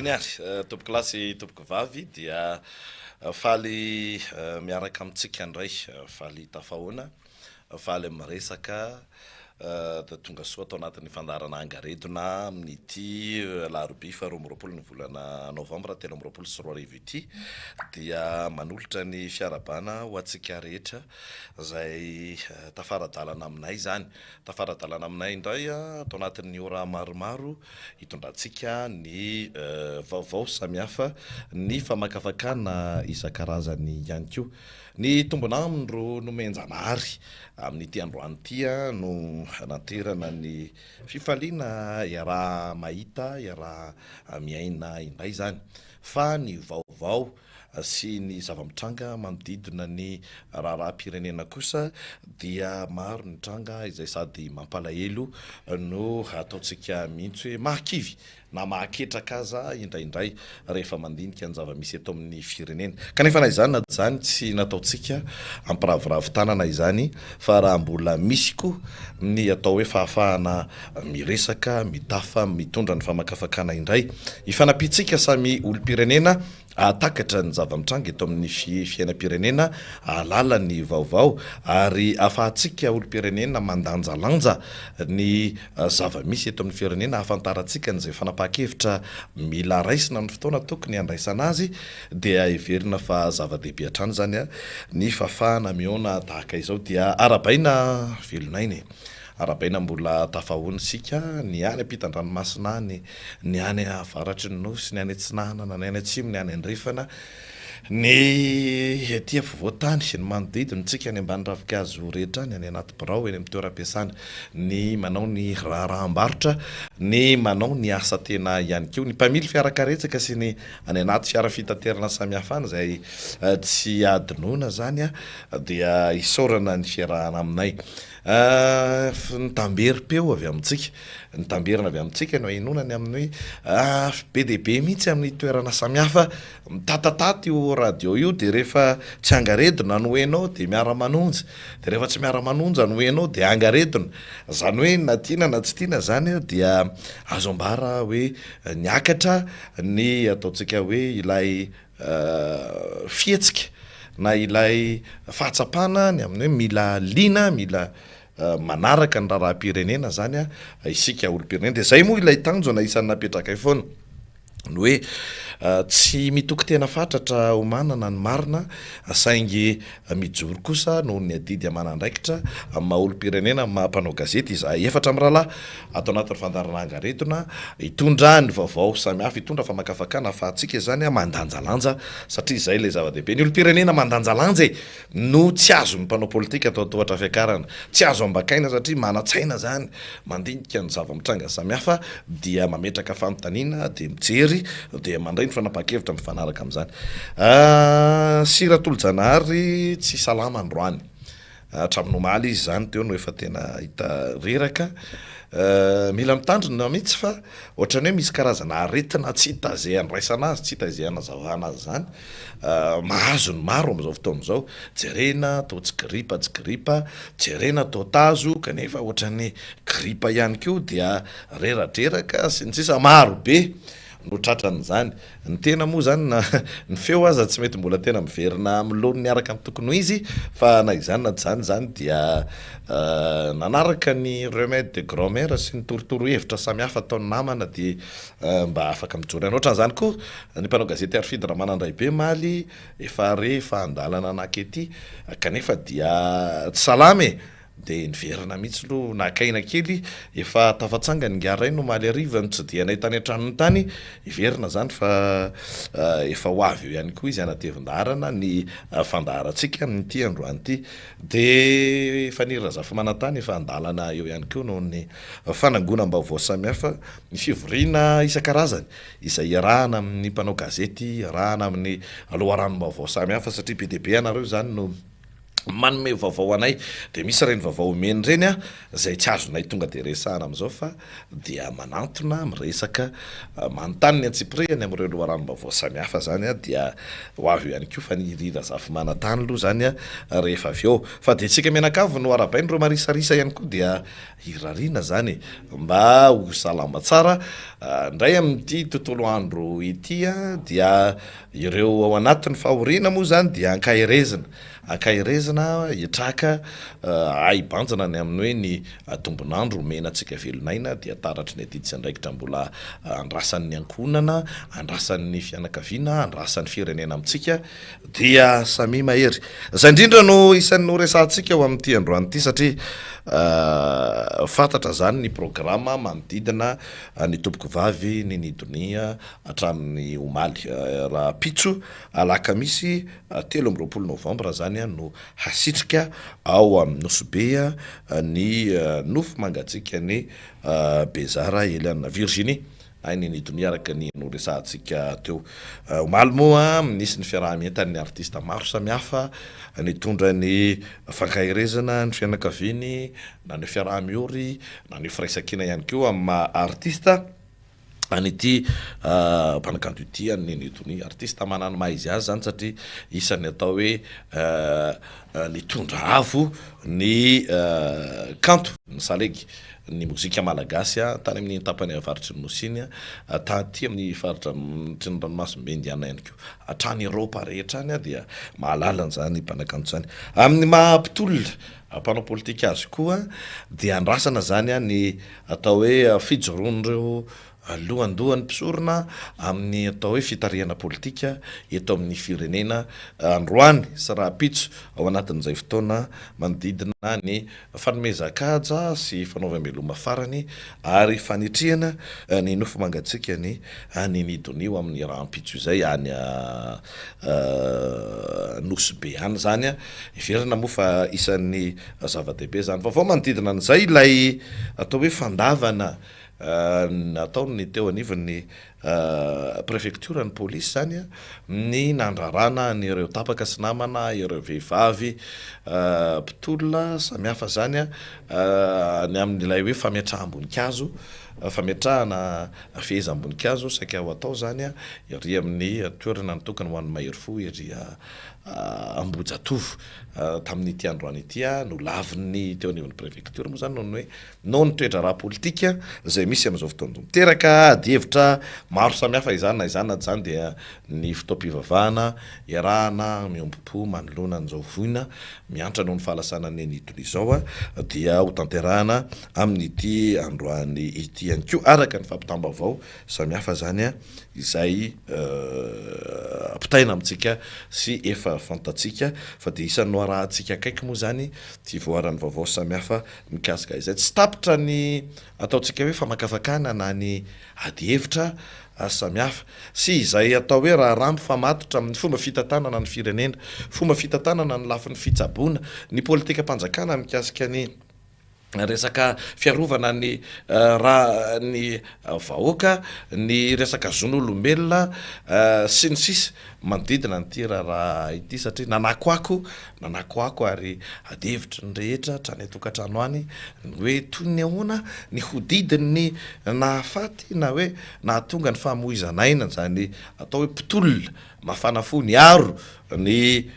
Eny ary, tompokolahy sy tompokovavy dia faly miaraka amintsika indray, faly tafahoana, faly miresaka Dia tonga soa ato anatin'ny fandaharana Angaredona amin'ity alarobia faha 22 ny volana novambra 2023 ity dia manolotra ny fiarahabana ho antsika rehetra izay tafara-dalana aminay izany. Tafara-dalana aminay indray ato anatin'ny ora maromaro hitondrantsika ny vaovao samihafa, ny famakafakana isan-karazany ihany koa. Ny tombon'andro nomen-janahary amin'ity androany ity no hananterana ny fifaliana iaraha-mahita, iaraha-miaina indray izany fa ny vaovao sy ny zava-mitranga manodidina ny raharaham-pirenena kosa dia maro ny tranga izay sady mampalahelo no ataontsika mihitsy hoe mahakivy na mahaketraka aza indraindray rehefa mandinika ny zava-misy eto amin'ny firenena. Kanefa na izany na tsy izany, tsy nataontsika hampiraviravy tanana izany fa raha mbola misy koa ny atao hoe fahafahana miresaka, mitafa, mitondra ny famakafakana indray, ifanampiantsika samy olom-pirenena hahatakatra ny zava-mitranga eto amin'ny fiainam-pirenena, hahalala ny vaovao ary ahafahantsika olom-pirenena mandanjalanja ny zava-misy eto amin'ny firenena, hahafantarantsika an'izay fanapahan-kevitra mila raisina amin'ny fotoana tokony handraisana azy dia heverina fa zava-dehibe hatrany izany ny fahafahana mihaona tahaka izao dia arahabaina velon'aina e! Arahabaina mbola tafahoana isika, ny any ampitan-dranomasina any, ny any avaratry ny Nosy, ny any atsinanana, ny any atsimo, ny any andrefana, ny ety afovoan-tany, ny manodidina antsika any ambany ravinkazo rehetra any, any anaty birao, eny amin'ny toeram-piasana, ny manao ny raharaham-barotra, ny manao ny asa tena ihany koa, ny mpamily fiarakaretsaka sy ny any anaty fiara fitaterana samihafa any izay tsy adinoina izany dia isaorana ny fiarahana aminay. Ny tamberim-peo avy amintsika, ny tamberina avy amintsika no ahenoana ny amin'ny hoe be dia be mihitsy amin'ny toerana samihafa mitatatata io radio io dia rehefa tsy angaredona no heno dia miara-manonja, dia rehefa tsy miara-manonja no heno dia angaredona, izany hoe na tiana na tsy tiana izany dia azo ambara hoe niakatra ny ataontsika hoe ilay fihetsika na ilay fahatsapana ny amin'ny hoe mila liana, mila manaraka ny raharaham-pirenena izany isika olom-pirenena. Dia izay moa ilay tanjona isan'ny napetrakay foana, ny hoe tsy mitoky tena fatratra ho manana ny marina saingy Mijoro kosa noho ny adidy aman'andraikitra amin'ny maha olom-pirenena, amin'ny maha mpanao gazety izahay efatra mirahalahy ato anatin'ny fandaharana Angaredona hitondra ny vaovao samihafa, hitondra famakafakana ahafahantsika izany mandanjalanja satria izay ilay zava-dehibe. Ny olom-pirenena mandanjalanja e! no tsy azon'ny mpanao politika atao tohatra fiakarana, tsy azo ambakaina satria manan-tsaina izany, mandinika ny zava-mitranga samihafa dia mametraka fanontaniana dia mijery dia mandray ny. ny fanapahan-kevitra mifanaraka amin'izany. Sy Ratolojanahary tsy salama androany. Hatramin'ny omaly izy izany teo no efa tena hita reraka. Mila mitandrina mihitsy fa ohatran'ny hoe misy karazana aretina tsy hita izay andraisana azy, tsy hita izay anazavana azy izany. Mahazo ny maro amin'izao fotoana izao. Jerena toa tsy gripa tsy gripa, jerena toa tazo kanefa ohatran'ny gripa ihany koa dia reradreraka sy ny sisa. Maro be no tratran'izany. Ny tena moa izany na ny feo aza tsy mety mbola tena miverina amin'ny laoniny araka ny tokony ho izy fa na izany na tsy izany izany dia nanaraka ny remède de grand mère sy ny torotoro hevitra samihafa ataon'ny namana dia mba afaka mijoro ihany. Ohatran'izany koa ny mpanao gazety Harifidy Ramanandraibe omaly efa re fa an-dalana naka ety kanefa dia tsy salama e! Dia niverina mihitsy aloha naka aina kely, efa tafatsangana ingahy Rainy omaly hariva notsidihanay tany an-tranony tany, hiverina izany fa efa ho avy eo ihany koa izy hanatevin-daharana ny fandaharantsika amin'ity androany ity. Dia Faniry Razafimanantany efa an-dalana eo ihany koa noho ny fanangonam-baovao samihafa, ny fivoriana isan-karazany izay iarahana amin'ny mpanao gazety, iarahana amin'ny loharanom-baovao samihafa satria be dia be ianareo izany no manome vaovao anay dia misy ireny vaovao omeny ireny an izay tsy azonay tonga dia resahana amin'izao fa dia manantona miresaka manontany ny antsipirihany amin'ireo loharanom-baovao samihafa izany an dia ho avy eo ihany koa fa ny Ry Razafimanantany aloha izany an rehefa avy eo fa dia tsika mianakavy no arahabaina ireo marisarisa ihany koa dia hirariana izany mba ho salama tsara indray amin'ity tontolo andro ity an dia Ireo ao anatin'ny fahoriana moa izany dia ankaherezina, ankaherezina hitraka hahay hibanjina ny amin'ny hoe ny tombon'andro omena antsika velon'aina dia taratry ny adidy sy andraikitra mbola andrasan'ny ankohonana, andrasan'ny fianakaviana, andrasan'ny firenena amintsika dia samia mahery. Izay indrindra no isan'ny horesahantsika ho amin'ity androany ity satria fantatra izany ny programa manodidina ny tompokovavy Nini Donia hatramin'ny omaly. Rahampitso alakamisy 23 novambra izany no hasitrika ao amin'ny Nosy Be ny nofo mangatsiakan'i Bezara Eliana Virginie na i Nini Donia araka ny noresahantsika teo. Omaly moa nisy ny fiaraha-mientan'ny artista maro samihafa nitondra ny fankaherezana ny fianakaviany, naneho fiaraha-miory, naneho firaisankina ihany koa amin'ny maha artista. an'ity mpanakanto ity an'i Neny Donia, artiste manana ny maha izy azy izany satria isan'ny atao hoe nitondra avo ny kanto, ny salegy, ny mozika malagasy tany amin'iny tapany avaratry ny Nosy iny, taty amin'ny faritra ny ranomasimbe Indiana ihany koa, hatrany Eropa rehetra any dia mahalala an'izany mpanakanto izany. Amin'ny maha mpitolona, mpanao politika azy koa dia andrasana izany ny Atao hoe fijoroan'ireo lohandohan'ny mpisorona amin'ny atao hoe fitarihana politika eto amin'ny firenena androany sy rahampitso ao anatin'izay fotoana manodidina ny fanomezan-kaja sy fanaovam-beloma farany ary fanitrihana ny nofo mangatsiaka ny any Nidonio amin'ny rahampitso izay any Nosy Be any izany. Heverina moa fa isan'ny Zava-dehibe izany. Vaovao manodidina an'izay ilay atao hoe fandavana nataon'ny teo anivon'ny prefektioran'ny polisy izany ny nandrarana an'ireo tapaka sy namana, ireo vehivavy mpitolona samihafa izany ny amin'ilay hoe fametraham-boninkazo, fametrahana fehezam-boninkazo saika ho atao izany ery amin'ny toerana natokana ho an'ny mahery fo ery Ambohijatovo. Tamin'ity androany ity, nolavin'ny teo anivon'ny prefektiora moa izany noho ny hoe noho ny toe-draharaha politika izay misy amin'izao fotoana izao. Miteraka adihevitra maro samihafa izany, na izany na tsy izany dia ny fotoam-pivavahana iarahana miombom-po manoloana an'izao voina miantra noho ny fahalasanan'i Neny Donia izao dia hotanterahana amin'ity androany ity ihany koa araka ny fampitam-baovao samihafa izany. izay ampitaina amintsika sy efa fantatsika fa dia isan'ny noharahantsika akaiky moa izany ity voaran'ny vaovao samihafa mikasika izay. Tsy tapitra ny ataontsika hoe famakafakana na ny adihevitra samihafa sy izay atao hoe raharaha mifamatotra amin'ny fomba fitantanana ny firenena, fomba fitantanana ny lafiny fitsaboana, ny politikam-panjakana mikasika ny. Resaka fiarovana ny ra ny vahoaka, ny resaka zon'olombelona sy ny sisa manodidina an'ity raharaha ity satria nanakoako nanakoako ary adihevitry ny rehetra hatrany an-tokantrano any ny hoe toy ny ahoana ny hodidin'ny nahafaty na hoe nahatonga ny famoizan'aina izany atao hoe mpitolona mafana fo niaro ny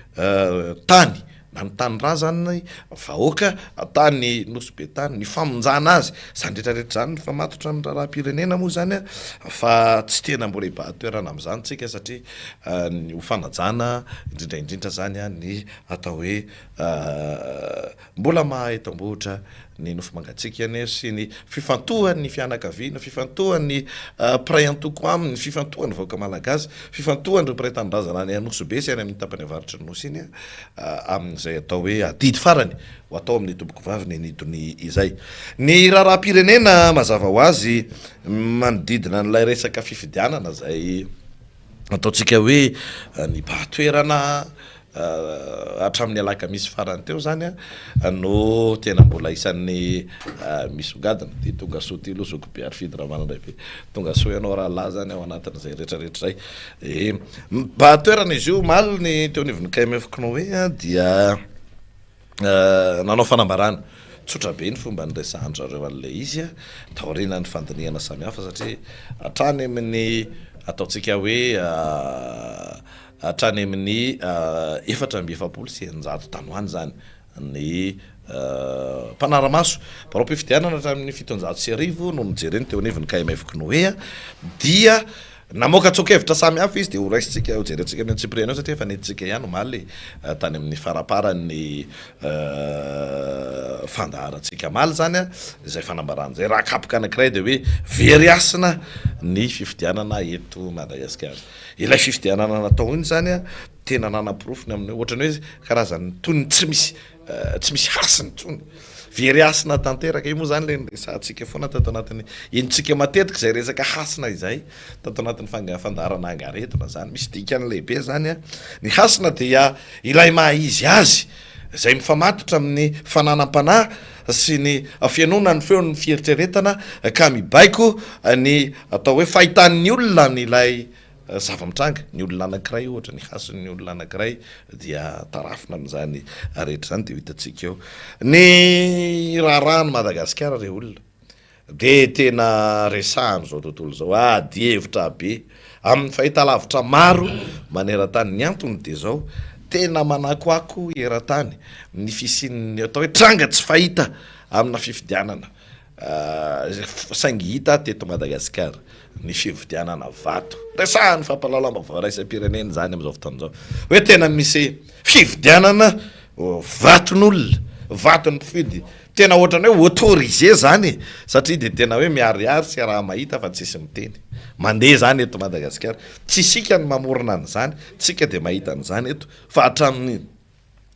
tany na ny tanindrazany vahoaka tany Nosy Be tany, ny famonjana azy, izany rehetra rehetra izany mifamatotra amin'ny raharaham-pirenena moa izany fa tsy tena mbola hibahan-toerana amin'izany tsika satria ny ho fanajana indrindra indrindra izany ny atao hoe Mbola maha eto am-bohitra ny nofo mangatsiaka anie sy ny fifantohan'ny fianakaviana, fifantohan'ny mpiray antoko aminy, fifantohan'ny vahoaka malagasy, fifantohan'ireo mpiray tanindrazana any Anosibe sy any amin'ny tapany avaratry ny Nosy iny amin'izay atao hoe adidy farany ho atao amin'ny tompokovavy Nenidony izay. Ny raharaham-pirenena mazava ho azy manodidina an'ilay resaka fifidianana izay ataontsika hoe nibahan-toerana Hatramin'ny alakamisy farany teo izany no tena mbola isan'ny misongadina. Dia tonga soa ity aloha zoky be Harifidy Ramanandraibe. Tonga soa ianao rahalahy izany ao anatin'izay rehetrarehetra izay. Eh, mibahan-toerana izy io omaly ny teo anivon'ny KMF Cnoe dia nanao fanambarana. Tsotra be ny fomba niresahan-dry zareo an'ilay izy taorianan'ny fandinihana samihafa satria hatrany amin'ny ataontsika hoe Hatrany amin'ny 644 tany ho any izany ny mpanara-maso biraom-pifidianana hatramin'ny 1700 no nojereny teo anivon'ny KMF Cnoe dia namoaka tsoa-kevitra samihafa izy dia ho raisintsika ho jerentsika amin'ny antsipiriany eo satria efa nentintsika ihany omaly tany amin'ny faramparan'ny fandaharantsika omaly izany izay fanambarana izay. Raha kapoka anankiray dia hoe very hasina ny fifidianana eto Madagasikara. Ilay fifidianana natao iny izany an, tena nanaporofo ny amin'ny hoe ohatran'ny hoe karazan'ny toy ny tsy misy tsy misy hasiny intsony. Very hasina tanteraka. Io moa izany ilay niresahantsika foana tato anatin'ny, henontsika matetika izay resaka hasina izay tato anatin'ny fanga- fandaharana angaredona izany. Misy dikany lehibe izany an. Ny hasina dia ilay maha izy azy, izay mifamatotra amin'ny fananam-panahy sy ny fihenoana ny feon'ny fieritreretana ka mibaiko ny atao hoe fahitan'ny olona an'ilay zava-mitranga. Ny olona anankiray ohatra, ny hasin'ny olona anankiray dia tarafina amin'izany rehetra izany dia ho hitantsika eo. Ny raharahan'i Madagasikara re olona dia tena resahan'izao tontolo izao, ady hevitra be amin'ny fahitalavitra maro maneran-tany. Ny antony dia izao, tena manakoako eran-tany ny fisian'ny atao hoe tranga tsy fahita amina fifidianana saingy hita teto Madagasikara ny fividianana vato. Resahan'ny fampahalalam-baovao iraisam-pirenena izany amin'izao fotoana izao hoe tena misy fividianana vaton'olona, vaton'ny mpifidy. Tena ohatran'ny hoe autorisé zany e, satria dia tena hoe miharihary sy iaraha-mahita fa tsisy miteny. Mandeha zany eto Madagasikara. Tsy isika no mamorona an'izany, tsika dia mahita an'izany eto fa hatramin'ny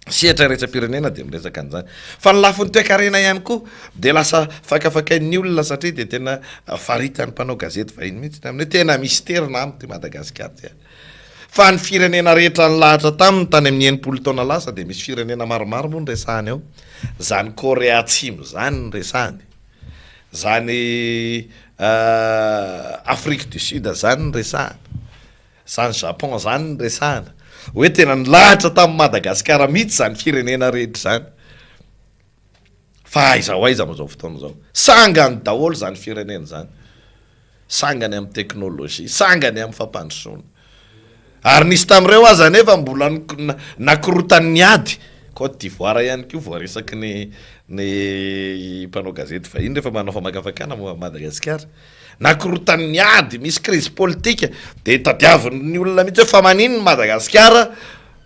sehatra iraisam-pirenena dia miresaka an'izany. Fa ny lafiny toekarena ihany koa dia lasa fakafakain'ny olona satria dia tena faritan'ny mpanao gazety vahiny mihitsy ny amin'ny hoe tena misy terina amiko i Madagasikara ty a. Fa ny firenena rehetra nilahatra taminy tany amin'ny 60 taona lasa dia misy firenena maromaro moa no resahany ao. Zany Korea Atsimo zany no resahany. Zany Afrique du Sud zany no resahana. Zany Japon zany no resahana. Hoe tena nilahatra tamin'i Madagasikara mihitsy zany firenena rehetra zany. Fa aiza ho aiza amin'izao fotoana izao? Sangany daholo izany firenena izany. Sangany amin'ny teknolojia, sangany amin'ny fampandrosoana. Ary nisy tamin'ireo aza anefa mbola nakorotan'ny ady. Côte d'Ivoire ihany koa voaresaky ny ny mpanao gazety vahiny rehefa manao famakafakana momba an'i Madagasikara. Nakorotan'ny ady, misy krizy politika, dia tadiavin'ny olona mihitsy hoe fa maninona Madagasikara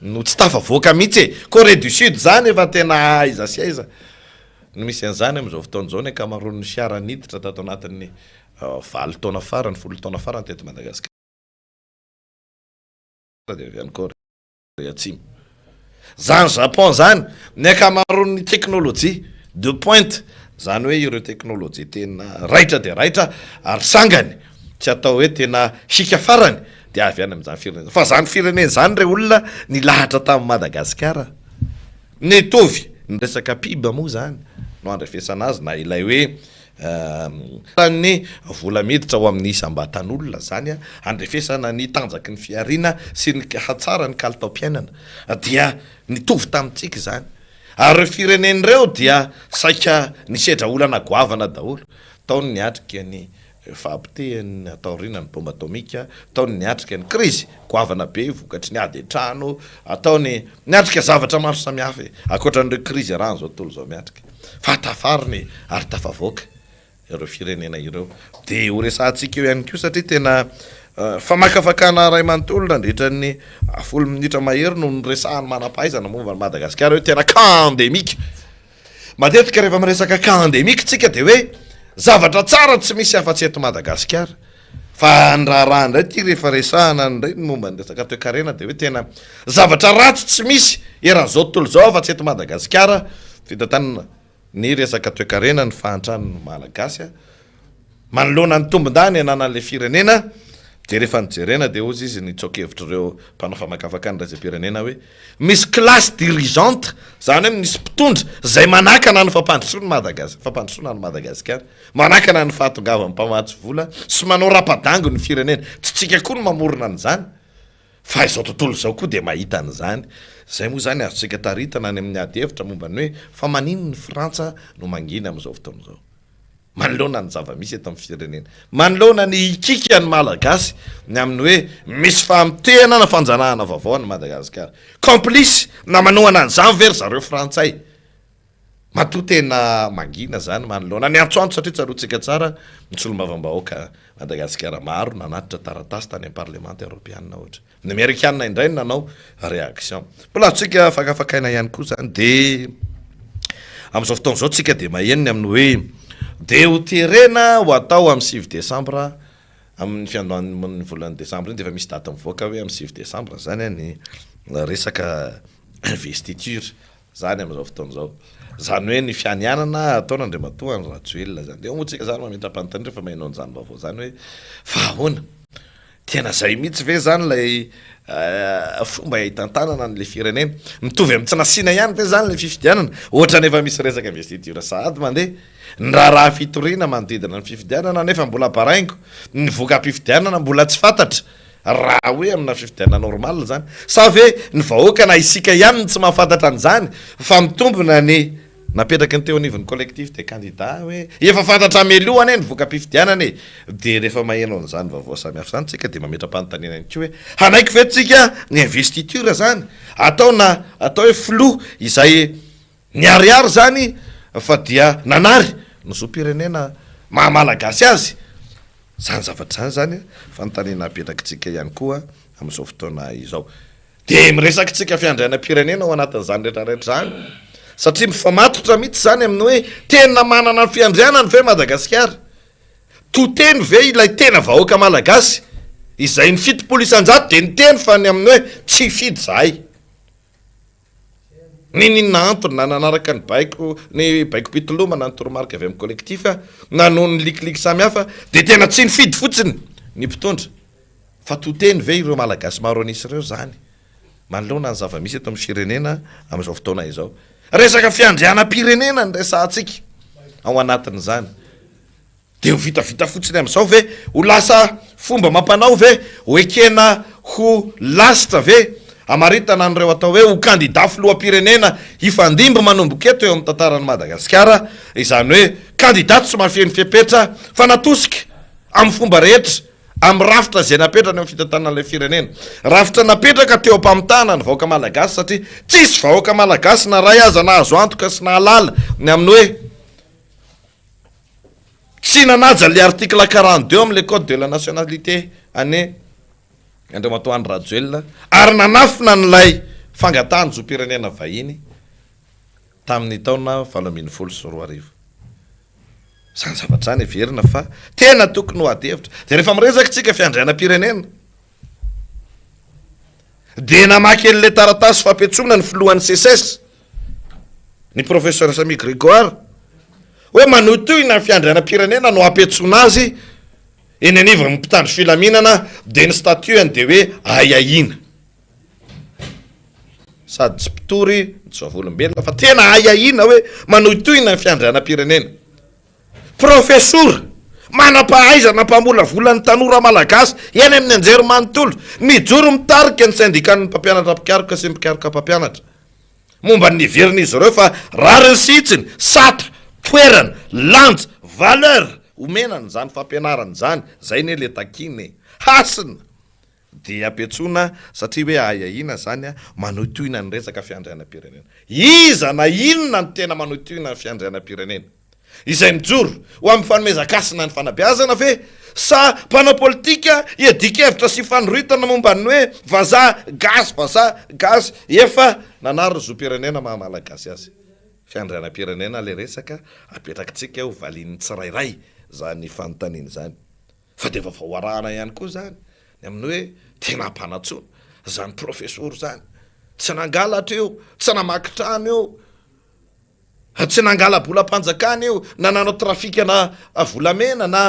no tsy tafavoaka mihitsy e! Corée du Sud zany efa tena aiza sy aiza no misy an'izany amin'izao fotoana izao, ny ankamaroan'ny fiara niditra tato anatin'ny 8 taona farany, 10 taona farany teto Madagasikara dia avy any Corée Atsimo. Zany Japon zany, ny ankamaroan'ny teknolojia de pointe, zany hoe ireo teknolojia tena raitra dia raitra ary sangany, tsy atao hoe tena hika farany dia avy any amin'izany firenena izany. Fa izany firenena izany re olona nilahatra tamin'i Madagasikara. Nitovy ny resaka PIB moa izany. no andrefesana azy na ilay hoe ny vola miditra ao amin'ny isam-batan'olona izany andrefesana ny tanjaky ny fihariana sy ny hatsaran'ny kalitaom-piainana dia nitovy tamintsika izany. Ary ireo firenena ireo dia saika nisedra olana goavana daholo. Tao ny niatrika ny fahapotehan'ny taoriana ny bomba atomika, tao ny niatrika ny krizy goavana be vokatry ny ady an-trano, tao ny niatrika zavatra maro samihafa e, ankoatra an'ireo krizy iarahan'izao tontolo izao miatrika. Fa tafarina e, ary tafavoaka ireo firenena ireo. Dia ho resahantsika eo ihany koa satria tena famakafakana iray manontolo nandritra ny folo minitra mahery no niresahan'ny manam-pahaizana momba an'i Madagasikara hoe tena cas endémique. Matetika rehefa miresaka cas endémique tsika dia hoe zavatra tsara tsy misy afa-tsy eto Madagasikara. Fa ny raharaha indray ity rehefa resahana indray ny momba ny resaka toekarena dia hoe tena zavatra ratsy tsy misy eran'izao tontolo izao afa-tsy eto Madagasikara fitantanana ny resaka toekarena, ny fahantran'ny Malagasy manoloana ny tombon-dany ananan'ilay firenena dia rehefa nojerena dia hozy izy ny tsoa-kevitr'ireo mpanao famakafakana iraisam-pirenena hoe misy classe dirigeante, izany hoe misy mpitondra izay manakana ny fampandrosoana Madagas- fampandrosoana an'i Madagasikara, manakana ny fahatongavan'ny mpamatsy vola sy manao rapa-dango ny firenena. Tsy tsika koa no mamorona an'izany fa izao tontolo izao koa dia mahita an'izany. Izay moa izany azontsika taritana any amin'ny ady hevitra momba ny hoe fa maninona i Frantsa no mangina amin'izao fotoana izao? Manoloana ny zava-misy eto amin'ny firenena, manoloana ny hikiky an'ny Malagasy ny amin'ny hoe misy famotehana na fanjanahana vaovao an'i Madagasikara. Complice na manohana an'izany ve ry zareo frantsay? Matoa tena mangina izany manoloana ny antsoantso satria tsaroantsika tsara ny solombavambahoaka Madagasikara maro nanatitra taratasy tany amin'ny parlemanta eoropeanina ohatra. Ny amerikana indray no nanao réaction. Mbola azontsika fakafakaina ihany koa izany dia amin'izao fotoana izao tsika dia maheno ny amin'ny hoe dia ho terena ho atao amin'ny 9 desambra amin'ny fiandohan'ny volana desambra iny dia efa misy daty mivoaka hoe amin'ny 9 desambra izany ny resaka investiture izany amin'izao fotoana izao. Izany hoe ny fianianana ataon'Andriamatoa Andry Rajoelina izany. Dia eo moa tsika izany mametra-panontaniana rehefa maheno an'izany vaovao izany hoe fa ahoana? Tena izay mihitsy ve izany ilay fomba hitantanana an'ilay firenena? Mitovy amin'ny tsy nasiana ihany ve izany ilay fifidianana? Ohatran'ny efa misy resaka investiture sahady mandeha. Ny raharaha fitoriana manodidina ny fifidianana anefa mbola baraingo. Ny voka-pifidianana mbola tsy fantatra raha hoe amina fifidianana normal izany. Sa ve ny vahoaka na isika ihany no tsy mahafantatra an'izany fa mitombina ny Napetraky ny teo anivon'ny collectif des candidats hoe efa fantatra mialoha anie ny voka-pifidianana e! Dia rehefa maheno an'izany vaovao samihafa izany tsika dia mametra-panontaniana ihany koa hoe hanaiky ve tsika ny investiture izany atao na atao hoe filoha izay niharihary izany fa dia nanary ny zom-pirenena maha malagasy azy? Izany zavatra izany izany fanontaniana apetrakitsika ihany koa amin'izao fotoana izao. Dia miresaka tsika fiandrianam-pirenena ao anatin'izany rehetra rehetra izany satria mifamatotra mihitsy izany amin'ny hoe tena manana ny fiandrianany ve Madagasikara? To teny ve ilay tena vahoaka malagasy izay ny 70% dia niteny fa ny amin'ny hoe tsy hifidy izahay. N'inon'inona antony na nanaraka ny baiko ny baikom-pitolomana ny toromarika avy amin'ny collectif na noho ny likiliky samihafa dia tena tsy nifidy fotsiny ny mpitondra. Fa to teny ve ireo Malagasy maro an'isa ireo izany manoloana ny zava-misy eto amin'ny firenena amin'izao fotoana izao? Resaka fiandrianam-pirenena no resahantsika ao anatin'izany. Dia ho vitavita fotsiny amin'izao ve? Ho lasa fomba amam-panao ve? Ho ekena ho lasitra ve? Hamaritana an'ireo atao hoe ho kandida filoham-pirenena hifandimby manomboka eto eo amin'ny tantaran'i Madagasikara, izany hoe kandida tsy mahafeno fepetra fa natosika amin'ny fomba rehetra amin'ny rafitra izay napetrany amin'ny fitantanana ilay firenena. Rafitra napetraka teo am-pamitahana ny vahoaka malagasy satria tsisy vahoaka malagasy na iray aza nahazo antoka sy nahalala ny amin'ny hoe tsy nanaja ilay article 42 amin'ilay code de la nationalité an'i Andriamatoa Andry Rajoelina ary nanafina an'ilay fangatahany zom-pirenena vahiny tamin'ny taona 2018. Izany zavatra izany heverina fa tena tokony ho ady hevitra. Dia rehefa miresaka isika fiandrianam-pirenena, dia namaky an'ilay taratasy fampiantsoana ny filohan'ny SECES, ny professeur Samia Grégoire, hoe manohitohina ny fiandrianam-pirenena no ampiantsoana azy eny anivon'ny mpitandro filaminana, dia ny statut-ny dia hoe ahiahiana. sady tsy mpitory no tsy vavolombelona fa tena ahiahiana hoe manohitohina ny fiandrianam-pirenena. Profesora, manam-pahaizana mpamolavola ny tanora malagasy eny amin'ny anjerimanontolo, mijoro mitarika ny sendikan'ny mpampianatra mpikaroka sy ny mpikaroka mpampianatra. Momba ny heverin'izy ireo fa rariny sy hitsiny, sata, toerana, lanja, valeur, omena an'izany fampianarana izany, izay anie le takiana e! Hasina! Dia ampiantsoana satria hoe ahiahiana izany manohitohina ny resaka fiandrianam-pirenena. Iza na inona no tena manohitohina ny fiandrianam-pirenena? Izay mijoro ho amin'ny fanomezan-kasina ny fanabeazana ve sa mpanao politika hiadian-kevitra sy fanoritana momba ny hoe vazaha gasy vazaha gasy efa nanary ny zom-pirenena maha malagasy azy? Fiandrianam-pirenena ilay resaka, apetrakitsika ho valian'ny tsirairay izany fanontaniana izany. Fa dia vaovao arahana ihany koa izany ny amin'ny hoe tena ampanantsoina izany profesora izany. Tsy nangalatra io, tsy namaky trano io, tsy nangala-bolam-panjakana io, na nanao trafikana volamena na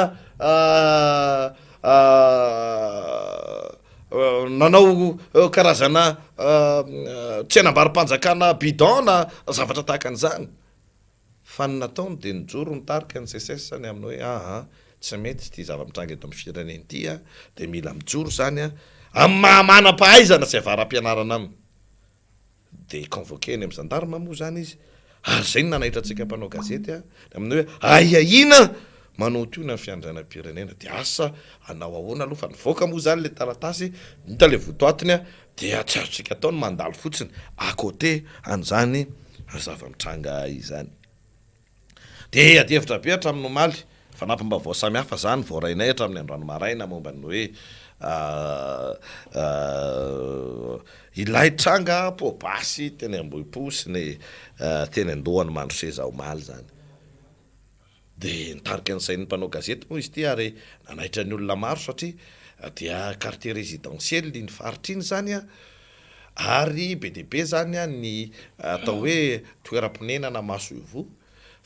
nanao karazana tsenam-barom-panjakana bidon na zavatra tahaka an'izany. Fa ny nataony dia nijoro nitarika ny SECES ny amin'ny hoe aa tsy mety ity zava-mitranga eto amin'ny firenena ity a, dia mila mijoro izany a, amin'ny maha manam-pahaizana sy avara-pianarana aminy. Dia convoquer eny amin'ny gendarme moa izany izy, ary izay no nanaitra antsika mpanao gazety a, ny amin'ny hoe ahiahiana manohitohina ny fiandrianam-pirenena. Dia asa hanao ahoana aloha fa nivoaka moa izany ilay taratasy, hita ilay votoatiny a, Dia tsy azontsika atao ny mandalo fotsiny à côté an'izany zava-mitranga izany. Dia adihevitra be hatramin'ny omaly, fanampim-baovao samihafa izany voarainay hatramin'ny androany maraina momba ny hoe ilay tranga poa-basy teny Ambohipo sy ny teny Andohan'i Mandroseza omaly izany. Dia nitarika ny sain'ny mpanao gazety moa izy ity ary nanaitra ny olona maro satria dia quartier résidentiel iny faritra iny izany an, ary be dia be izany an ny atao hoe toeram-ponenana masoivoho,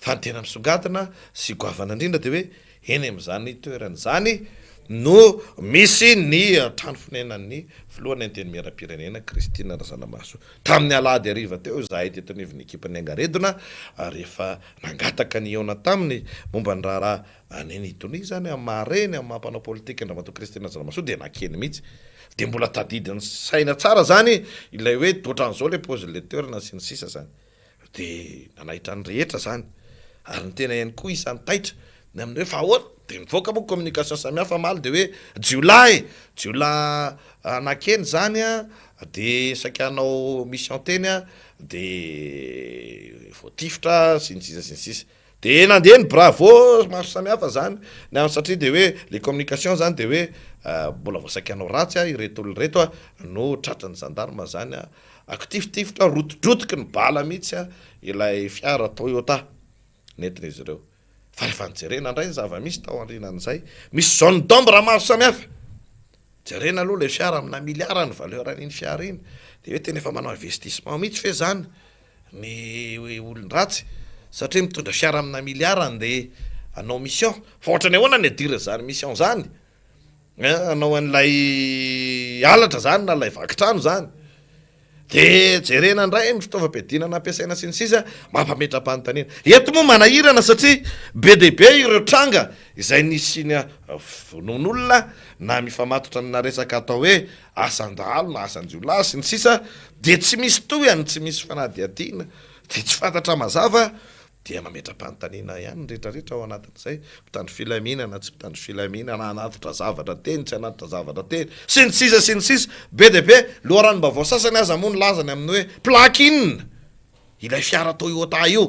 fa ny tena misongadina sy goavana indrindra dia hoe eny amin'izany toerana izany no misy ny trano fonenan'ny filohan'ny Antenimierampirenena Christine Razanamahasoa. Tamin'ny alahady hariva teo izahay teto anivon'ny ekipan'ny Angaredona rehefa Nangataka ny hihaona taminy momba ny raharaha any Tonia izany amin'ny maha reny, amin'ny maha mpanao politika an-dRamatoa Christine Razanamahasoa dia nakeny mihitsy. Dia mbola tadidin'ny saina tsara izany ilay hoe ohatran'izao ilay paozin'ilay toerana sy ny sisa izany. Dia nanaitra ny rehetra izany. Ary ny tena ihany koa isan'ny taitra ny amin'ny hoe fa ahoana? Dia nivoaka moa communication samihafa omaly dia hoe jiolahy e! Jiolahy nakeny izany an, dia saika hanao mission teny an, de voatifitra sy ny sisa sy ny sisa de nandeha ny bravo maro samihafa zany ny am satria de hoe le communication zany de hoe mbola vao saika hanao ratsy a ireto olona ireto a no tratran'ny gendarme zany a akitifitifitra rotidrotiky ny bala mihitsy a ilay fiara Toyota nentin'izy ireo fa rehefa nijerena indray ny zava-misy tao aorianan'izay misy zone d'ombre maro samihafa Jerena aloha ilay fiara amina milliard ny valeur an'iny fiara iny dia hoe tena efa manao investissement mihitsy ve zany ny olon-dratsy satria mitondra fiara amina milliard andeha hanao mission fa ohatran'ny ahoana ny idiran'izany mission zany ein hanao an'ilay halatra zany na ilay vaky trano zany. Dia jerena indray ny fitaovam-piadiana nampiasaina sy ny sisa, mampametra-panontaniana. Eto moa manahirana satria be dia be ireo tranga izay nisiana vonoan'olona na mifamatotra amina resaka atao hoe asan-dahalo na asan-jiolahy sy ny sisa dia tsy misy tohiny, tsy misy fanadihadiana, dia tsy fantatra mazava Dia mametra-panontaniana ihany ny rehetra rehetra ao anatin'izay, mpitandro filaminana, tsy mpitandro filaminana, hanatitra zavatra teny, tsy hanatitra zavatra teny, sy ny sisa sy ny sisa, be dia be, loharanom-baovao sasany aza moa nilaza ny amin'ny hoe plaque inona ilay fiara Toyota io.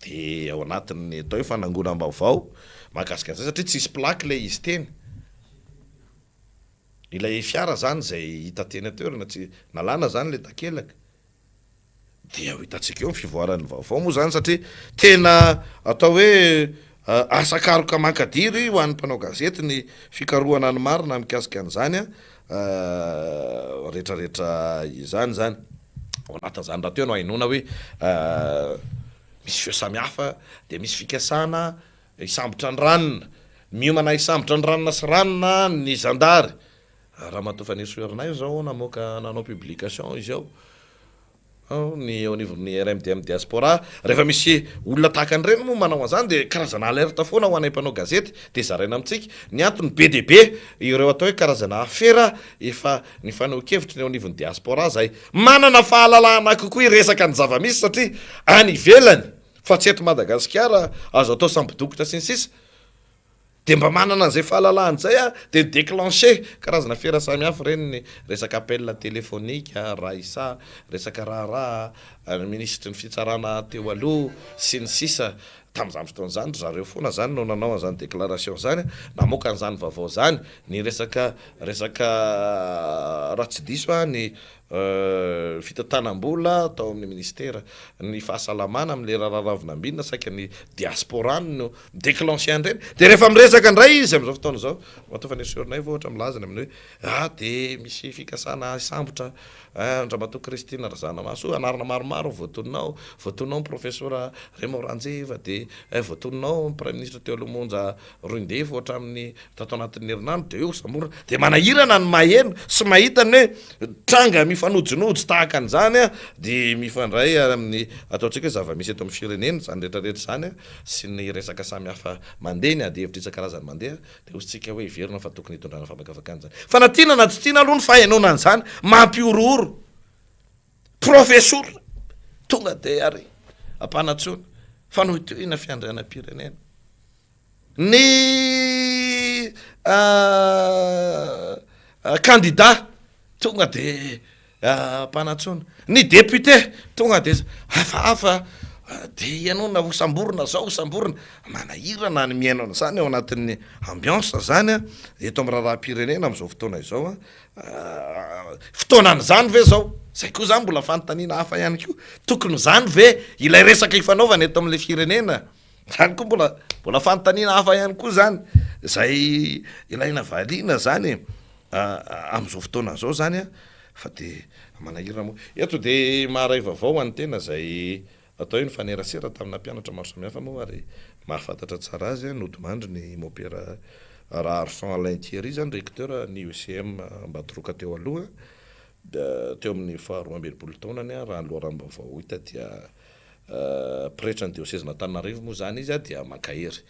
Dia ao anatin'ny atao hoe fanangonam-baovao mahakasika an'izay satria tsisy plaque ilay izy teny. Ilay fiara izany izay hita teny an-toerana, tsy nalana izany ilay takelaka. Dia ho hitantsika eo ny fivoaran'ny vaovao moa izany satria tena atao hoe asa karoka mankadiry ho an'ny mpanao gazety ny fikarohana ny marina mikasika an'izany rehetrarehetra izany izany. Ao anatin'izany rahateo no ahenoana hoe misy feo samihafa dia misy fikasana hisambotra ny ranona, miomana hisambotra ny ranona sy ranona ny zandary. Ramatoa Fanirisoa Ernaivo izao namoaka nanao publication izy ao. Ny eo anivon'ny RMDM Diaspora, rehefa misy olona tahaka an'ireny moa manao an'izany dia karazana alerte foana ho anay mpanao gazety dia zaraina amintsika. Ny antony be dia be ireo atao hoe karazana afera efa nifanehoan-kevitry ny eo anivon'ny diaspora izay manana fahalalahana kokoa hiresaka ny zava-misy satria any ivelany fa tsy eto Madagasikara azo atao sambo-dokotra sy ny sisa. Dia mba manana an'izay fahalalahana izay aho dia ni-declencher karazana afera samihafa ireny ny resaka appel téléphonique, Raissa, resaka raharaha ny minisitry ny fitsarana teo aloha sy ny sisa Tamin'izany fotoana izany ry zareo foana izany no nanao an'izany déclaration izany, namoaka an'izany vaovao izany, ny resaka resaka raha tsy diso aho ny Fitantanam-bola tao amin'ny ministera ny fahasalamana amin'ilay raharaha Ravinambinina saika ny diaspora any no mi-declencher an'ireny dia rehefa miresaka indray izy amin'izao fotoana izao Ramatoa Fanirisoa-Ernaivo ohatra milaza ny amin'ny hoe ah dia misy fikasana hisambotra an-dRamatoa Christine Razanamahasoa anarana maromaro voatonona ao, voatonona ao ny profesora Raymond Ranjeva dia voatonona ao ny praiminisitra teo aloha Monja Roindefo hatramin'ny tato anatin'ny herinandro dia eo samborina dia manahirana ny maheno sy mahita ny hoe tranga mifanojinojo tahaka an'izany dia mifandray amin'ny ataontsika hoe zava-misy eto amin'ny firenena izany rehetra rehetra izany sy ny resaka samihafa mandeha ny adihevitra isan-karazany mandeha dia hoy isika hoe heverina fa tokony hitondrana famakafakana izany fa na tiana na tsy tiana aloha ny fahenoana an'izany mampihorohoro profesora tonga dia ary ampanantsoina fanohitohina fiandrianam-pirenena Ny kandida tonga de ampanantsoina, ny député tonga de hafahafa de ianao na hosamborina zao hosamborina, manahirana ny mihaino an'izany ao anatin'ny ambiance zany an, eto amin'ny raharaham-pirenena amin'izao fotoana izao an, fotoanan'izany ve zao? Zay koa zany mbola fanontaniana hafa ihany koa, tokony izany ve ilay resaka ifanaovana eto amin'ilay firenena? Zany koa mbola mbola fanontaniana hafa ihany koa zany zay ilaina valiana zany e, am'zao fotoana zao zany a, fa de manahirana moa. Eto de maharay vaovao ho an'ny tena zay atao hoe nifanerasera tamina mpianatra maro samihafa moa ary mahafantatra tsara azy, nodimandry ny mopera Raharison Alain Thierry zany recteur ny UCM Ambatoroka teo aloha, teo amin'ny faha 62 taonany raha ny loharanom-baovao hita dia Pretran'ny diosezin'Antananarivo moa izany izy dia mankahery,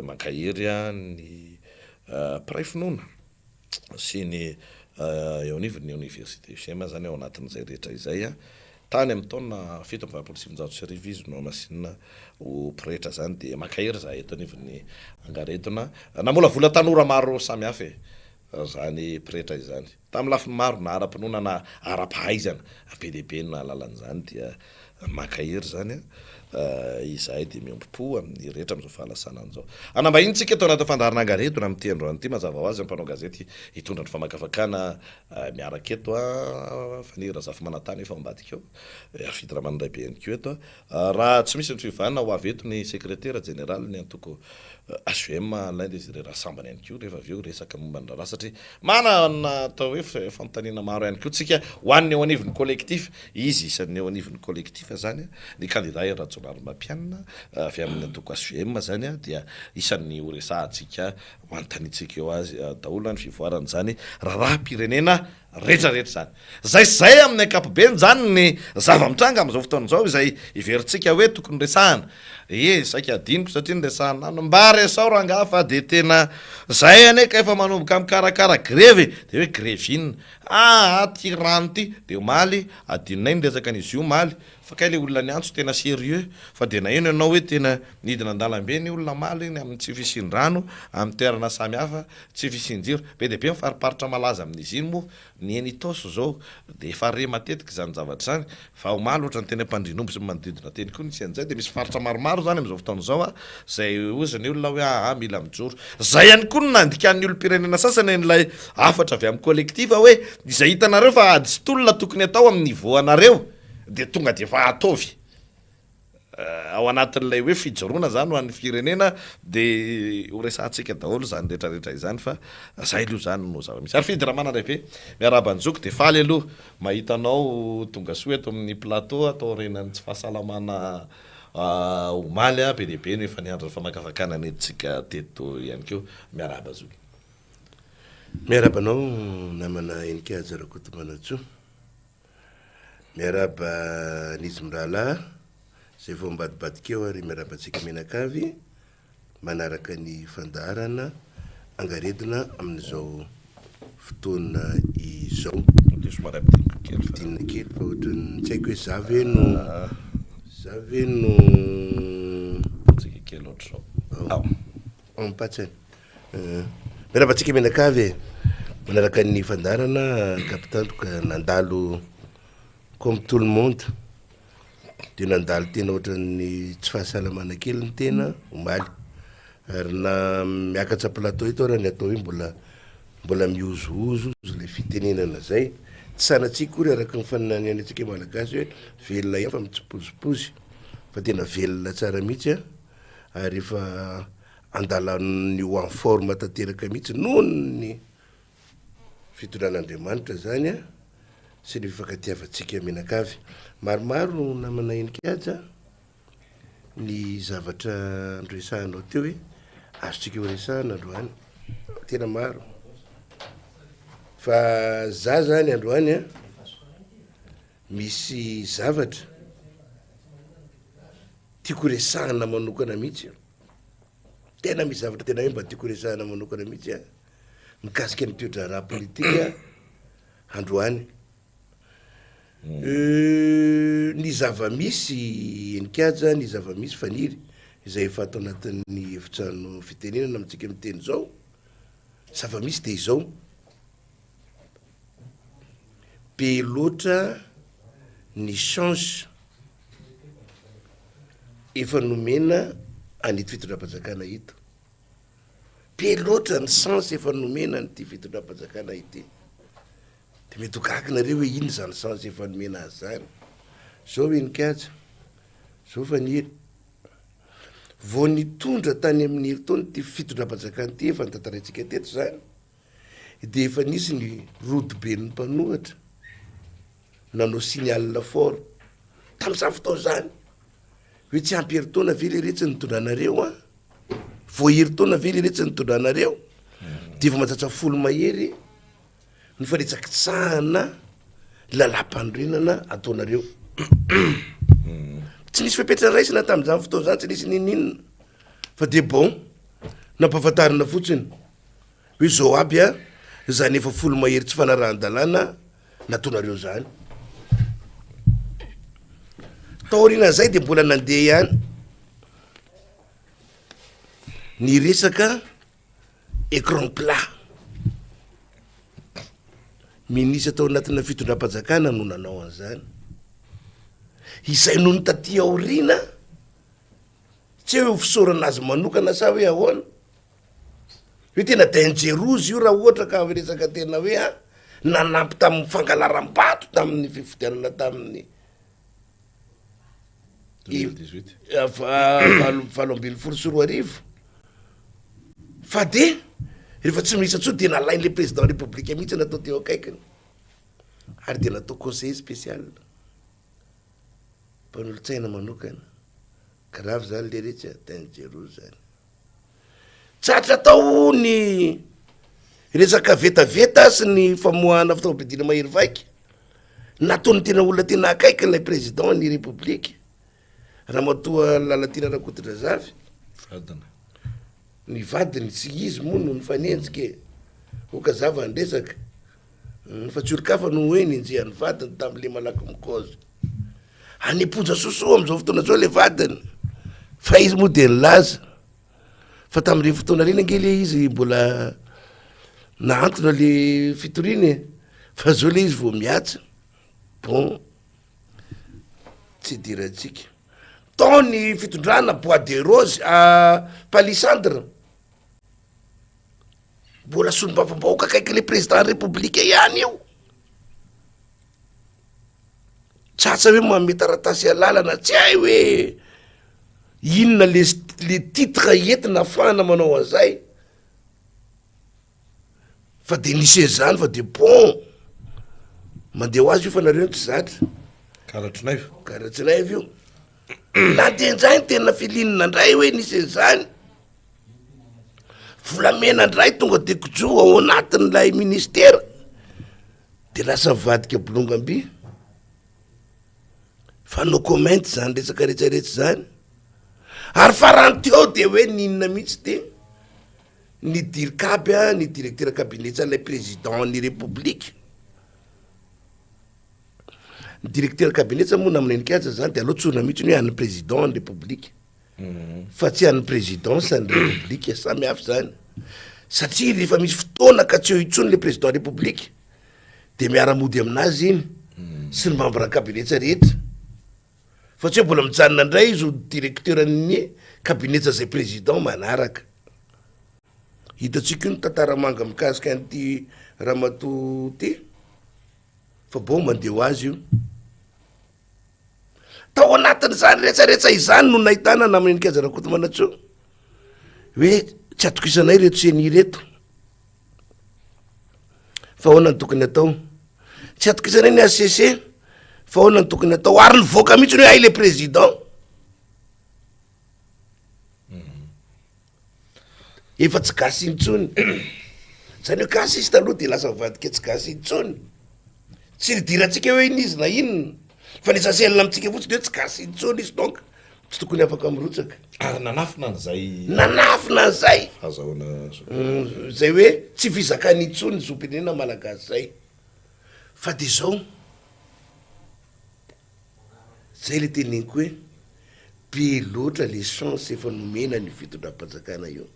mankahery ny mpiray finoana sy ny eo anivon'ny oniversite UCM izany ao anatin'izay rehetra izay. Tany amin'ny taona 1987 izy no namasinina ho pretra izany dia mankahery izahay eto anivon'ny Angaredona. Namolavola tanora maro samihafa e! Izany pretra izany. Tamin'ny lafiny maro, na ara-pinoana na ara-pahaizana, be dia be no nahalala an'izany dia mankahery izany izahay dia miombom-po amin'ny rehetra amin'izao fahalasanana izao. Hanambahintsika eto anatin'ny fandaharana Angaredona amin'ity androany ity, mazava ho azy ny mpanao gazety hitondra ny famakafakana miaraka eto, Faniry Razafimanantany efa ao ambadika ao, Hafid Ramanandraibe ihany koa eto. Raha tsy misy ny fiovana, ho avy eto ny sekretera jeneralin'ny antoko hvm Alain Désiré Rasambany ihany koa rehefa avy eo hiresaka momba ny raharaha satria manana atao hoe fanontaniana maro ihany koa tsika ho an'ny eo anivon'ny collectif. Izy isan'ny eo anivon'ny collectif izany, ny kandida Hery Rajaonarimampianina avy amin'ny antoko hvm izany dia isan'ny horesahantsika, ho anontaniantsika eo azy daholo ny fivoaran'izany raharaham-pirenena Rehetra rehetra izany. Izay sy izay amin'ny ankapobeny izany ny zava-mitranga amin'izao fotoana izao izay heverintsika hoe tokony resahana. Ie, saika adinoko satria niresahana anona. Mba resaho rangahy fa dia tena izay anie ka efa manomboka mikarakara grevy e! Dia hoe grevy inona? Aa ty rano ty! Dia omaly, adinonay ny resaka an'izy io omaly, fa kay ilay olona niantso tena sérieux fa dia naheno ianao hoe tena nidina an-dalambe ny olona omaly ny amin'ny tsy fisian-drano amin'ny toerana samihafa. Tsy fisian-jiro. Be dia be ny fariparitra malaza amin'izy iny moa, ny eny Itaosy izao dia efa re matetika izany zavatra izany, fa omaly ohatra ny teny Ampandrianomby sy ny manodidina teny koa nisy an'izay, dia misy faritra maromaro izany amin'izao fotoana izao izay hozy ny olona hoe aa mila mijoro. Izay ihany koa no nandikan'ny olom-pirenena sasany an'ilay hafatra avy amin'ny collectif hoe izay hitanareo fa ady sy tolona tokony atao amin'ny niveau anareo dia tonga dia efa ataovy. Ao anatin'ilay hoe fijoroana izany ho an'ny firenena dia ho resahantsika daholo izany rehetra rehetra izany fa izay aloha izany no zava-misy. Harifidy Ramanandraibe, miarahaba an'i Zoky dia faly aloha mahita anao tonga soa eto amin'ny plateau ato aorianan'ny tsy fahasalamana omaly, be dia be no efa niandry ny famakafakana nentintsika teto ihany koa. Miarahaba Zoky. Miarahaba anao namana Heninkaja Rakotomanantsoa. Miarahaba an'izy mirahalahy izay vao ambadibadika eo ary miarahaba antsika mianakavy manaraka ny fandaharana angaredona amin'izao fotoana izao. Dia somary ampidiniko kely fa. Ampidinina kely fa ohatran'ny tsy haiko hoe za ve no za ve no. Tsika kely ohatr'izao. Ao. Ao am-patsany. Miarahaba antsika mianakavy e! Manaraka ny fandaharana Kapitandroka nandalo comme tout le monde dia nandalo tena ohatran'ny tsy fahasalamana kely ny tena omaly ary na miakatra plateau eto ary ny atao hoe mbola mbola mihozohozo ilay fitenenana zay, tsy sanatria akory araka ny fananany antsika malagasy hoe velona ihany fa mitsipozipozy fa tena velona tsara mihitsy an! ary efa andalan'ny ho en forme tanteraka mihitsy noho ny fitondran'Andriamanitra zany an, sy ny fifankatiavantsika mianakavy. Maromaro namana Heninkaja ny zavatra noresahanao teo hoe azontsika ho resahana androany, tena maro fa za zany androany an misy zavatra tiako resahana manokana mihitsy an, tena misy zavatra tena hoe mba tiako resahana manokana mihitsy an, mikasika ny toe-draharaha politika androany. Ny zava-misy Heninkaja, ny zava-misy Faniry, izay efa ato anatin'ny efitrano fitenenana amintsika miteny izao, zava-misy dia izao, be loatra ny chance efa nomena an'ito fitondram-panjakana ito. Be loatra ny chance efa nomena an'ity fitondram-panjakana ity. De mety ho gaga nareo hoe inona izany chance efa nomena azy zany. Zao Heninkaja, zao Faniry, vao nitondra tany amin'ny herintaona ity fitondram-panjakana ity, efa notantaraintsika teto zany, dia efa nisy ny rodoben'ny mpanohitra nanao signal fort tamin'izany fotoana izany hoe tsy ampy herintaona ve le retsy nitondranareo an? Vao herintaona ve le retsy nitondranareo? Dia efa mahatratra folo mahery ny fanitsakitsahana lalàmpanorenana ataonareo. Tsy nisy fepetra raisina tamin'izany fotoana izany, tsy nisy n'inon'inona fa dia bon nampahafantarina fotsiny. Hoe zao aby a, zany efa folo mahery tsy fanarahan-dalàna nataonareo zany. Taorianan'izay dia mbola nandeha ihany ny resaka écran plat. Minisitra tao anatina fitondram-panjakana no nanao an'izany. Izay nony taty aoriana, tsy hoe ho fisaorana azy manokana sa hoe ahoana, Hoe tena dangerous io raha ohatra ka resaka tena hoe a nanampy tamin'ny fangalaram-bato tamin'ny fifidianana tamin'ny 2018 fa de rehefa tsy miisa intsony de nalain'le président république mihitsy natao teo akaikiny ary de natao conseiller spécial mpanolotsaina manokana grave zany le retsy a dangerous zany Tratra tao ny resaka vetaveta sy ny famoahana fitaovam-piadiana mahery vaika nataon'ny tena olona tena akaiky ilay président ny République, Ramatoa Lalatiana Rakotondrazafy. Vadiny. Ny vadiny sy izy moa no nifanenjika e. Oka zava ny resaka. Fa tsy olon-kafa no hoe nenjehan'ny vadiny tamin'le malaky mikozy. Any am-ponja sosoa amin'izao fotoana izao le vadiny. Fa izy moa dia nilaza fa tamin'ireny fotoana ireny ange le izy mbola nahantona le fitoriana e. Fa zao le izy vao mihatsa. Bon, tsy idirantsika. Tao ny fitondrana bois de rose, palissandre. Mbola solombavambahoaka akaiky le président république ihany io. Tsatsa hoe manome taratasy alalana, tsy hay hoe inona le le titre entina afahana manao an'izay. Fa de nisy an'izany fa de bon, mandeha ho azy io fa nareo no tsy zatra. Karatrinaivo. Karatrinaivo io. Na de indray ny tena feeling ndray hoe nisy an'izany. Volamena indray tonga de kijo ao anatin'ilay ministera de lasa mivadika bolongam-by. Fa no comment zany resaka retraretra zany. Ary farany teo de hoe n'inona mihitsy de ny dircab a, ny directeur cabinet an'ilay président ny république. Ny directeur cabinet moa namana Heninkaja zany de aleo tsorina mihitsy hoe an'ny président ny république. Fa tsy an'ny présidence ny république, samy hafa zany. Satria rehefa misy fotoana ka tsy eo intsony le président république de miara-mody aminazy iny sy ny membre cabinet rehetra. Fa tsy hoe mbola mijanona indray izy ho directeur ny cabinet zay président manaraka. Hitantsika io ny tantara manga mikasika an'ity ramatoa ty fa bon mandeha ho azy io. Tao anatin'izany retraretra izany no nahitana naman'i Nikaja Rakotomanantsoa hoe tsy atokisanay ireto ceni ireto fa ahoana ny tokony atao, tsy atokisanay ny HCC fa ahoana ny tokony atao, ary nivoaka mihitsy ny hoe hay le président. Efa tsy gasy intsony. Zany hoe gasy izy taloha de lasa mivadika tsy gasy intsony. Tsy nidirantsika hoe inona izy na inona. Fa ny essentiel amintsika fotsiny de hoe tsy gasy intsony izy donc tsy tokony afaka mirotsaka. Ary nanafina an'izay. Nanafina an'izay. Fahazahoana Zay hoe tsy fizakany intsony ny zom-pirenena malagasy zay. Fa de zao. Zay le teneniko hoe be loatra le chance efa nomena an'io fitondram-panjakana io.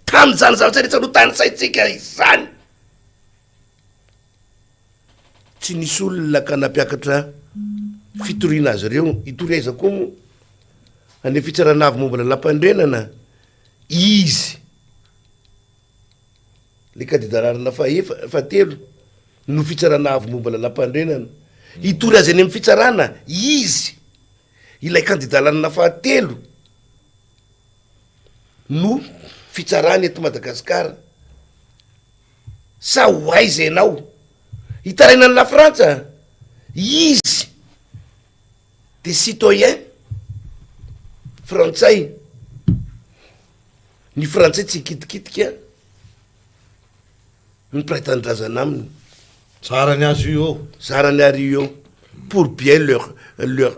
Tamin'izany zavatra rehetra notanisaintsika izany, tsy nisy olona ka nampiakatra fitoriana azy ireo. Hitory aiza koa moa? Any fitsarana avo momba ny lalàmpanorenana izy. Le kandida laharana fahaefa, fahatelo no fitsarana avo momba lalàmpanorenana. Hitory azy any amin'ny fitsarana izy, ilay kandida laharana fahatelo no fitsarana eto Madagasikara. Sa ho aiza ianao? Hitaraina an'i Lafrantsa? Izy dia citoyen frantsay. Ny frantsay tsy hikitikitika ny mpiray tanindrazana aminy. Zarany azy io eo. Zarany ary io eo. Pour bien leur, leur,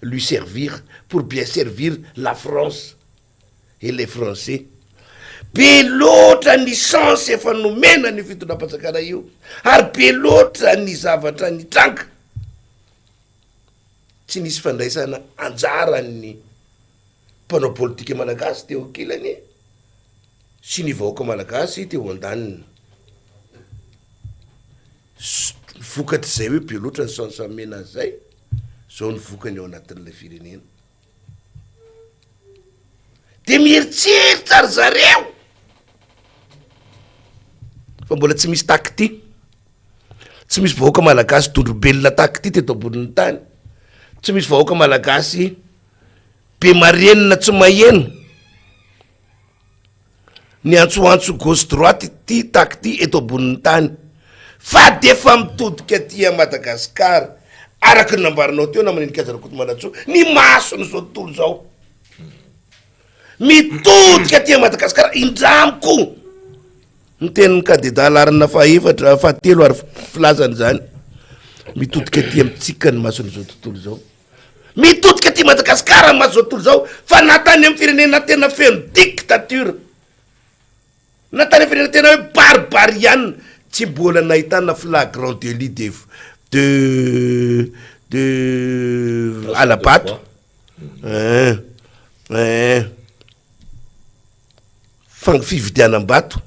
lui servir, pour bien servir la France et les français. Be loatra ny chance efa nomena an'io fitondram-panjakana io ary be loatra ny zavatra nitranga. Tsy nisy fandraisana anjaran'ny mpanao politika malagasy teo ankilany sy ny vahoaka malagasy teo andaniny. Vokatr'izay hoe be loatra ny chance omena azy zay, zao ny vokany ao anatin'ilay firenena. De mieritreritra ry zareo fa mbola tsy misy tahaka ity, tsy misy vahoaka malagasy dondrombelona tahaka ity teto ambonin'ny tany, tsy misy vahoaka malagasy Be marenina tsy maheno ny antsoantso gauche droite ity tak ity eto ambonin'ny tany fa defa mitodika aty a Madagascar araka ny nambaranao teo namana Nikaja Rakotomanantsoa ny mason'izao tontolo izao mitodika aty a Madagascar indramiko ny tenin'ny kandida laharana fahaefatra fahatelo ary filazany izany mitodika aty amintsika ny mason'izao tontolo izao. Mitodika aty Madagascar ny maso zao tontolo zao fa na tany amin'ny firenena tena feno dictature na tany amin'ny firenena tena hoe barbarian tsy mbola nahitana flagrant délit de de de hala-bato eh eh fang- fividianam-bato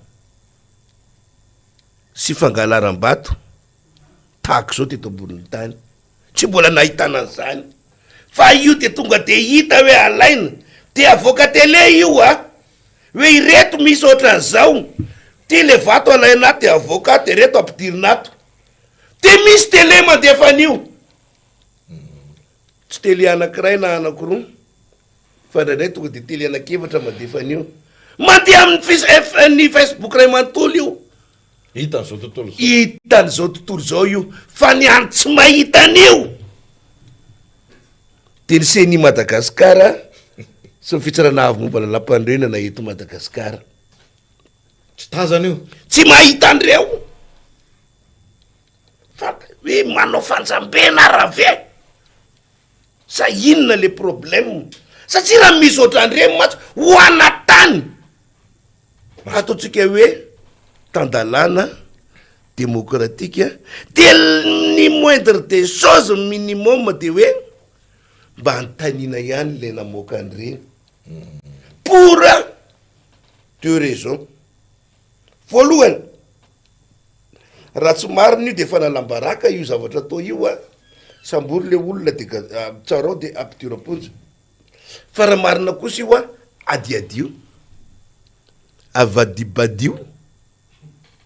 sy fangalaram-bato tahaka izao teto ambonin'ny tany. Tsy mbola nahitana an'izany. Fa io de tonga de hita hoe alaina, de avoaka télé io a! Hoe ireto misy ohatran'izao, ty le vato alaina ato de avoaka ato, de reto ampidirina ato. De misy télé mandefa an'io. Tsy télé anakiray na anakiroa, fa indraindray tonga de télé anakefatra mandefa an'io. Mandeha amin'ny fis- ny Facebook iray manontolo io. Hitan'izao tontolo izao. Hitan'izao tontolo izao io fa ny any tsy mahita an'io de ny ceni Madagascar. Sy ny Fitsarana Avo momba ny Lalàmpanorenana eto Madagasikara. Tsy tazana io. Tsy mahita an'ireo. Fa hoe manao fanjambena ara ve? Sa inona le problème? Satria raha misy ohatran'ireny mantsy ho ana tany ataontsika hoe tan-dalàna demokratika de ny moindre des choses minimum de hoe mba anontaniana ihany le namoaka an'ireny pour deux raisons. Voalohany, raha tsy marina io de fanalam-baraka io zavatra atao io a, sambory le olona de tsarao de ampidiro am-ponja. Fa raha marina kosa io a, adiadio, avadibadio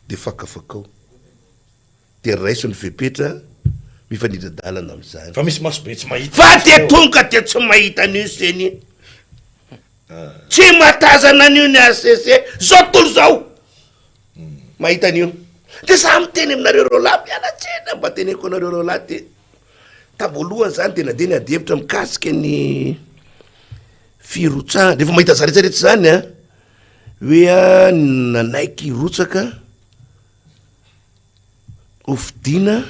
de fakafakao, de raiso ny fepetra mifanindran-dalana amin'izany. Fa misy maso be tsy mahita. Fa de tonga de tsy mahita an'io ceni. Tsy mahatazana an'io ny HCC zao tontolo zao mahita an'io. De za miteny aminareo roalahy, miala tsiny mba teneniko anareo roalahy ty. Tamboalohany zany de nandeha ny ady hevitra mikasika ny firotsahana, rehefa mahita za rehetra rehetra zany an, hoe an nanaiky hirotsaka hofidiana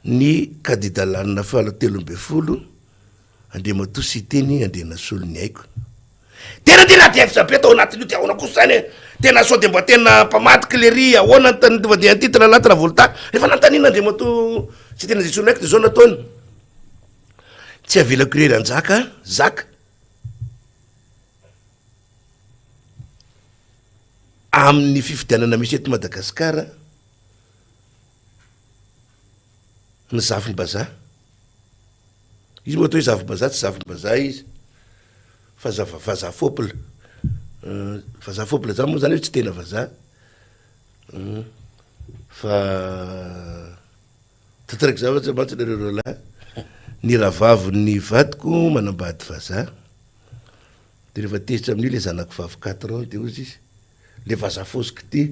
ny kandida lanina faha 13 Andriamatoa Siteny Andrianasoloniaiko. Tena tena ady hevitra be tao anatin'io de ahoana kosa zany e? Tena sao de mba tena mpamadika lery, ahoana ny tany fandehan'ity tralala travolta? Rehefa nanontaniana Andriamatoa Siteny Andrianasoloniaiko de zao nataony, tsy avelako irery hanjaka zaka amin'ny fifidianana misy eto Madagasikara ny zafim-bazaha. Izy moa atao hoe zafim-bazaha, tsy zafim-bazaha izy fa zava- vazaha fôpla. Vazaha fôpla zany moa zany hoe tsy tena vazaha fa tanteraka zavatra mantsy nareo roalahy, ny rahavavin'ny vadiko manambady vazaha, de rehefa tezitra amin'io le zanako vavy quatre ans de hozy izy, le vazaha fosiko ty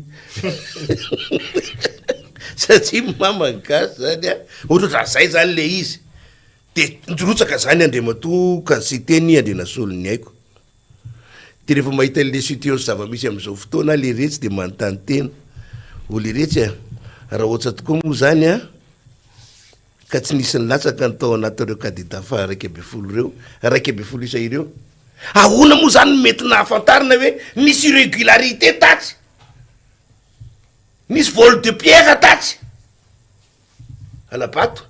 satria mama ny gasy zany a, ohatrohatran'izay zany le izy, de nirotsaka zany Andriamatoa ka Siteny Andrianasoloniaiko, de rehefa mahita an'le situation zava-misy am'izao fotoana le retsy de manontany tena, o le retsy a, raha ohatra tokoa moa zany a, ka tsy nisy nilatsaka ny tao anatin'ireo kandida faha 11 ireo, 11 isa ireo. Ahoana moa izany no mety nahafantarana hoe nisy irregularité tatsy? Nisy vol de pierre tatsy? Hala-bato.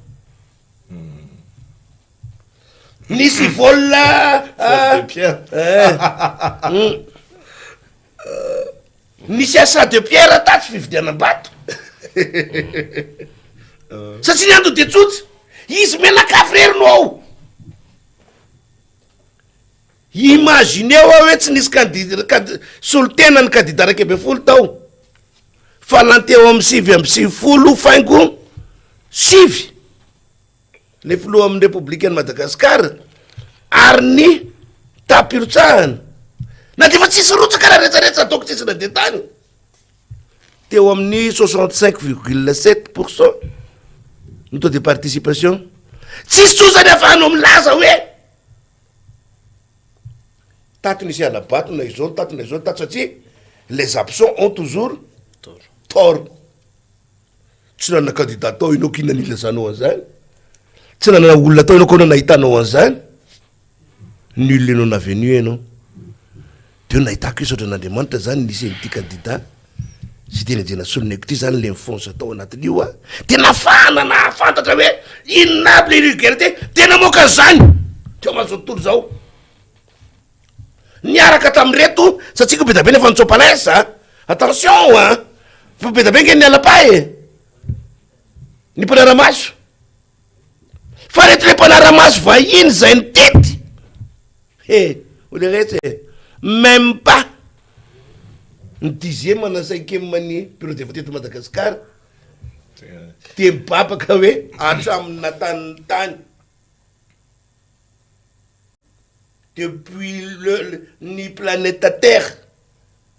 Nisy vol Vol de pierre. Eh. Nisy achat de pierre tatsy fividianam-bato. Satria ny antony dia tsotra, izy mianakavy irery no ao. Imagineo aho hoe tsy nisy candid- candi- solontena ny kandida 11 tao, fa lany teo amin'ny 99 faingo sivy. ny filoha amin'ny Repoblikan'i Madagasikara ary ny taham-pirotsahana na dia efa tsisy rotsaka raha rehetrarehetra ataoko tsisy nandeha tany teo amin'ny 65 virgule 7 pourcent ny taux de participation tsisy tsoa zany afahanao milaza hoe tato nisy hala-bato na izao tato na izao tato satria les absents ont toujours tort. Tsy nanana candidat tao ianao k'inona nilazanao an'izany? Tsy nanana olona tao ianao k'aona nahitanao an'izany? Nul et non avenu ianao. De eo nahitako hoe misaotra an'Andriamanitra zany nisy an'ity candidat Siteny Andrianasoloniaiko ity zany le nifonce tao anatin'io a, de nafahana nahafantatra hoe inona aby le irregularité, de namoaka an'izany teo am'zao tontolo zao. Niaraka tamin'ireto satria ko be dia be nefa nitsoa-palais a! Attention a! Fa be dia be nge ny niala-pa e! Ny mpanara-maso. Fa reto le mpanara-maso vahiny izay nitety! He! Hoy le retsy e! Même pas ny dixième na cinquième ny bureau de vote eto Madagasikara dia mibabaka hoe hatramin'ny natanin'ny tany. Depuis le ny planète terre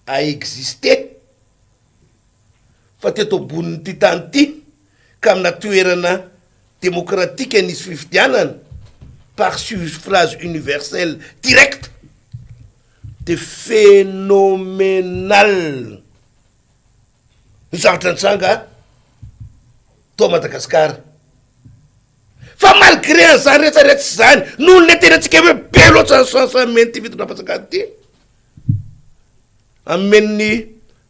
a existé fa teto ambonin'ity tany ity ka amina toerana demokratika nisy fifidianana. Par suffrage universel direct de phénoménal ny zavatra nitranga tao Madagascar. Fa malgré an'izany rehetra rehetra izany, noho ny le tenantsika hoe be loatra ny chance amen'ity fitondram-panjakana ity, amen'ny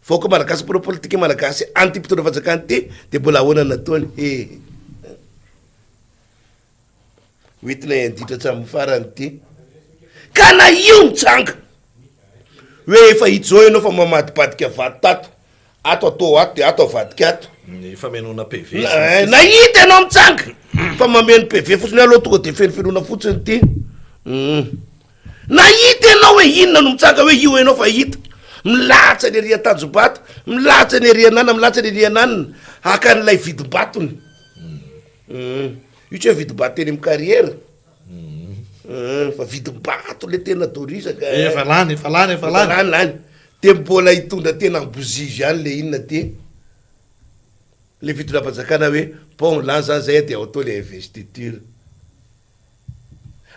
vahoaka malagasy mpanao politika malagasy an'ity mpitondra fanjakana ity, de mbola ahoana ny nataony? He. Hoentina hianditra hatramin'ny farany ity. Ka na io mitsanga hoe efa hijao ianao fa mamadibadika vato tato, ato atao ato de ato avadika ato. Ny famenoana PV sy ny Na, sisa. na hita ianao mitsanga fa mameno PV fotsiny aloha tonga de fenofenoina fotsiny ity. Na hita ianao hoe inona no mitsanga hoe io ianao fa hita. Milahatsa ny ery Antanjombato, milahatsa ny ery anana, milahatsa ny ery ananina haka an'ilay vidim-batony. Hum, io tsy hoe vidim-bato teny amin'ny carrière. Hum, fa vidim-bato le tena dorizaka. Eh, efa lany, efa lany, efa lany. Lany, lany. De mbola hitondra tena ambozizy ihany le inona ty. Le fitondram-panjakana hoe bon lany zany zay de atao le investiture.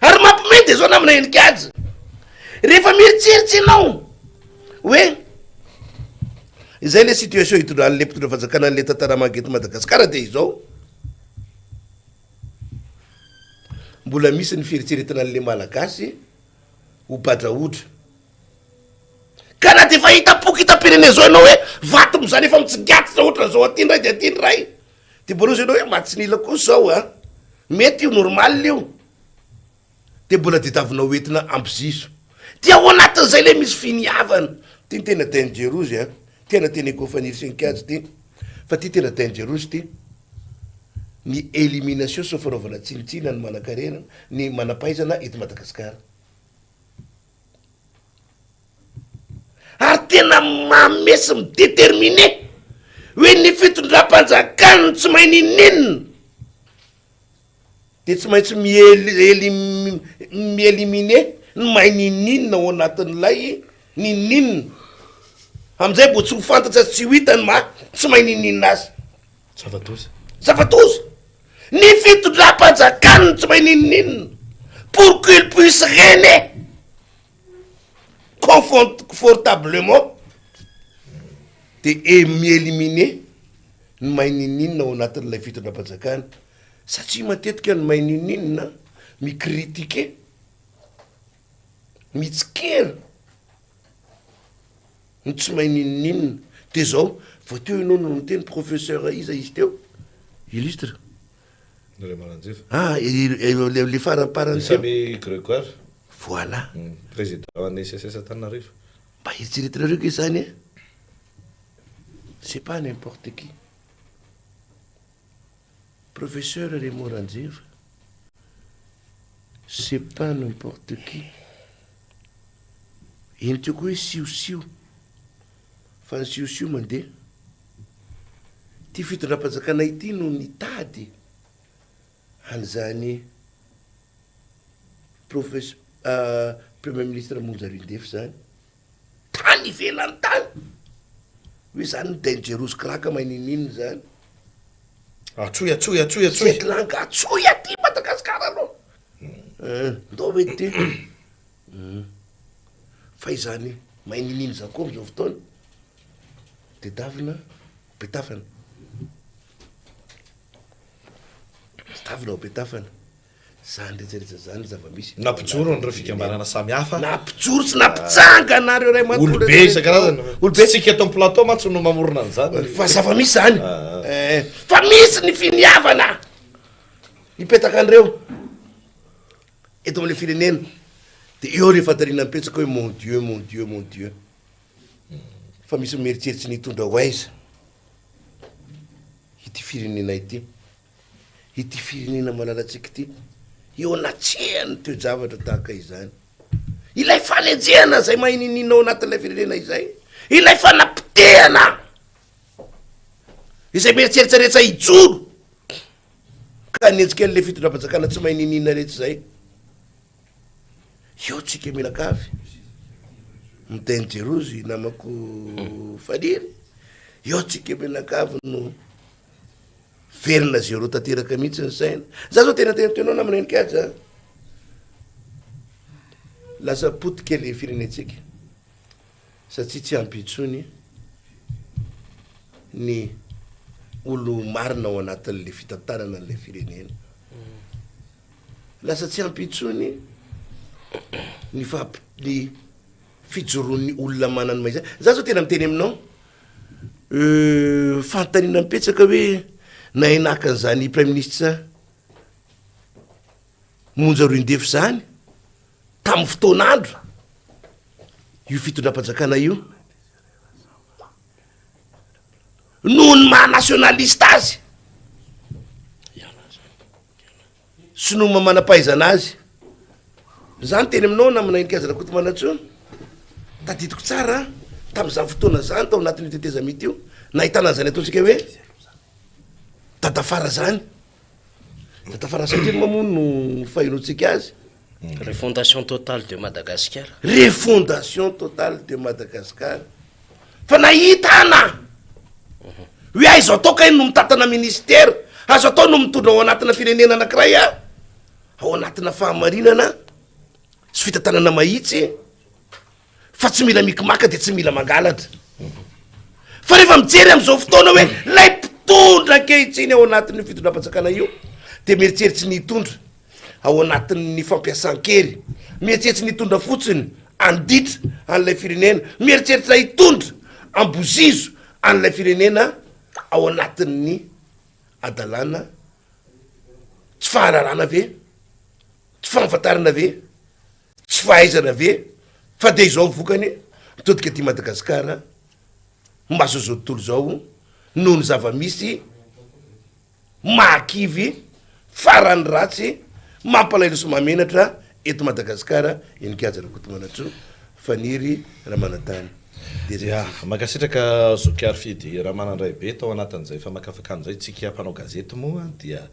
Ary mampiomehy dia zao namana Henikajy, rehefa mieritseritsy ianao hoe izay le situation itondran'le mpitondra fanjakana an'le tantaramanga eto Madagasikara dia izao, mbola misy ny fieritreretana an'le Malagasy ho badrahodra. Ka na dia efa hitam-poko hitam-pirenena zao ianao hoe vato mizana efa mitsigatitra ohatran'izao aty indray dia aty indray, Dia mbola ozy ianao hoe matsinila koa zao a! Mety io, normal io. Dia mbola tadiavinao hoentina hampizizo. Dia ao anatin'izay ilay misy finiavana. Ty ny tena dangerous a! Tena teneko Faniry sy ny Kajy ty. Fa ty tena dangerous ty. Ny élimination sy ny fanaovana tsinontsinona ny manankarena, ny manam-pahaizana eto Madagasikara. Ary tena manome sy mi-determiner hoe ny fitondram-panjakana no tsy mahay n'inon'inona dia tsy maintsy mi-eli- mi-eliminer ny mahay n'inon'inona ao anatin'ilay n'inon'inona. Amin'izay vao tsy ho fantatra sy tsy ho hita ny maha tsy mahay n'inon'inona azy. Zava-doza. Zava-doza. Ny fitondram-panjakana no tsy mahay n'inon'inona pour qu'il puisse régner confortablement de e mi-éliminer ny mahay n'inon'inona ao anatin'ilay fitondram-panjakana satria matetika ny mahay n'inon'inona mi-critiquer, mitsikera. Ny tsy mahay n'inon'inona. Dia zao, vao teo ianao no niteny professeur iza izy teo? Illustre. Remaranjeva. Ah, le le faramparany teo. Samy Grégoire. Voilà. Président an'ny SSS Antananarivo. Mba eritreretinareo ange zany e. C'est pas n'importe qui. Professeur Raymond Ranjeva, c'est pas n'importe qui. Eny teo koa hoe siosio, fa ny siosio mandeha. Ity fitondram-panjakana ity no nitady an'izany profes- premier ministre Monja Roindefo zany. Tany ivelany tany! Hoe zany ny dangerous crack mahay ninoninona zany. Atsoy atsoy atsoy atsoy. Jet lag atsoy aty Madagascar aloha. Eh, ndao ve ty. Fa izany mahay ninoninona zany koa amizao fotoana. Tedavina ho betafana. Tedavina ho betafana. Zany rehetra rehetra zany ny zava-misy. Nampijoro an'ireo fikambanana samihafa. Nampijoro sy nampitsangana ireo ray aman-dreny. Olobe isan-karazany. Olobe. Tsy tsika eto amin'ny plateau mantsy no mamorona an'izany. Fa zava-misy zany. Eh, fa misy ny finiavana hipetaka an'ireo eto amin'ilay firenena. De eo rehefa tarinana mipetsaka hoe mon Dieu, mon Dieu, mon Dieu. Fa misy mieritreritry ny hitondra ho aiza ity firenena ity. ity firenena malalantsika ity eo anatrehan'ny toe-javatra tahaka izany. Ilay fanenjehana izay mahay niniana ao anatin'ilay firenena izay, ilay fanapotehana izay mieritreritra rehetra hijoro ka hanenjika an'ilay fitondram-panjakana tsy mahay niniana rehetra izay. Eo tsika mianakavy, midain-jerozy namako Faniry, eo tsika mianakavy no Velona zéro tanteraka mihitsy ny saina. Za zao tena tena teo anao namana Heninkaja a. Lasa potika le firenentsika satria tsy ampy intsony ny olo marina ao anatin'le fitantanana an'le firenena. Lasa tsy ampy intsony ny famp- ny fijoroan'ny olona manana maha izy azy. Za zao tena miteny aminao, fanontaniana mipetsaka hoe nahay naka an'izany praiminisitra Monja Roindefo izany tamin'ny fotoan'andro io fitondram-panjakana io. Noho ny maha nationaliste azy sy noho ny maha manam-pahaizana azy. Za niteny aminao namana Heninkaja Rakotomanantsoa, tadidiko tsara tamin'izany fotoana izany tao anatin'io tetezamita io, nahitana an'izany ataontsika hoe dadafara zany. Dadafara satria moa no fahenoantsika azy. Refondation totale de Madagascar. Refondation totale de Madagascar. Fa nahita ana hoe aiza atao kay no mitantana ministera, azo atao no mitondra ao anatina firenena anankiray a, ao anatina fahamarinana sy fitantanana mahitsy fa tsy mila mikimaka de tsy mila mangalatra. Fa rehefa mijery am'izao fotoana hoe lay mpitondra ankehitriny ao anatin'io fitondram-panjakana io de mieritseritsy ny hitondra ao anatin'ny fampiasan-kery, mieritseritsy ny hitondra fotsiny handitra an'ilay firenena, mieritreritra hitondra ambozizo an'ilay firenena ao anatin'ny hadalana, tsy fahalalana ve, tsy fahafantarana ve, tsy fahaizana ve, fa de izao ny vokany, mitodika aty Madagasikara, mason'izao tontolo izao, noho ny zava-misy, Mahakivy, farany ratsy, mampalahelo sy mahamenatra eto Madagasikara Heninkaja Rakotomanantsoa, Faniry Ramanantany. Dia mankasitraka Zoky Harifidy Ramanandraibe tao anatin'izay famakafakana izay. Isika mpanao gazety moa dia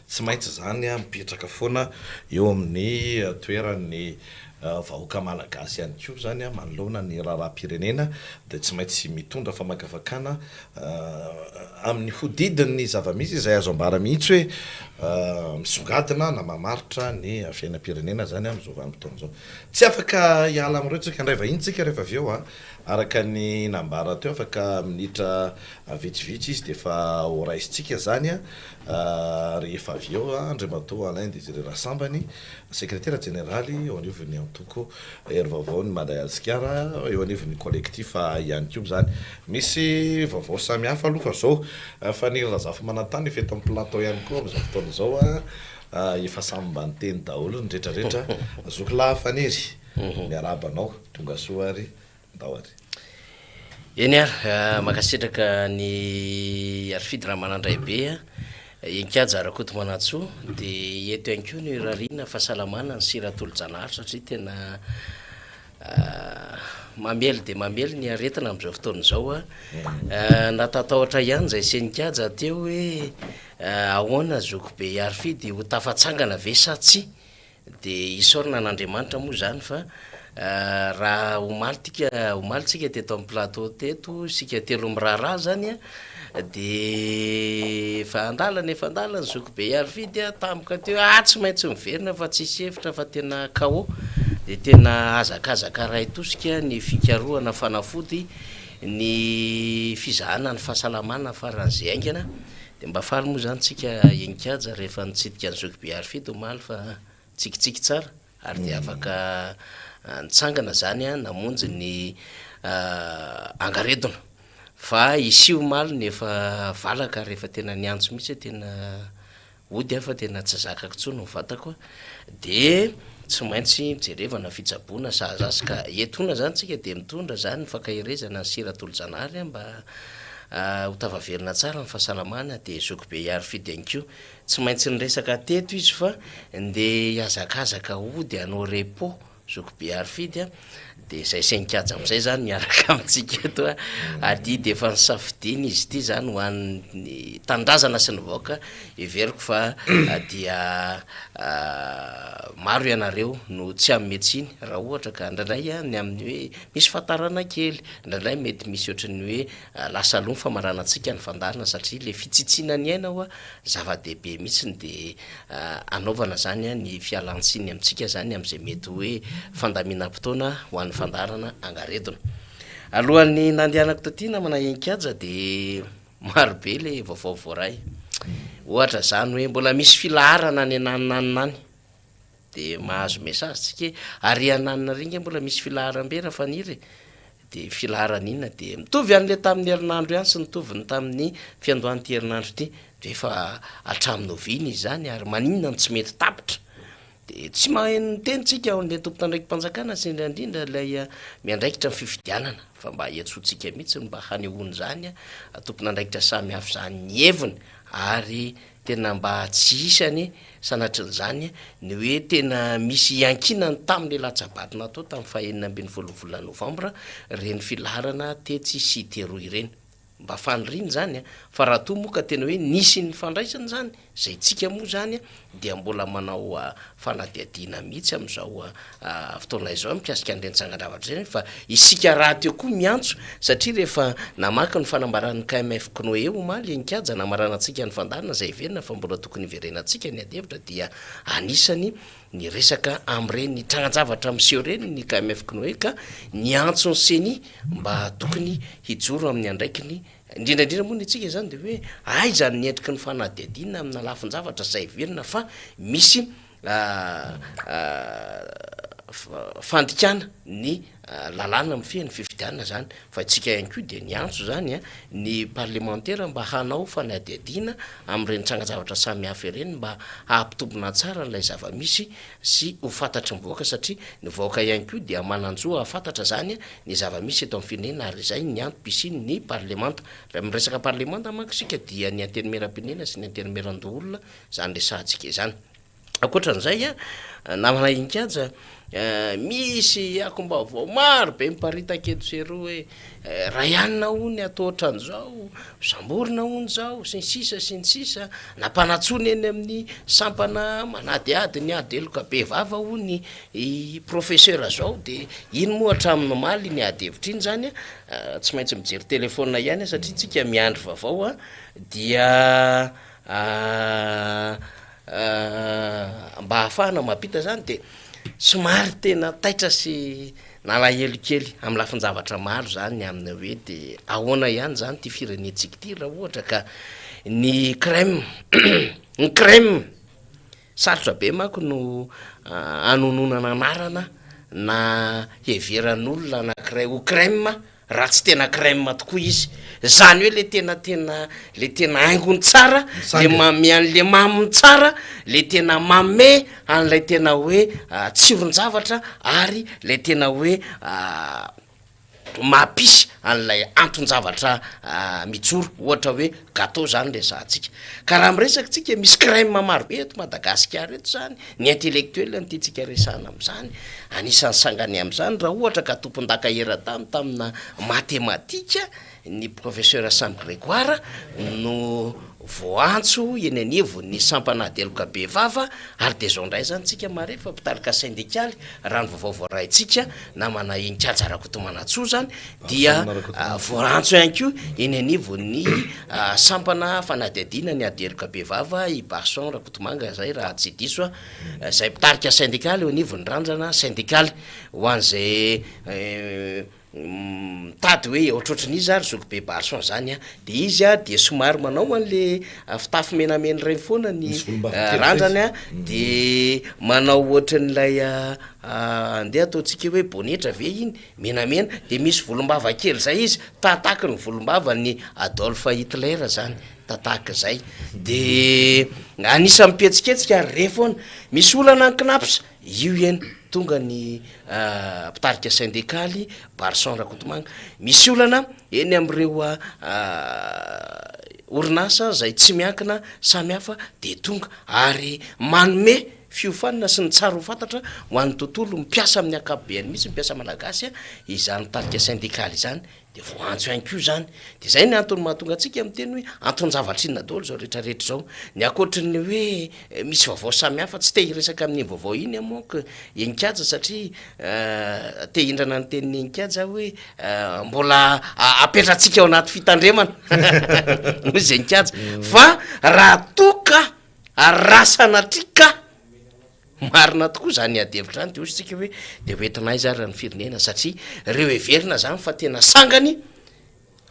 tsy maintsy izany mipetraka foana eo amin'ny toeran'ny vahoaka malagasy ihany koa izany manoloana ny raharaham-pirenena dia tsy maintsy mitondra famakafakana Amin'ny hodidin'ny zava-misy izay azo ambara mihitsy hoe misongadina na mamaritra ny fiainam-pirenena izany amin'izao vanim-potoana izao. Tsy afaka hiala amin'ireo tsika handray vahiny tsika rehefa avy eo. Araka ny nambara teo, afaka minitra vitsivitsy izy dia efa horaisintsika izany rehefa avy eo, Andriamatoa Alain Désiré Rasambany, Sekretera jeneraly eo anivon'ny antoko Hery Vaovaon'i Madagasikara, eo anivon'ny Collectif ihany koa izany. Misy vaovao samihafa aloha fa izao, Faniry Razafimanantany efa eto amin'ny plateau ihany koa amin'izao fotoana izao, efa samy mba niteny daholo ny rehetrarehetra. Zoky lahy Faniry, miarahaba anao, tongasoa ary ndao ary. Eny ary, mankasitraka an'i Harifidy Ramanandraibe a, Enkihaja Rakotomanantsoa, dia eto ihany koa no irariana fahasalamana ny sira atolo-janahary satria tena mamely dia mamely ny aretina amin'izao fotoana izao a. Natatahotra ihany izay sy Enkihaja teo hoe ahoana zokibe Harifidy ho tafatsangana ve sa tsia? Dia isaorana an'Andriamanitra moa izany fa raha omaly tika, omaly tsika teto amin'ny plateau teto, isika telo miraharaha izany an, dia efa an-dalana, efa an-dalana ny zokibe Harifidy an, tampoka teo, ah tsy maintsy miverina fa tsisy hevitra fa tena KO. Dia tena hazakazaka iray tosika ny fikarohana fanafody, ny fizahana ny fahasalamana faran'izay haingana. Dia mba faly moa izany tsika Enikaja rehefa nitsidika an'i Zokibe Harifidy omaly fa tsikitsiky tsara ary dia afaka nitsangana izany namonjy ny angaredona. Fa isia omaly no efa valaka ary efa tena niantso mihitsy hoe tena Hody aho fa tena tsy zakako intsony ny vatako a! De tsy maintsy jerevana fitsaboana sahaza azy ka etoana zany tsika de mitondra zany ny fankaherezana ny sira atolo-janahary a mba ho tafaverina tsara ny fahasalamana de zokibe Iarifidy ihany koa tsy maintsy niresaka teto izy fa ndeha hihazakazaka hody hanao repos zokibe Iarifidy a! Dia izay sain-kaja amin'izay izany miaraka amintsika eto a. Adidy efa nisafidiana izy ity izany ho an'ny tanindrazana sy ny vahoaka. Heveriko fa dia maro ianareo no tsy hanome tsiny raha ohatra ka indraindray ny amin'ny hoe misy fahatarana kely, indraindray mety misy ohatran'ny hoe Lasa aloha ny famaranantsika ny fandaharana satria le fitsitsiana ny aina hoa zava-dehibe mihitsiny de anaovana zany ny fialantsiny amintsika zany amin'izay mety hoe fandaminam-potoana ho an'ny fandaharana angaredona. Alohan'ny nandehanako taty namana Heninkaja de maro be le vaovao voaray. Ohatra zany hoe mbola misy filaharana any ananona any any de mahazo message tsika hoe ary ananona ary nge mbola misy filaharam-be Rafaniry e! Dia filaharana inona dia mitovy an'ilay tamin'ny herinandro ihany sy nitovy ny tamin'ny fiandohan'ity herinandro ity. Dia efa hatramin'ny oviana izy izany ary maninona no tsy mety tapitra? Dia tsy mahay miteny tsika ao amin'ilay tompon'andraiki-panjakana sy indrindra indrindra ilay miandraikitra ny fifidianana fa mba iantsoantsika mihitsy ny mba hanehoana izany tompon'andraikitra samihafa izany ny heviny ary Tena mba tsy hisy anie, sanatrin'izany, ny hoe tena misy iankinany tamin'ilay latsa-bato natao tamin'ny fahenina ambin'ny folo volana novambra ireny filaharana tetsy sy teroa ireny. Mba faniriana izany an! Fa raha toa moa ka tena hoe nisy nifandraisana izany, izay tsika moa izany dia mbola manao fanadihadiana mihitsy amin'izao fotoana izao mikasika an'ireny tsangan-javatra ireny fa isika rahateo koa miantso satria rehefa namaky ny fanambaran'ny KMF Cnoe omaly i Nkaja namaranantsika ny fandaharana izay heverina fa mbola tokony hiverenantsika ny adihevitra dia anisany niresaka amin'ireny trangan-javatra miseho ireny ny KMF Cnoe ka niantso ny Ceni mba tokony hijoro amin'ny andraikiny indrindra indrindra moa ny antsika izany dia hoe aiza ny endriky ny fanadihadiana amina lafin-javatra izay heverina fa misy fandikana ny lalàna mifehy ny fifidianana izany, fa isika ihany koa dia niantso izany ny parlemantera mba hanao fanadihadiana amin'ireny trangan-javatra samihafa ireny mba hampitombina tsara an'ilay zava-misy sy ho fantatry ny vahoaka satria ny vahoaka ihany koa dia manan-jo hahafantatra izany ny zava-misy eto amin'ny firenena ary izay ny antom-pisian'ny parlemanta. Raha miresaka parlemanta manko isika dia ny antenimieram-pirenena sy ny antenimierandoholona izany resahantsika izany. Ankoatran'izay, namana Inkaja, misy akom-baovao maro be miparitaka eto sy eroa hoe Raianina hono atao ohatran'izao, samborina hono izao, sy ny sisa sy ny sisa, nampanantsoina eny amin'ny sampana manadihady ny ady heloka bevava hono i professeur zao, dia iny moa hatramin'ny omaly iny ady hevitra iny izany, tsy maintsy mijery telephone ihany aho satria tsika miandry vaovao dia Mba ahafahana mampita izany dia somary tena taitra sy nalahelo kely amin'ny lafin-javatra maro izany ny amin'ny hoe dia ahoana ihany izany ity firenentsika ity raha ohatra ka ny crème ny crème sarotra be manko no hanononana anarana na heveran'olona anankiray ho crème Raha tsy tena crème tokoa izy. Zany hoe le tena tena le tena haingony tsara, le manome an'le maminy tsara, le tena manome an'ilay tena hoe tsiron-javatra ary le tena hoe mampisy an'ilay anton-javatra mijoro, ohatra hoe gateau zany resahantsika. Ka raha miresaka tsika misy crème maro be eto Madagasikara eto zany, Ny intellectuel no tiantsika resahana amin'izany. Anisan'ny sangany amin'izany raha ohatra ka tompondaka eran-tany tamina matematika ny Professeur Sam Grégoire no voaantso eny anivon'ny sampana ady heloka bevava ary dia izao indray izany tsika mahare fa mpitarika sendikaly raha ny vaovao voaraintsika namana Inkaja Rakotomanantsoa izany dia voaantso ihany koa eny anivon'ny sampana fanadihadiana ny ady heloka bevava i Barson Rakotomanga izay raha tsy diso aho, izay mpitarika sendikaly eo anivon'ny randrana sendikaly. Ho an'izay mitady hoe ohatrohatrin'iza ary zokibe Barson izany an, dia izy an dia somary manao an'le fitafy menamena ireny foana ny randrany an, dia manao ohatran'ilay andeha ataontsika hoe bonetra ve iny? Menamena, dia misy volombava kely zay izy, tahatahaky ny volombavan'i Adolf Hitler zany, tahatahaky zay. De anisan'ny mpihetsiketsika ary re foana. Misy olana ny Cnaps, io eny, tonga ny mpitarika sendikaly, Barson Rakotomanga. Misy olana eny amin'ireo orinasa zay tsy miankina samihafa de tonga ary manome. fiofanana sy ny tsara ho fantatra ho an'ny tontolo mpiasa amin'ny ankapobeany mihitsy ny mpiasa malagasy izany tarika sendikaly izany dia voaantso ihany koa izany. Dia izay ny antony mahatonga antsika miteny hoe anton-javatra inona daholo izao rehetra rehetra izao. Ny ankoatry ny hoe misy vaovao samihafa, tsy te hiresaka amin'iny vaovao iny aho manko Heninkaja satria te hindrana ny tenin'i Heninkaja aho hoe mbola apetratsika ao anaty fitandremana hoy izy Heninkaja fa raha toa ka ary raha sanatria ka Marina tokoa izany ady hevitra izany, dia hoy isika hoe dia ho entina aiza ary ny firenena satria ireo heverina izany fa tena sangany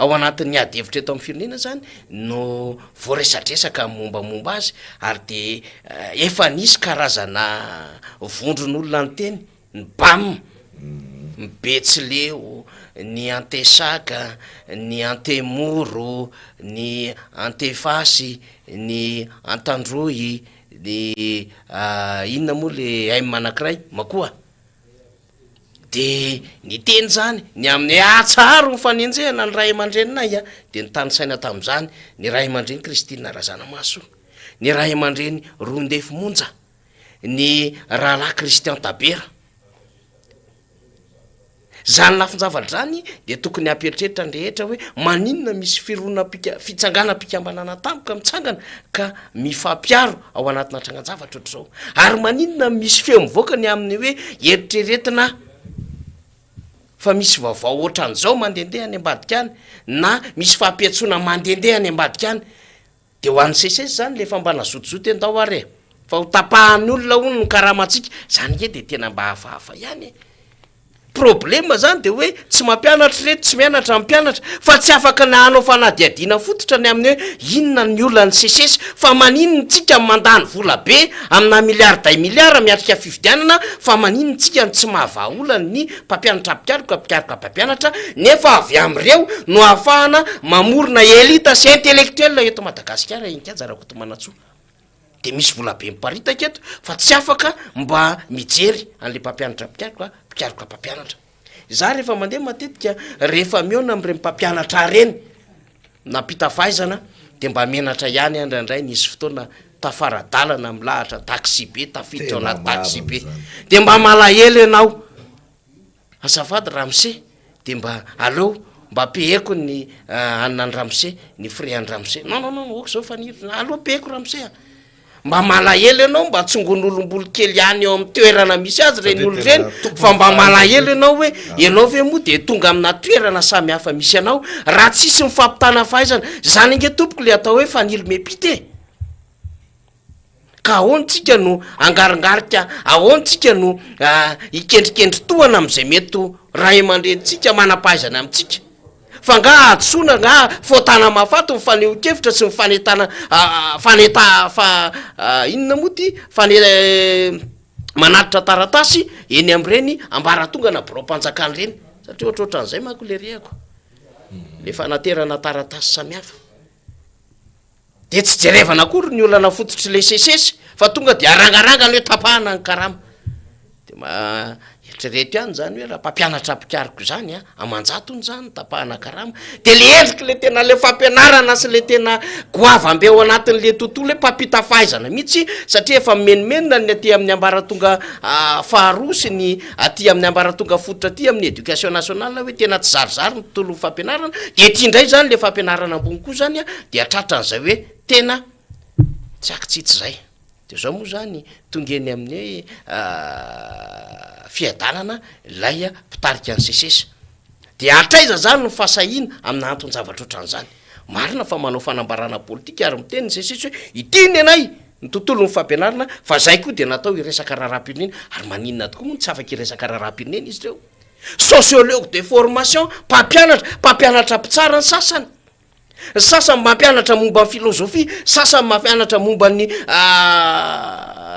ao anatin'ny ady hevitra eto amin'ny firenena izany no voaresadresaka ny mombamomba azy ary dia efa nisy karazana vondron'olona niteny, ny bam, ny betsileo, ny antesaka, ny antemoro, ny antefasy, ny antandroy, Ny inona moa le M anakiray? Makoa. De niteny zany ny amin'ny hoe atsaharo ny fanenjehana ny ray aman-dreninay a! De nitanisaina tamin'izany ny ray aman-dreny Christine Razanamahasoa, ny ray aman-dreny Roindefo Monja, ny rahalahy Christian Tabera. Izany lafin-javatra izany dia tokony hampieritreritra ny rehetra hoe maninona misy fironam-pika, fitsanganam-pikambanana tampoka mitsangana ka mifampiaro ao anatina trangan-javatra ohatr'izao. Ary maninona misy feo mivoaka ny amin'ny hoe eritreretina fa misy vaovao ohatran'izao mandehandeha any ambadika any na misy fampiantsoana mandehandeha any ambadika any. Dia ho an'ny seces izany le efa mba nazotozoto hoe ndao ary e! Fa ho tapahan'ny olona hono ny karamantsika, zany nge dia tena mba hafahafa ihany e! Problème zany dia hoe tsy mampianatra ireto, tsy mianatra ny mpianatra, fa tsy afaka na hanao fanadihadiana fototra ny amin'ny hoe inona ny olan'ny seces, fa maninona tsika no mandany vola be amina milliard day milliard miatrika fifidianana, fa maninona tsika no tsy mahavaha olana ny mpampianatra mpikaroka, mpikaroka mpampianatra, nefa avy amin'ireo no ahafahana mamorona elite sy intellectuel eto Madagasikara, Heninkaja Rakotomanantsoa. Dia misy vola be miparitaka eto fa tsy afaka mba mijery an'ilay mpampianatra mpikaroka, mpikaroka mpampianatra. Izaho rehefa mandeha matetika, rehefa mihaona amin'ireny mpampianatra ireny, nampita fahaizana, dia mba menatra ihany aho indraindray, nisy fotoana tafara-dalana milahatra taxi-be, tafiditra ao anaty taxi-be, dia mba malahelo ianao, azafady ramose, dia mba aleo mba peheko ny anona an'i ramose, ny frais an'i ramose, non non non, ok zao Faniry, aleo peheko ramose a. Mba malahelo ianao mba tsongon'olom-bolo kely ihany eo amin'ny toerana misy azy ireny olona ireny fa mba malahelo ianao hoe ianao ve moa dia tonga amina toerana samy hafa misy anao raha tsisy ny fampitana fahaizana. Izany ange tompoko le atao hoe fanilo mepita e! Ka ahoana tsika no hangaringarika, ahoana tsika no hikendrikendry tohana amin'izay mety ho ray aman-drenintsika manam-pahaizana amintsika? Fa nga hadisoana nga fotana mahafaty ny fanehoan-kevitra sy ny fanetana faneta fa inona moa ty fane manatitra taratasy eny amin'ireny ambaratonga na biraom-panjakana ireny satria ohatrohatran'izay manko le rehako le fanaterana taratasy samihafa. Dia tsy jerevana akory ny olana fototr'ilay seces fa tonga dia arangarangana hoe tapahana ny karama. Dia mba eritrereto ihany izany hoe raha mpampianatra mpikaroka izany an, aman-jatony izany tapahana karama. Dia le endrik'ilay tena le fampianarana sy le tena goavam-be ao anatin'ilay tontolo hoe mpampita fahaizana mihitsy satria efa mimenomenona ny aty amin'ny ambaratonga faharoa sy ny aty amin'ny ambaratonga fototra aty amin'ny éducation nationale hoe tena tsy zarizary ny tontolon'ny fampianarana, dia ety indray izany le fampianarana ambony koa izany an, dia tratran'izay hoe tena tsy ankitsitsy izay. Dia izao moa izany tonga eny amin'ny hoe fiadanana ilay mpitarika ny seces. Dia hatraiza izany ny fahasahiana amina anton-javatra ohatran'izany? Marina fa manao fanambarana politika ary miteny ny seces hoe ity ny anay, ny tontolon'ny fampianarana, fa zay koa dia natao hiresaka raharaham-pirenena, ary maninona tokoa moa no tsy afaka hiresaka raharaham-pirenena izy ireo? Sociologue de formation, mpampianatra, mpampianatra mpitsara ny sasany. Ny sasany mampianatra momba ny filozofia, sasany mampianatra momba ny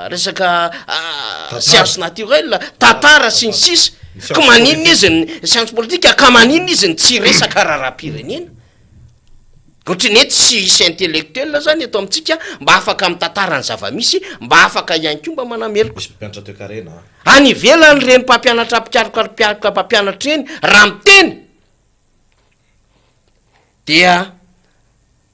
resaka science naturelle, tantara sy ny sisa. Ka maninona izy ny science politique, ka maninona izy no tsy hiresaka raharaham-pirenena? Ohatry ny hoe tsy hisy intellectuel zany eto amintsika mba afaka mitantara ny zava-misy, mba afaka ihany koa mba manameloka. Misy mpampianatra toekarena an. Any ivelany ireny mpampianatra mpikaroka mpikaroka mpampianatra ireny raha miteny dia.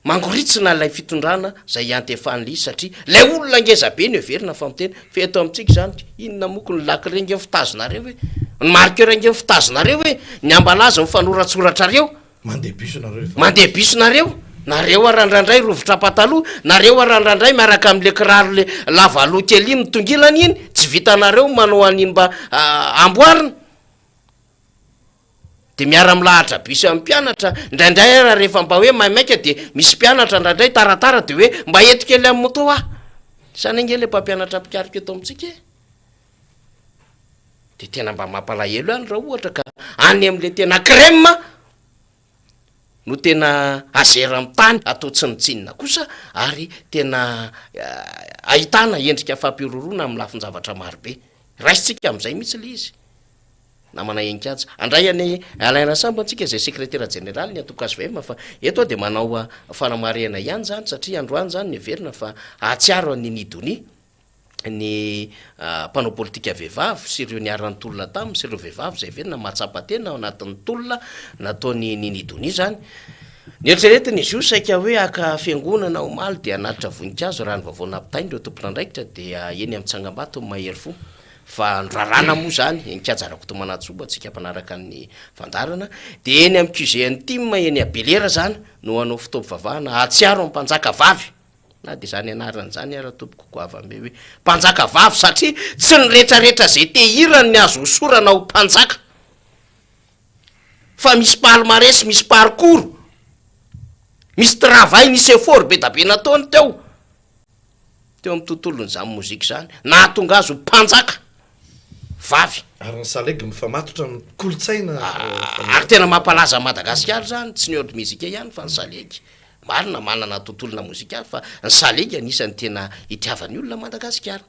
Mangoritsina ilay fitondrana izay iantefan'ilay izy satria ilay olona ngeza be no heverina fa miteny fa eto amintsika izany inona moa ko ny lakile nge ny fitazonareo e, ny marqueur nge ny fitazonareo e, ny ambalaza ny fanoratsoratrareo, Mandeha bus nareo efa. Mandeha bus nareo, nareo ara indraindray rovitra pataloha, nareo ara indraindray miaraka amin'le kiraro le lava loha kely iny mitongilana iny, tsy vitanareo ny manao an'iny mba amboarina. Dia miara-milahatra bus amin'ny mpianatra, indraindray ara rehefa mba hoe maimaika dia misy mpianatra indraindray taratara dia hoe mba ento kely amin'ny moto aho. Izany ange le mpampianatra mpikaroka eto amintsika e. Dia tena mba mampalahelo ihany raha ohatra ka any amin'ilay tena crème no tena azera amin'ny tany atao tsinontsinona kosa ary tena ahitana endrika fampihorohoroana amin'ny lafin-javatra marobe. Raisintsika amin'izay mihitsy ilay izy. Namana Heninkaja. Handray an'i Alain Rasamba antsika izay sekretera jeneraly ny antoko hvm fa eto aho dia manao fanamarihana ihany izany satria androany izany noheverina fa hahatsiaro an'i Nini Donia ny mpanao politika vehivavy sy ireo niara-nitolona taminy sy ireo vehivavy izay heverina mahatsapa tena ao anatin'ny tolona nataon'i Nini Donia izany. Noeritreretina izy io saika hoe haka fiangonana omaly dia hanatitra voninkazo raha ny vaovao nampitain'ireo tompon'andraikitra dia eny amin'ny tsangambaton'ny mahery fo fa norarana moa izany eny Kianja Rakotomanantsoa antsika mpanaraka ny fandaharana dia eny amin'ny QG Intime eny Belera izany no hanao fotoam-pivavahana hahatsiaro ny mpanjaka vavy Na dia izany anarana izany ara tompoko goavambe hoe mpanjaka vavy satria tsy ny retraretra izay te hirany ny azo hosorana ho mpanjaka fa misy palmarès, misy parcours, misy travail, nisy effort be da be nataony teo teo amin'ny tontolon'izany mozika izany nahatonga azy ho mpanjaka vavy. Ary ny salegy mifamatotra amin'ny kolontsaina. Ary tena mampalaza an'i Madagasikara izany, tsy ny World Music ihany fa ny salegy. Marina manana tontolona mozikaly fa ny salegy anisan'ny tena itiavan'ny olona Madagasikara.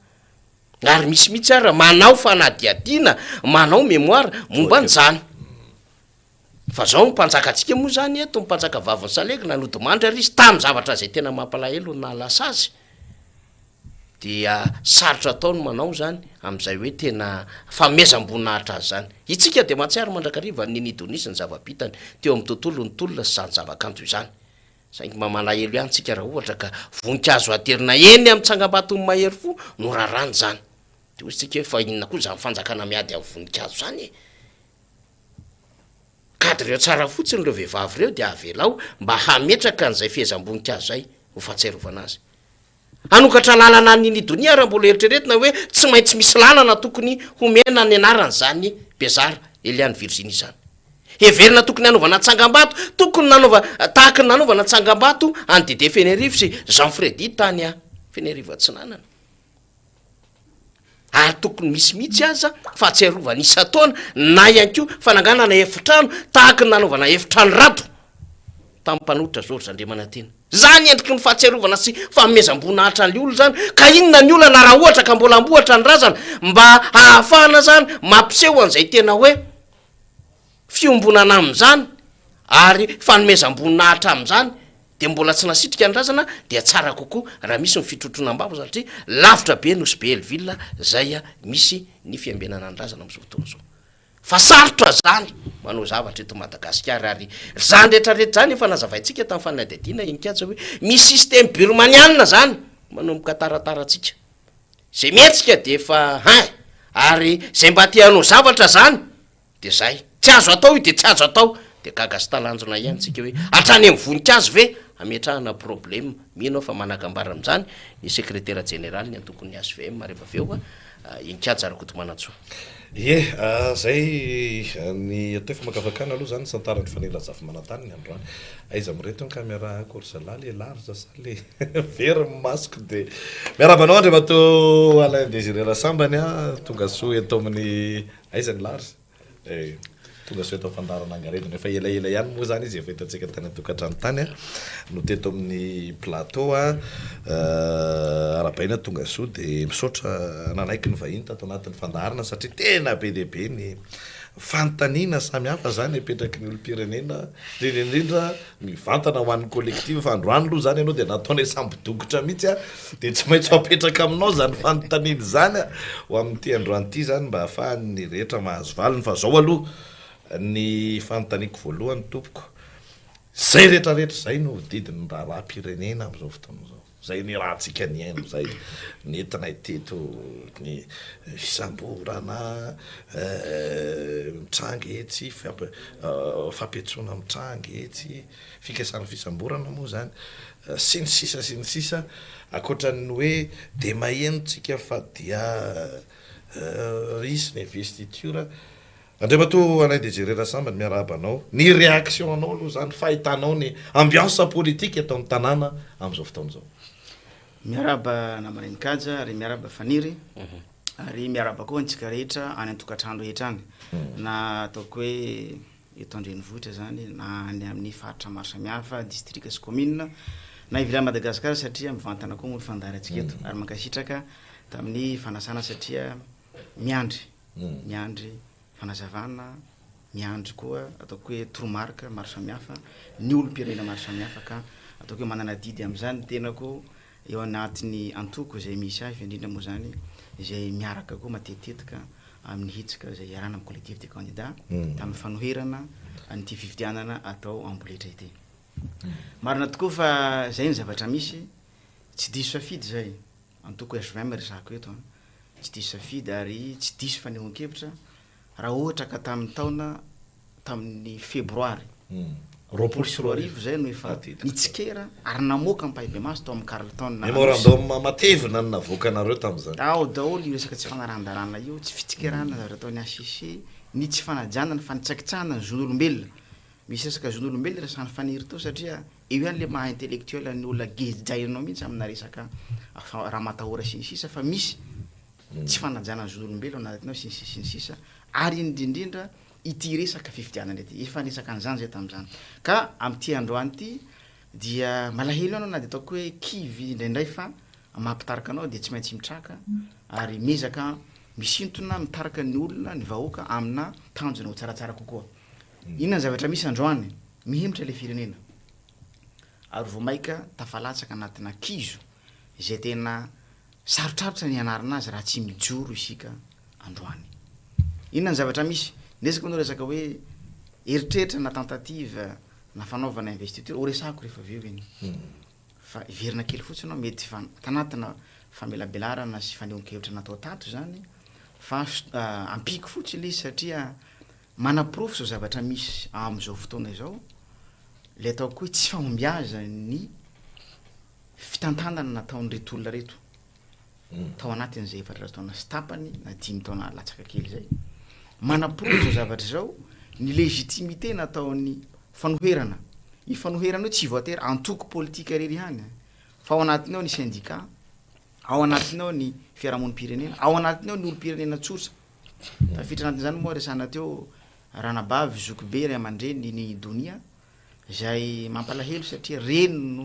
Ary misy mihitsy ara manao fanadihadiana, manao mémoire momba an'izany. Fa zao ny mpanjakantsika moa zany eto, ny mpanjaka vavin'ny salegy na nodimandry ary izy tamin'ny zavatra izay tena mampalahelo no nahalasa azy dia sarotra atao ny manao izany amin'izay hoe tena fanomezam-boninahitra azy izany. Itsika dia mahatsiaro mandrakariva an'i Nini Donia sy ny zava-bitany teo amin'ny tontolon'ny tolona sy izany zava-kanto izany. Saingy mba malahelo ihany tsika raha ohatra ka voninkazo aterina eny amin'ny tsangambaton'ny mahery fo no raràna izany. Dia hoy isika hoe fa inona koa izany fanjakana miady amin'ny voninkazo izany e? Cadreo tsara fotsiny ireo vehivavy ireo dia avelao mba hametraka an'izay fehezam-boninkazo izay ho fahatsiarovana azy. Hanokatra lalana any Ninidonia raha mbola eritreretina hoe tsy maintsy misy lalana tokony homena ny anaran'izany Bezara Eliane Virginie izany. Heverina tokony hanaovana tsangambato, tokony nanova tahaka ny nanaovana tsangambato an'i Dédé Fenerivo sy Jean Freddy tany Fenerivo Atsinanana. Ary tokony misy mihitsy aza fahatsiarovana isan-taona na ihany koa fananganana efitrano tahaka ny nanaovana efitrano rado tamin'ny mpanolotra Georges Andriamanantena. Izany endriky ny fahatsiarovana sy fanomezam-boninahitra an'ilay olona izany. Ka inona ny olana raha ohatra ka mbola ambohatra ny razana mba hahafahana izany mampiseho an'izay tena hoe fiombonana amin'izany ary fanomezam-boninahitra amin'izany dia mbola tsy nasitrika ny razana dia tsara kokoa raha misy ny fitrotroana am-bava satria lavitra be Nosy Be Hellville zay misy ny fiambenana ny razana amin'izao fotoana izao. Fa sarotra zany manao zavatra eto Madagasikara ary zany rehetra rehetra zany efa nazavaintsika tamin'ny fanadihadiana iny kaja hoe misy système birmaniana zany manomboka taratara antsika. Zay mihetsika dia efa hein ary zay mba te hanao zavatra zany Dia zay. Tsy azo atao io dia tsy azo atao. Dia gaga sy talanjona ihany tsika hoe hatrany amin'ny voninkazo ve ametrahana problème. Mino aho fa manakambara amin'izany ny sekretera jeneraly ny antokon'ny hvm rehefa avy eo Inkaja Rakotomanantsoa. Ie, zay ny atao hoe famakafakana aloha zany ny santaran'i Fanilo Razafimanantany ny androany. Aiza amin'ireto ny caméra ako ry zalahy le large sa le very ny masoko dia miarahaba anao Andriamatoa Alain Désiré Rasambany a, tongasoa eto amin'ny Aiza ny large? Eh, tonga soa eto am-pandaharana angaredona. Efa elaela ihany moa izany izy efa hitantsika tany an-tokantrano tany a, no teto amin'ny plateau a. Arahabaina tonga soa dia misaotra nanaiky ny vahiny tato anatin'ny fandaharana satria tena be dia be ny fanontaniana samihafa izany apetraky ny olom-pirenena, indrindra indrindra Mivantana ho an'ny collectif fa androany aloha zany ianao dia nataonay sambo-dokotra mihitsy a, dia tsy maintsy ho apetraka aminao zany fanontaniana izany a, ho amin'ity androany ity zany mba ahafahan'ny rehetra mahazo valiny fa zao aloha ny fanontaniako voalohany tompoko, Izay rehetra rehetra izay no hodidin'ny raharaham-pirenena amin'izao fotoana izao. Izay niarahantsika nihaino izay nentinay teto ny fisamborana mitranga etsy, fampiantsoana mitranga etsy, fikasana fisamborana moa izany sy ny sisa sy ny sisa, ankoatran'ny hoe dia maheno tsika fa dia hisy ny investiture. Andriamatoa Alain Désiré Rasambany, miarahaba anao. Ny réaction anao aloha izany, fahitanao ny ambiance politique eto amin'ny tanàna amin'izao fotoana izao. Miarahaba namana Heninkaja ary miarahaba Faniry ary miarahaba koa antsika rehetra any an-tokantrano rehetra any na ataoko hoe eto an-drenivohitra izany na any amin'ny faritra maro samihafa, distrika sy commune na ivelan'i Madagasikara satria mivantana koa moa ny fandaharantsika eto ary mankasitraka tamin'ny fanasana satria miandry miandry fanazavana, miandry koa ataoko hoe toromarika maro samihafa, ny olom-pirenena maro samihafa ka ataoko hoe manana adidy amin'izany ny tenako eo anatin'ny antoko izay misy ahy fa indrindra moa izany izay miaraka koa matetitetika amin'ny hetsika izay iarahana amin'ny collectif des candidats tamin'ny fanoherana an'ity fifidianana atao amboletra ity. Marina tokoa fa izay ny zavatra misy, tsy diso safidy izay. Antoko hvm resahako eto an, tsy diso safidy ary tsy diso fanehoan-kevitra raha ohatra ka tamin'ny taona tamin'ny febroary 2020 izay no efa nitsikera ary namoaka ampahibemaso tao amin'ny Carlton Anosy. Memorandum matevina no navoakanareo tamin'izany. Ao daholo io resaka tsy fanarahan-dalàna io, tsy fitsikerana ny zavatra ataon'ny HCC, ny tsy fanajana ny fanitsakitsahana ny zon'olombelona. Misy resaka zon'olombelona resahan'i Faniry teo satria eo ihany le maha intellectuel ny olona gejainao mihitsy amina resaka ramatahora sy ny sisa fa misy tsy fanajana ny zon'olombelona ao anatiny ao sy ny sisa sy ny sisa ary indrindrindra ity resaka fifidianana ity efa niresaka an'izany zay tamin'izany ka amin'ity androany ity dia malahelo ianao na dia ataoko hoe kivy indraindray fa mampitarika anao dia tsy maintsy mitraka ary miezaka misintona mitarika ny olona ny vahoaka amina tanjona ho tsaratsara kokoa. Inona ny zavatra misy androany? Mihemotra ilay firenena ary vao maika tafalatsaka anatina kizo izay tena sarotrarotra ny hanarina azy raha tsy mijoro isika androany. Inona ny zavatra misy? Niresaka moa resaka hoe eritreritra na tentative na fanaovana investiture, ho resahako rehefa avy eo iny. Fa hiverina kely fotsiny aho, mety efa tanatina famelabelarana sy fanehoan-kevitra natao tato izany fa ampiako fotsiny ilay izy satria Manaporofo izao zavatra misy amin'izao fotoana izao ilay ataoko hoe tsy fahombiazan'ny fitantanana nataon'ireto olona ireto tao anatin'izay efatra taona sy tapany na dimy taona latsaka kely izay. Manaporofo izao zavatra izao ny légitimité nataon'ny fanoherana. Io fanoherana io tsy voatery antoko politika irery ihany fa ao anatiny ao ny syndicat, ao anatiny ao ny fiarahamonim-pirenena, ao anatiny ao ny olom-pirenena tsotra. Tafiditra anatin'izany moa resahana teo ranabavy zokibe ray aman-dreny ny Donia izay mampalahelo satria reny no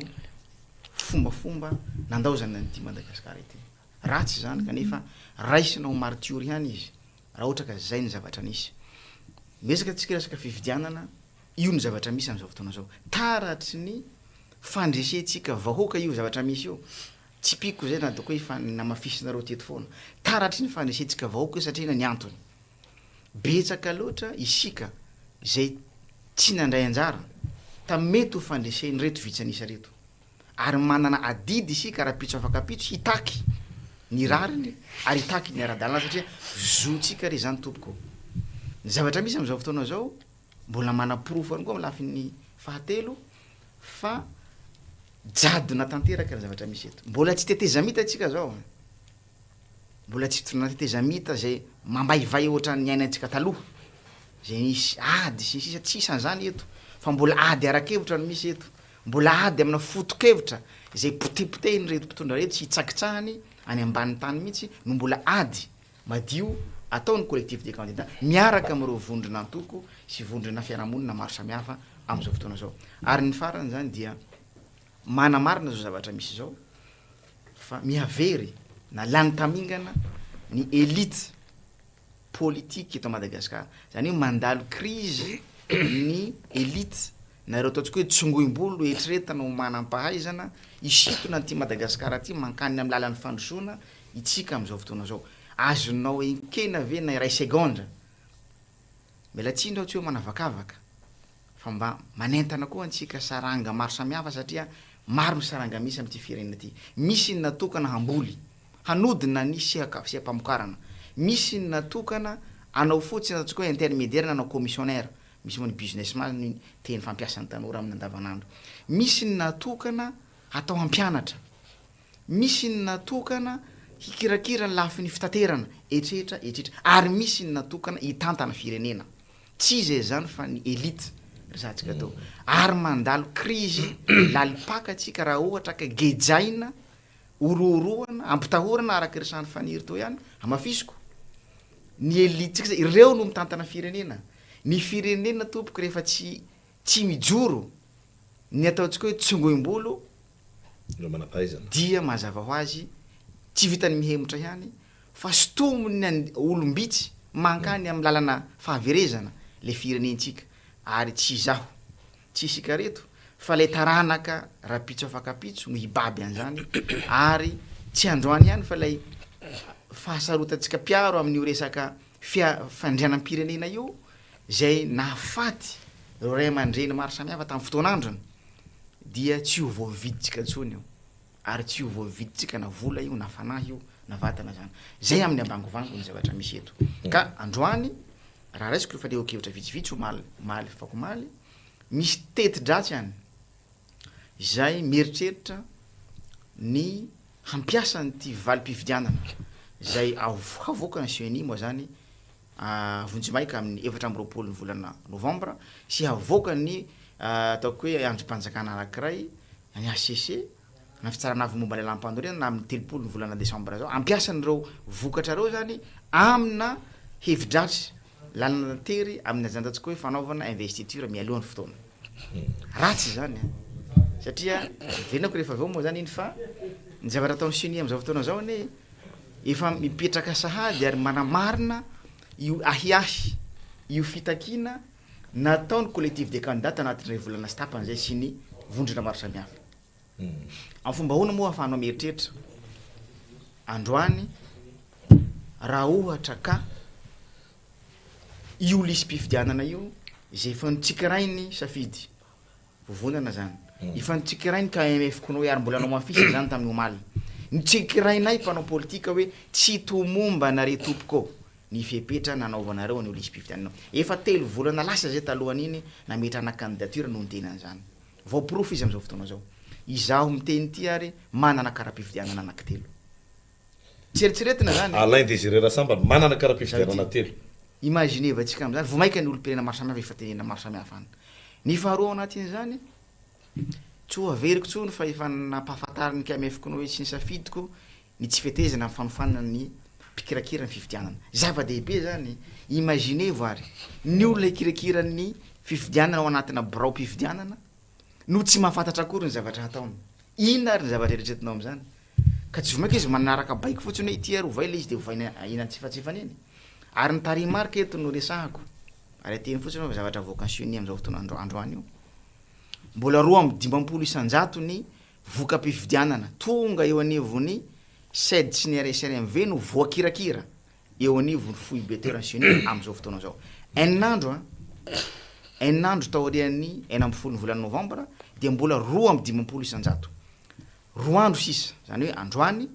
fombafomba nandaozana an'ity Madagasikara ity. Ratsy izany kanefa raisina ho martiory ihany izy raha ohatra ka zay ny zavatra nisy. Miezaka tsika resaka fifidianana, io ny zavatra misy amin'izao fotoana izao. Taratry ny fandresentsika vahoaka io zavatra misy io. Tsipiko izay na dia koa efa namafisinareo teto foana. Taratry ny fandresentsika vahoaka io satria inona ny antony? Betsaka loatra isika izay tsy nandray anjara tamin'ny mety ho fandresen'ireto vitsy an'isa ireto. Ary manana adidy isika rahampitso afak'ampitso hitaky ny rariny ary hitaky ny ara-dalàna satria zontsika re izany tompoko. Ny zavatra misy amin'izao fotoana izao mbola manaporofo ihany koa amin'ny lafiny fahatelo fa Jadona tanteraka ny zavatra misy eto. Mbola tsy tetezamita isika zao an. Mbola tsy fitondrana tetezamita izay mamaivay ohatran'ny niainantsika taloha, izay nisy ady sy ny sisa, tsisy an'izany eto fa mbola ady ara-kevitra no misy eto. Mbola ady amina foto-kevitra izay potepotehin'ireto mpitondra ireto sy hitsakitsahany any ambanin'ny tany mihitsy no mbola ady madio ataon'ny collectif des candidats miaraka amin'ireo vondrona antoko sy vondrona fiarahamonina maro samihafa amin'izao fotoana izao. Ary ny farany izany dia manamarina izao zavatra misy izao fa mihavery na lany tamingana ny elite politique eto Madagasikara. Izany hoe mandalo crise ny elite na ireo ataontsika hoe tsongoim-bolo eritreretina ho manam-pahaizana hisintona an'ity Madagasikara ity mankany amin'ny lalan'ny fandrosoana itsika amin'izao fotoana izao. Azonao enkena ve na iray segondra? Miala tsiny aho tsy hoe manavakavaka. Fa mba manentana koa antsika saranga maro samihafa satria maro ny saranga misy amin'ity firenena ity. Misy ny natokana hamboly, hanodina ny seha-pamokarana. Misy ny natokana hanao fotsiny ataontsika hoe intermediaire na hanao commissionnaire. Misy moa ny businessman ny teny fampiasan'ny tanora amin'ny andavanandro. Misy ny natokana hatao hampianatra. Misy ny natokana hikirakira ny lafiny fitaterana, etsetra etsetra. Ary misy ny natokana hitantana firenena. Tsy iza izany fa ny elite resahantsika teo. Ary mandalo krizy lalim-paka tsika raha ohatra ka gejaina, orohorohana, ampitahorana araka resahan'i Faniry teo ihany, hamafisiko. Ny elite-tsika zay, ireo no mitantana firenena. Ny firenena tompoko rehefa tsy tsy mijoro ny ataontsika hoe tsongoim-bolo Ireo manam-pahaizana. Dia mazava ho azy tsy vitan'ny mihemotra ihany fa sintomin'ny olom-bitsy mankany amin'ny lalana fahaverezana ilay firenentsika ary tsy izaho, tsy isika reto fa ilay taranaka rapitso afakapitso no hibaby an'izany ary tsy androany ihany fa ilay fahasarotantsika mpiaro amin'io resaka fia- fandrianam-pirenena io izay nahafaty ireo ray aman-dreny maro samihafa tamin'ny fotoan'androny dia tsy ho voavidintsika intsony io ary tsy ho voavidintsika na vola io na fanahy io na vatana zany. Zay amin'ny ambangovangony ny zavatra misy eto. Ka androany raha raisiko ireo fanehoan-kevitra vitsivitsy omaly omaly fakomaly, misy teti-dratsy any izay mieritreritra ny hampiasa an'ity valim-pifidianana izay havoakan'ny CENI moa zany vonjimaika amin'ny 24 ny volana novambra sy havoakan'ny ataoko hoe andrim-panjakana anankiray ny HCC na fitsarana avo momba ny lalàm-panorenana amin'ny 30 ny volana desambra zao. Hampiasa an'ireo vokatra ireo zany amina hevi-dratsy lalana tery amin'ny azantatsika hoe fanaovana investiture mialoha ny fotoana. Ratsy izany an! Satria heverina rehefa avy eo moa zany iny fa ny zavatra ataon'ny CENI amin'izao fotoana izao anie efa mipetraka sahady ary manamarina io ahiahy io fitakiana nataon'ny collectif des candidats tanatin'ny iray volana sy tapany izay sy ny vondrona maro samihafa. Amin'ny fomba ahoana moa ahafahanao mieritreritra androany raha ohatra ka io lisi-pifidianana io izay efa notsikerain'ny safidy Vovonana zany. Efa notsikerain'ny KMF koa ary mbola nomafisina izany tamin'ny omaly. Notsikerainay mpanao politika hoe tsy tomombana re tompoko ny fepetra nanaovanareo an'io lisi-pifidianana io. Efa telo volana lasa izay talohan'iny nametrahana candidature no niteny an'izany. Voaporofo izy amin'izao fotoana izao. Izaho miteny ity ary manana kara-pifidianana anankitelo. Tsy eritreretina zany. Alain Désiré Rasambany, manana kara-pifidianana telo. Imaginez-vantsika amin'izany, vao mainka ny olom-pirenena maro samihafa efa tenenina maro samihafa any. Ny faharoa ao anatin'izany, tsy ho averiko intsony fa efa nampahafantarin'ny KMF koa hoe tsy ny safidiko ny tsy fetezana amin'ny fanofanana ny mpikirakira ny fifidianana. Zava-dehibe izany, imaginez-vous ary, ny olona hikirakira ny fifidianana ao anatina biraom-pifidianana no tsy mahafantatra akory ny zavatra hataony. Inona ary ny zavatra eritreretinao amin'izany? Ka tsy vao mainka izy manaraka baiko fotsiny hoe ity ary ovay ilay izy dia ovaina eny antsifatsifany eny. Ary ny tarehimarika eto no resahako. Ary ateny fotsiny fa zavatra avoakan'ny CENI amin'izao fotoana andro androany io. Mbola 52 ny voka-pifidianana tonga eo anivon'ny CED sy ny RSRMV no voakirakira eo anivon'ny foibe toeran'ny CENI amin'izao fotoana izao. Enina andro an! Enina andro taorian'ny 16 ny volana novambra dia mbola 52%. Roa andro sisa, izany hoe androany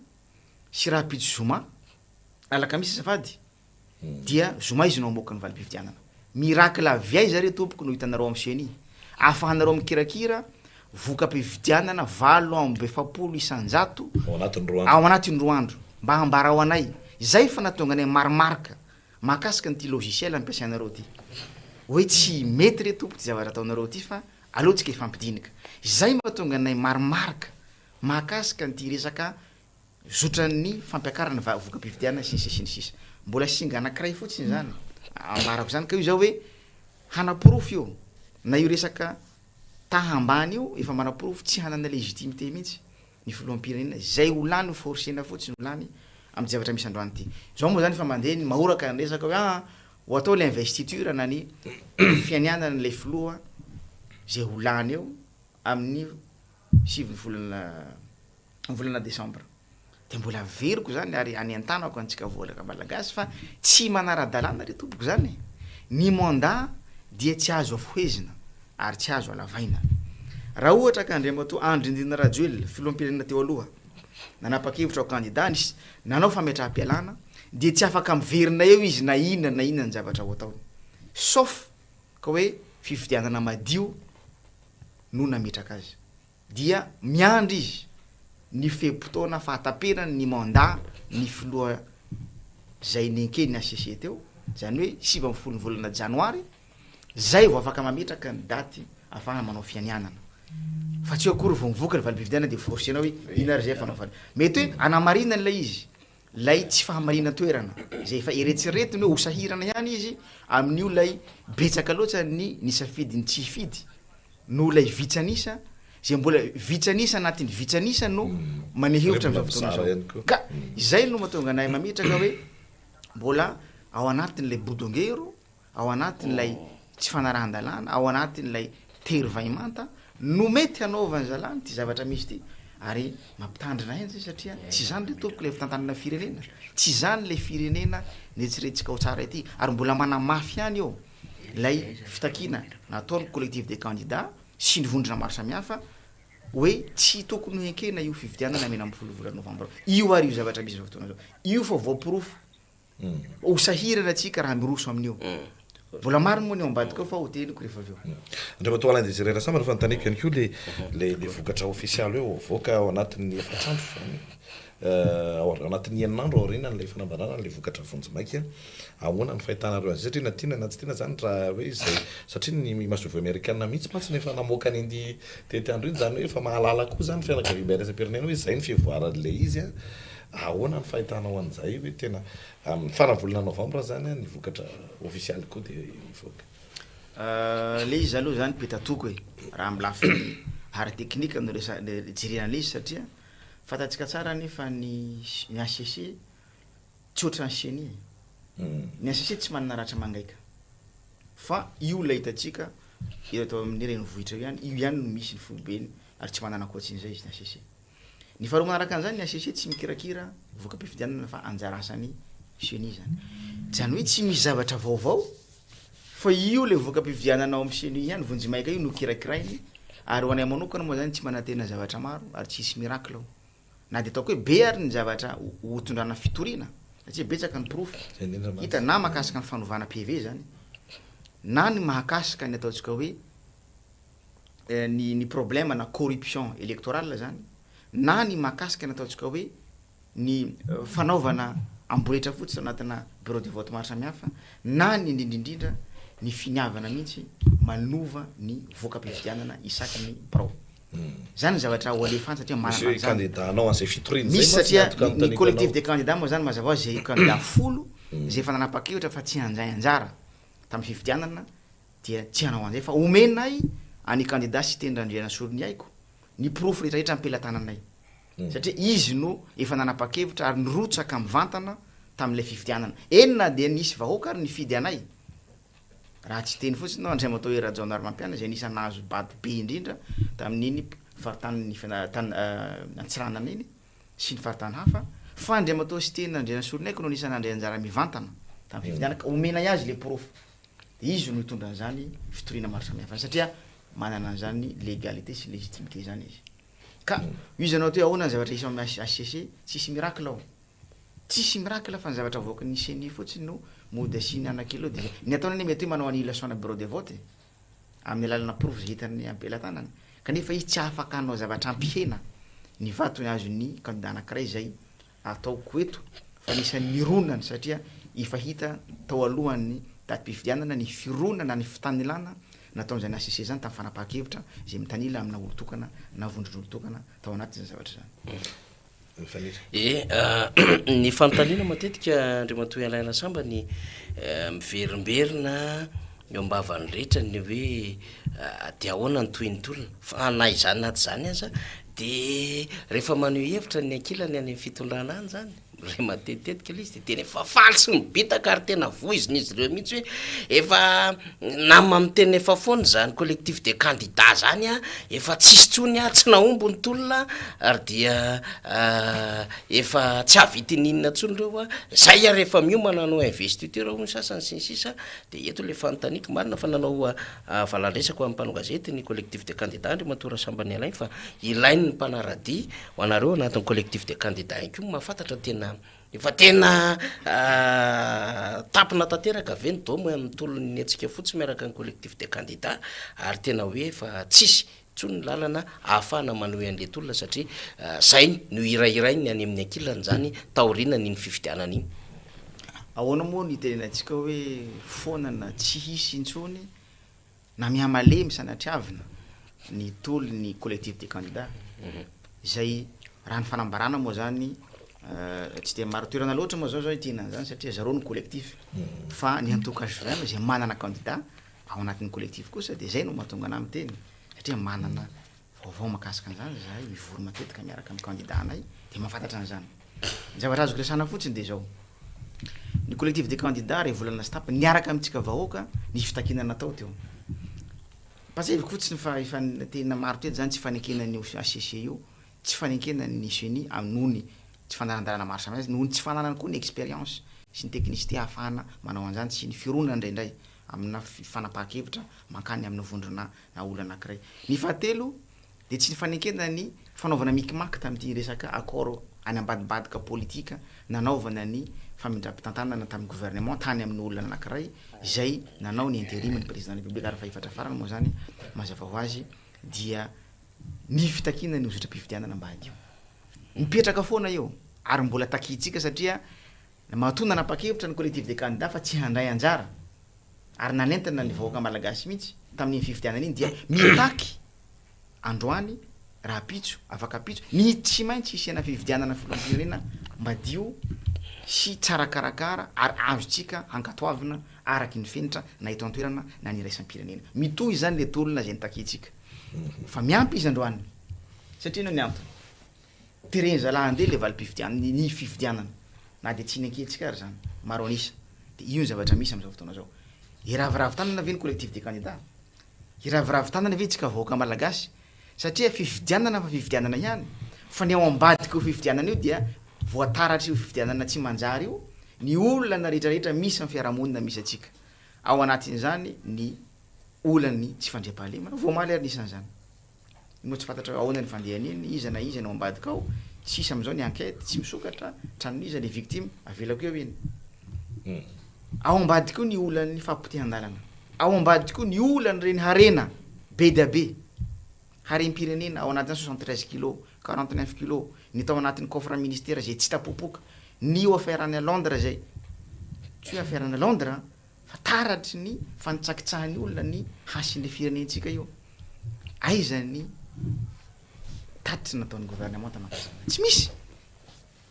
sy rahampitso zoma, alakamisy azafady, dia zoma izy no hamoaka ny valim-pifidianana. Miracle avy aiza re tompoko no hitanareo amin'ny ceni? Ahafahanareo mikirakira voka-pifidianana 48% Ao anatin'ny roa andro. ao anatin'ny roa andro. Mba ambarao anay. Izay efa nahatonga anay marimarika mahakasika an'ity logiciel ampiasainareo ity. Hoe tsy mety re tompoko ity zavatra ataonareo ity fa Aleo tsika hifampidinika. Izay mahatonga anay marimarika mahakasika an'ity resaka zotran'ny fampiakarana voka-pifidianana sy ny sisa sy ny sisa. Mbola singa anankiray fotsiny izany ambarako izany ka io izao hoe hanaporofo io na io resaka taha ambany io efa manaporofo tsy hanana légitimité mihitsy ny filoham-pirenena izay ho lany ho forcena fotsiny ho lany amin'ity zavatra misy androany ity. Izao moa izany efa mandeha ny mahoraka ny resaka hoe aa ho atao ilay investiture na ny fianianana ilay filoha izay ho lany eo amin'ny sivy ny volana ny volana desambra. Dia mbola averiko izany ary anentanako antsika vahoaka malagasy fa tsy manara-dalàna ry tompoko izany e! Ny mandat dia tsy azo afohezina. ary tsy azo alavaina. Raha ohatra ka Andriamatoa Andry Nirina Rajoelina, filoham-pirenena teo aloha, nanapa-kevitra ho kandida nisy nanao fametraham-pialana dia tsy afaka miverina eo izy na inona na inona ny zavatra ho ataony. Sauf ka hoe fifidianana madio no nametraka azy. Dia miandry izy ny fe-potoana fahataperany ny mandat ny filoha zay nenken'ny HCC teo, zany hoe 19 ny volana janoary, Zay vao afaka mametraka ny daty afahana manao fianianana. Fa tsy hoe akory vao mivoaka ny valim-pifidianana dia forcer-nao hoe ino ary zay fanaovana. Mety hoe anamarinana ilay izy, ilay tsy fahamarinan-toerana izay efa eretseretiny hoe ho sahirana ihany izy amin'io ilay betsaka loatra ny nisafidy ny tsy hifidy noho ilay vitsy an'isa izay mbola vitsy an'isa anatin'ny vitsy an'isa no maneho hevitra amin'izao fotoana izao. Ka izay no mahatonga anay mametraka hoe mbola ao anatin'ilay bodongero ao anatin'ilay tsy fanarahan-dalàna, ao anatin'ilay tery vaimanta no mety hanaovan'ny zalahy ity zavatra misy ity ary mampitandrina ahy zay satria tsy izany re tompoko ilay fitantanana firenena, tsy izany ilay firenena netserentsika ho tsara ity ary mbola manamafy ihany eo ilay fitakiana nataon'ny collectif des candidats sy ny vondrona maro samihafa hoe tsy tokony ho ekena io fifidianana 16 volana novambra io ary io zavatra misy izao fotoana izao io fa voaporofo Ho sahirana tsika raha miroso amin'io. Mbola maro moa ny ao ambadika ao fa ho teniko rehefa avy eo. Andriamatoa Alain Désiré Rasambatra, fanontaniako ihany koa le le le vokatra ofisialy hoe avoaka ao anatin'ny efatr'andro izany, ao anatin'ny enin'andro aorianan'ilay fanambarana an'ilay vokatra vonjimaika, ahoana ny fahitanareo an'izay satria na tiana na tsy tiana izany raha hoe izay satria ny masoivoho amerikana mihitsy mantsy no efa namoaka an'iny tetiandro iny, izany hoe efa mahalala koa izany ny fianakaviambe iraisam-pirenena hoe izay ny fivoaran'ilay izy an. Ahoana ny fahitanao an'izay hoe tena amin'ny faran'ny volana novambra zany ny vokatra ofisialy koa dia hivoaka? Le izy aloha zany petatoko e, raha amin'ny lafiny ara-teknika no resa- jerena an'le izy satria fantatsika tsara anie fa ny ny HCC tsy ohatran'ny ceni e, ny HCC tsy manana ratra mangaika fa io ilay hitantsika eto amin'ny renivohitra io ihany, io ihany no misy ny foibeny ary tsy manana ankoatsin'izay izy ny HCC. Ny faharoa manaraka an'izany, ny HCC tsy mikirakira voka-pifidianana fa anjara asan'ny ceni izany. Izany hoe tsy misy zavatra vaovao fa io ilay voka-pifidianana ao amin'ny ceni ihany, vonjimaika io no kirakirainy ary ho anay manokana moa izany tsy manantena zavatra maro ary tsy hisy miracle ao. Na dia ataoko hoe be ary ny zavatra ho tondrana fitoriana satria betsaka ny porofo hita na mahakasika ny fanovana PV izany na ny mahakasika ny ataontsika hoe ny ny problème na corruption électorale zany na ny mahakasika ny ataontsika hoe ny fanaovana amboletra fotsiny anatina bureau de vote maro samihafa na ny indrindra indrindra ny finiavana mihitsy manova ny voka-pifidianana isaky ny birao. Zany ny zavatra ho alefa any satria manana Misy hoe an'izany. candidat hanao an'izay fitoriana izay Misy mantsy ny satria antoka ny anontaniako collectif anao. des candidats moa zany mazava ho azy izay candidat folo izay efa nanapa-kevitra fa tsy handray anjara tamin'ny fifidianana dia tsy hanao an'izay fa omenay an'i kandida Siteny Randrianasoloniaiko ny porofo rehetrarehetra am-pelatananay satria izy no efa nanapa-kevitra ary nirotsaka mivantana tamin'ilay fifidianana. Eny na dia nisy vahoaka ary nifidy anay, raha tsy hiteny fotsiny aho Andriamatoa Hery Rajaonarimampianina izay anisan'ny nahazo bado be indrindra tamin'iny faritanin'i Antsiranana iny sy ny faritany hafa, fa Andriamatoa Siteny Randrianasoloniaiko no anisan'ny nandray anjara mivantana tamin'ny fifidianana ka omenay azy ilay porofo. Dia izy no hitondra an'izany fitoriana maro samihafa izany satria manana an'izany légalité sy légitimité izany izy. Ka io izy anao hoe ahoana ny zavatra hisy ao amin'ny HCC, tsisy miracle ao. Tsisy miracle fa ny zavatra avoakan'ny ceni fotsiny no mody asiany anakely eo dia zay. Ny ataony anie mety hoe manao annulation-na bureau de vote e, amin'ny alalana porofo izay hitany am-pelatanany, kanefa izy tsy afaka hanao zavatra hampihena ny vato azon'ny candidat anankiray izay Ataoko eto fa anisan'ny nironany satria efa hita tao alohan'ny datim-pifidianana ny fironana na ny fitanilana nataon'izany HCC izany tamin'ny fanapahan-kevitra izay mitanila amina olon-tokana na vondron'olon-tokana tao anatin'izany zavatra izany. E, ny fanontaniana matetika Andriamatoa Alain Rasamba ny miverimberina eo am-bavan'ny rehetra ny hoe dia ahoana ny tohin'ny tolona? Fa na izany na tsy izany aza Dia rehefa maneho hevitra ny ankilany any amin'ny fitondrana any izany, Re matetitetika ilay izy dia tena efa faly sy mibitaka ary tena voizin'izy ireo mihitsy hoe efa nama miteny efa foana izany collectif des candidats izany an, efa tsisy intsony an, tsy nahomby ny tolona ary dia efa tsy hahavita n'inona intsony ireo an, zay ary efa miomana hanao investiture hoy ny sasany sy ny sisa, dia eto ilay fanontaniako, marina fa nanao valan-dresaka ho an'ny mpanao gazety ny collectif des candidats Andriamatoa Rasambany Alain fa ilain'ny mpanara-dia Ho anareo anatin'ny collectif des candidats ihany koa no mahafantatra tena efa tena tampina tanteraka ve ny dôme amin'ny tolon'ny hetsika fotsy miaraka ny collectif des candidats ary tena hoe efa tsisy intsony ny lalana ahafahana manohy an'ilay tolona satria zay no hirahirain'ny any amin'ny ankilany zany taorianan'iny fifidianana iny. Ahoana moa no itenenantsika hoe foana na tsy hisy intsony na mihamalemy sanatriavina ny tolon'ny collectif des candidats izay raha ny fanambarana moa zany tsy dia marin-toerana loatra moa zao zao ity an'izany satria zareo no collectif fa ny antoko HVM izay manana candidat ao anatin'ny collectif kosa dia zay no mahatonga anah miteny satria manana vaovao mahakasika an'izany zahay mivory matetika miaraka amin'ny candidat anay dia mahafantatra an'izany. Ny zavatra azoko resahana fotsiny dia izao, ny collectif des candidats ray volana sy tapany niaraka amintsika vahoaka nisy fitakiana natao teo. Ampahatsiahiviko fotsiny fa efa tena maro teto izany tsy fanekena an'io HCC io, tsy fanekena ny ceni noho ny tsy fanaran-dalana maro samihafa, noho ny tsy fananany koa ny expérience sy ny technicité ahafahana manao an'izany sy ny fironana indraindray amina fanapahan-kevitra mankany amina vondrona na olona anankiray. Ny fahatelo dia tsy nifanekena ny fanaovana micmac tamin'ity resaka accord any ambadibadika politika nanaovana ny famindram-pitantanana tamin'ny gouvernement tany amin'ny olona anankiray izay nanao ny interim ny président de la république ary fahefatra farany moa izany mazava ho azy dia ny fitakiana ny hozotram-pifidianana mba hadio. Mipetraka foana io ary mbola takintsika satria matoa nanapa-kevitra ny collectif des candidats fa tsy handray anjara ary nanentana ny vahoaka malagasy mihitsy tamin'iny fifidianana iny dia mitaky androany, rahampitso, afak'ampitso, ny tsy maintsy hisiana fifidianana filoham-pirenena madio sy tsara karakara ary azontsika ankatoavina araky ny fenitra na eto an-toerana na ny iraisam-pirenena. Mitohy izany le tolona izay nitakintsika fa miampy izy androany satria inona ny antony? Tereny zalahy handeha le valim-pifidianana, ny fifidianana na dia tsy nekentsika ary izany, maro an'isa. Dia io ny zavatra misy amin'izao fotoana izao. Hiraviravy tanana ve ny collectif des candidats? Hiraviravy tanana ve isika vahoaka malagasy? Satria fifidianana fa fifidianana ihany, fa ny ao ambadik'io fifidianana io dia voataratr'io fifidianana tsy manjary io ny olana rehetrarehetra misy amin'ny fiarahamonina misy antsika. Ao anatin'izany ny olan'ny tsy fandriampahalemana, vao omaly ary nisy an'izany. Moa tsy fantatra hoe ahoana ny fandehany iny, iza na iza no ao ambadika ao, tsisy amin'izao ny enquête, tsy misokatra, tranon'iza le victime, avelako eo iny. Ao ambadika io ny olan'ny fahapotehan-dalana, ao ambadika io ny olan'ireny harena be dia be, harem-pirenena ao anatin'ny 73 kilos, 49 kilos, ny tao anatin'ny coffre ministera izay tsy hita popoka, ny io affaire any Londres izay, tsy hoe affaire any Londres an, fa taratry ny fanitsakitsahan'ny olona ny hasin'ilay firenentsika io. Aiza ny tatitra nataon'ny gouvernemanta mahakasika Tsy misy!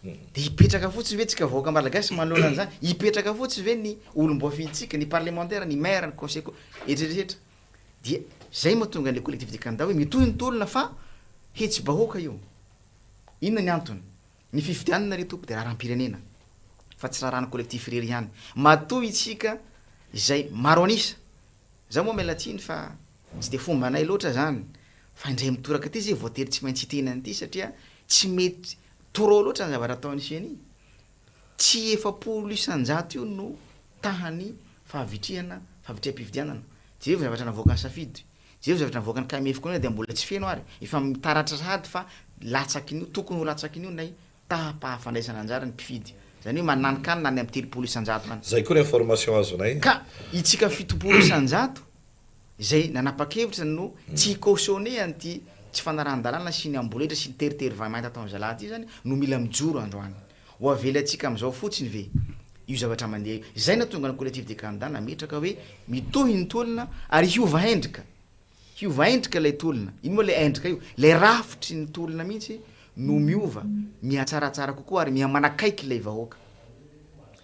Dia hipetraka fotsiny ve tsika vahoaka malagasy manoloana an'izany? Hipetraka fotsiny ve ny olom-boafidintsika, ny parlemantera, ny maire, ny conseil co, etsetraetsetra. Dia zay mahatonga an'ilay collectif des candidats hoe mitohy ny tolona fa hetsi-bahoaka io. Inona ny antony? Ny fifidianana ry tompoko dia raharaham-pirenena fa tsy raharahan'ny collectif irery ihany. Matoa isika izay maro an'isa, zaho moa miala tsiny fa tsy dia fombanay loatra zany fa indray mitoraka ity zay voatery tsy maintsy hiteny an'ity satria tsy mety trop loatra ny zavatra ataon'ny ceni. Tsy 40% io no tahan'ny fahavitrihana, fahavitriham-pifidianana. Jereo ny zavatra navoakan'ny Safidy. Jereo zavatra navoakan'ny KMF koa dia mbola tsy feno ary efa mitaratra sahady fa latsakin'io, tokony ho latsakin'io nay taham-pahafandraisana anjara ny mpifidy. Izany hoe mananikanina any amin'ny 30% any. Zay koa ny information azonay. Ka itsika 70% izay nanapa-kevitra no tsy hi-cautionner an'ity tsy fanarahan-dalàna sy ny amboletra sy ny teritery vay mainty ataon'ny zalahy ity izany no mila mijoro androany. Ho avelantsika amin'izao fotsiny ve io zavatra mandeha io? Izay nahatonga ny Collectif des candidats nametraka hoe mitohy ny tolona ary hiova endrika. Hiova endrika ilay tolona. Ino moa ilay endrika io? Ilay rafitry ny tolona mihitsy no miova, mihatsaratsara kokoa ary miha-manakaiky ilay vahoaka.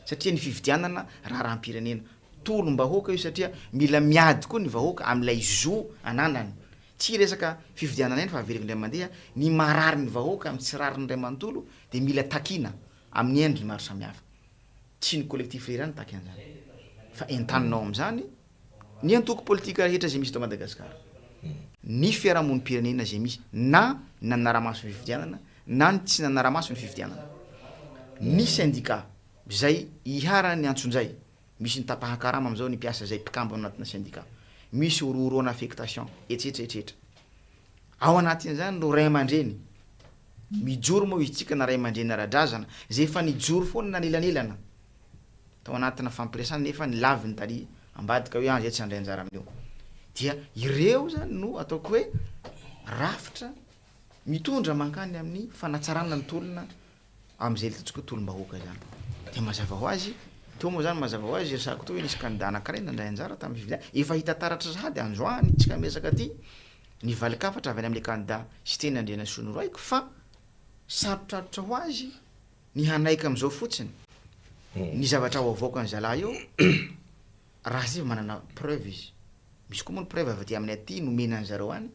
Satria ny fifidianana raharaham-pirenena. Tolom-bahoaka io satria mila miady koa ny vahoaka amin'ilay zo ananany. Tsy resaka fifidianana ihany fa averiko indray mandeha, ny marary ny vahoaka amin'ny tsy rariny iray manontolo dia mila takiana. amin'ny endriny maro samihafa. Tsy ny collectif irery ihany nitaky an'izany fa entanina ao amin'izany ny antoko politika rehetra izay misy eto Madagasikara, ny fiarahamonim-pirenena izay misy na ny nanara-maso ny fifidianana na ny tsy nanara-maso ny fifidianana, ny sendika izay iharan'ny antsonjay, misy ny tapahan-karama amin'izao ny mpiasa izay mpikambana anatina sendika, misy horohoroana affectation, etsetra etsetra. Ao anatin'izany ireo ray aman-dreny, mijoro moa izy tsika na ray aman-dreny ara-drazana, izay efa nijoro foana nanelanelana tao anatina fampiresana nefa nilaviny tary ambadika hoe an zay tsy handray anjara amin'io. Dia ireo zany no ataoko hoe rafitra mitondra mankany amin'ny fanatsarana ny tolona amin'izay hitantsika hoe tolom-bahoaka izany. Dia mazava ho azy, teo moa izany mazava ho azy resahako teo hoe nisy kandida anankiray nandray anjara tamin'ny fifidianana, efa hita taratra sahady androany tsika miresaka aty ny valin-kafatra avy any amin'ilay kandida Siteny Andrianasonoroaiko fa sarotrarotra ho azy ny hanaiky amin'izao fotsiny ny zavatra ho avoakan'ny zalahy eo raha tsy manana preuve izy. Misy koa moa ny preuve avy aty amin'ny aty nomena an'zareo any.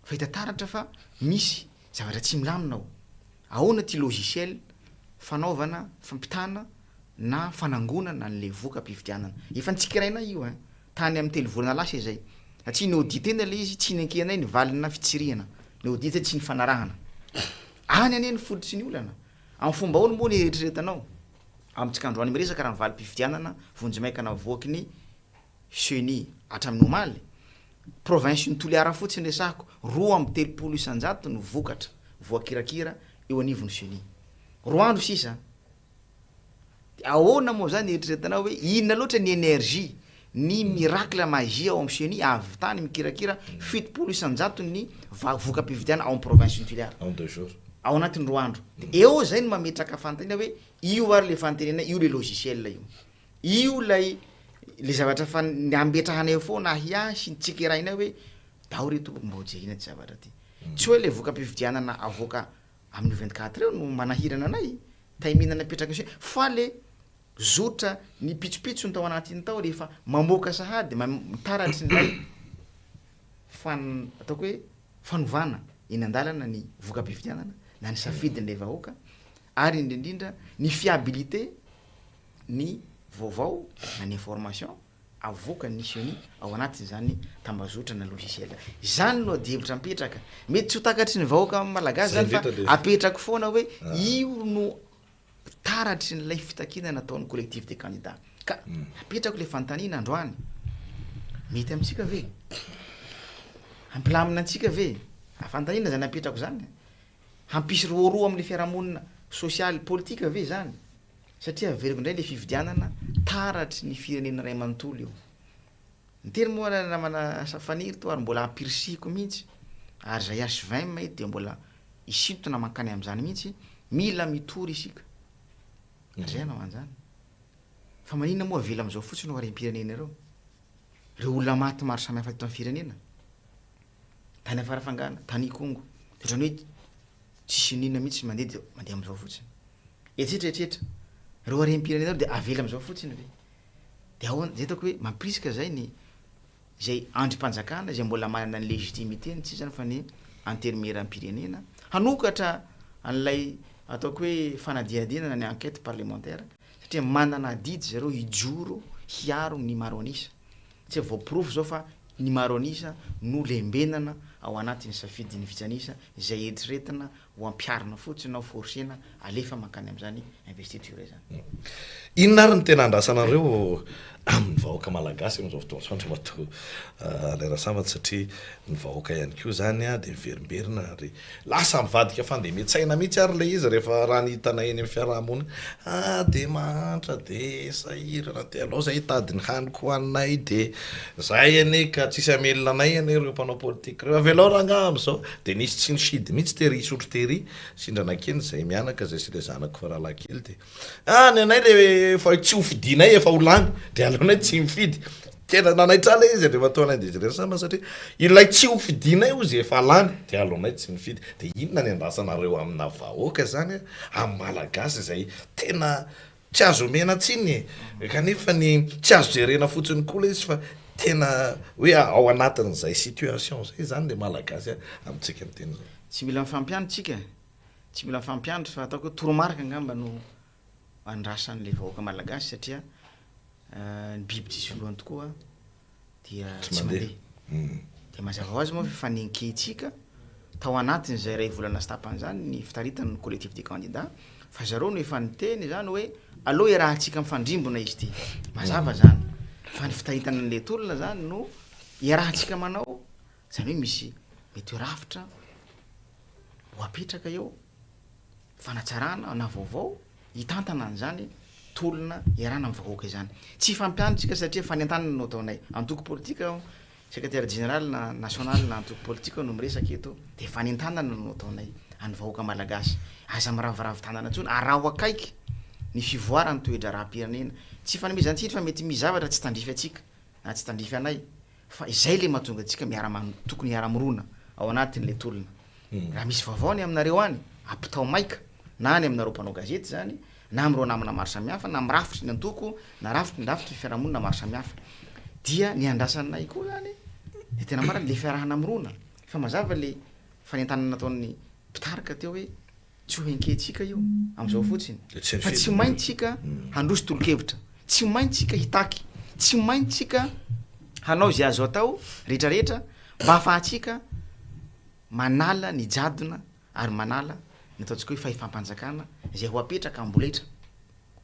Fa hita taratra fa misy zavatra tsy milamina ao. Ahoana ity logiciel fanaovana fampitana na fanangonana an'ilay voka-pifidianana? Efa nitsikerainay io ein! Tany amin'ny telovolana lasa izay. Satria ni-auditer-na ilay izy, tsy nekenay ny valina fitsirihana. Ni-auditer tsy nifanarahana. Any anie ny fototry ny olana. Amin'ny fomba ahoana moa no eritreretanao? Amintsika androany miresaka raha ny valim-pifidianana vonjimaika navoaky ny Ceni hatramin'ny omaly, province-n'i Toliara fotsiny resahako, 32% no vokatra voakirakira eo anivon'ny Ceni. Roa andro sisa an! Dia ahoana moa zany eritreretinao hoe inona loatra ny energie, ny miracle magie ao amin'ny Ceni ahavitany mikirakira 70% ny voka-pifidianana ao amin'ny province-n'i Toliara? En deux jours. Ao anatin'ny roa andro. Dia eo zay no mametraka fanontaniana hoe io ary le fanontaniana, io le logiciel io. Io ilay le zavatra fa nametrahanay foana ahiahy sy nitsikerainay hoe dao re tompoko mba ho jerena ty zavatra ty. Tsy hoe le voka-pifidianana avoaka amin'io 24 io no manahirana anay, timing napetraka io fa le zotra ny pitsopitsony tao anatiny tao rehefa mamoaka sahady mitaratry ny lay fan- ataoko hoe fanovana eny an-dalana ny voka-pifidianana na ny safidin'ilay vahoaka ary indrindrindra ny fiabilité ny vaovao na ny information avoakan'ny ceni ao anatin'izany tambazotra na logiciel izany no adihevitra mipetraka. Mety tsy ho takatry ny vahoaka malagasy Zay zany fa indrindra le apetrako foana hoe io no taratry n'ilay fitakiana nataon'ny collectif des candidats. Ka apetrako le fanontaniana androany, mety amintsika ve? Hampilamina antsika ve? Fanontaniana zany apetrako zany. Hampisy roaroa amin'ny fiarahamonina sosialy politika ve zany? Satria averiko indray le fifidianana taratry ny firenena iray manontolo io. Niteny moa ilay namana Faniry teo ary mbola ampirisihiko mihitsy, ary izay HVM eto dia mbola hisintona mankany amin'izany mihitsy, mila mitory isika. Ary izay hanao an'izany. Fa maninona moa avela amin'izao fotsiny ho harem-pirenena ireo? Ireo olona maty maro samihafa teto amin'ny firenena, tany Farafangana, tany Ikongo, dia ohatran'ny hoe tsisy n'inona mihitsy mandeha dia mandeha amin'izao fotsiny. Etsetra etsetra. Ireo harem-pirenena ireo dia avela amin'izao fotsiny ve? Dia ahoana? Izay hitako hoe mampirisika izay ny izay andrim-panjakana izay mbola manana ny légitimité-ny, tsy izany fa ny antenimieram-pirenena hanokatra an'ilay ataoko hoe fanadihadiana na ny enquête parlementaire satria manana adidy zareo hijoro hiaro ny maro an'isa. Satria voaporofo izao fa ny maro an'isa no lembenana ao anatin'ny safidin'ny vitsy an'isa izay eritreretina ho ampiharina fotsiny na ho forcena alefa mankany amin'izany investiture izany. Inona ary no tena andrasanareo amin'ny vahoaka malagasy amin'izao fotoana izao Andriamatoa Alain Rasambatra satria ny vahoaka ihany koa izany dia miverimberina ary lasa mivadika fandemen-tsaina mihitsy ary ilay izy rehefa raha ny hitanay eny amin'ny fiaraha-monina ah dia mahantra dia sahirana dia alao izay hitady ny haniko hohaninay dia Zahay anie ka tsisy hamelona anay anie ireo mpanao politika ireo, avelao rangaha amizao, de nisy tsy nifidy mihitsy tery hisotro tery, sindra nakeny zay mianaka zay sy le zanako faralahy kely de ah ny anay le efa tsy ho fidinay efa ho lany de aleonay tsy mifidy, tena nanaitra ahy le izy Andriamatoa Alain Désiré Rasamba satria ilay tsy ho fidinay ozy efa lany de aleonay tsy mifidy, de inona ny andrasanareo amina vahoaka zany amin'ny malagasy izay tena Tsy azo omena tsiny e! Kanefa ny tsy azo jerena fotsiny koa ilay izy fa tena hoe ao anatin'izay situation izay izany ilay Malagasy amintsika miteny izao. Tsy mila mifampiandry tsika e! Tsy mila mifampiandry fa ataoko hoe toromarika angamba no andrasan'ilay vahoaka malagasy satria ny biby tsisy lohany tokoa dia Tsy tsy mandeha. mandeha. Dia mazava ho azy moa fa efa nenkentsika tao anatin'izay iray volana sy tapany izany ny fitaritana ny collectif des candidats fa zareo no efa niteny izany hoe aleo iarahantsika mifandrimbona izy ity. Mazava izany fa ny fitaritana an'ilay tolona izany no iarahantsika manao, izany hoe misy mety ho rafitra ho apetraka eo, fanatsarana na vaovao hitantana an'izany tolona iarahana amin'ny vahoaka izany. Tsy hifampiandry isika satria fanentanana no ataonay. Antoko politika aho, secrétaire général na national na antoko politika no miresaka eto dia fanentanana no ataonay an'ny vahoaka malagasy. Aza miraviravy tanana intsony, araho akaiky ny fivoaran'ny toe-draharaham-pirenena. Tsy ifanomezan-tsiny fa mety misy zavatra tsy tandrify antsika na tsy tandrify anay fa izay le mahatonga antsika miara-man-, tokony hiara-mirona ao anatin'ilay tolona. Raha misy vaovao any aminareo any, ampitao maika, na any aminareo mpanao gazety izany, na amin'ireo namana maro samihafa, na amin'ny rafitry ny antoko, na rafitry ny rafitry ny fiarahamonina maro samihafa. Dia ny andrasanay koa izany, dia tena marina, ilay fiarahana mirona. Efa mazava ilay fanentanana nataon'ny mpitarika teo hoe tsy ho enkentsika io amin'izao fotsiny, fa tsy maintsy isika handroso tolo-kevitra, tsy maintsy isika hitaky, tsy maintsy isika hanao izay azo atao rehetrarehetra mba hahafahantsika manala ny jadona ary manala ny ataontsika hoe fahefam-panjakana izay ho apetraka amboletra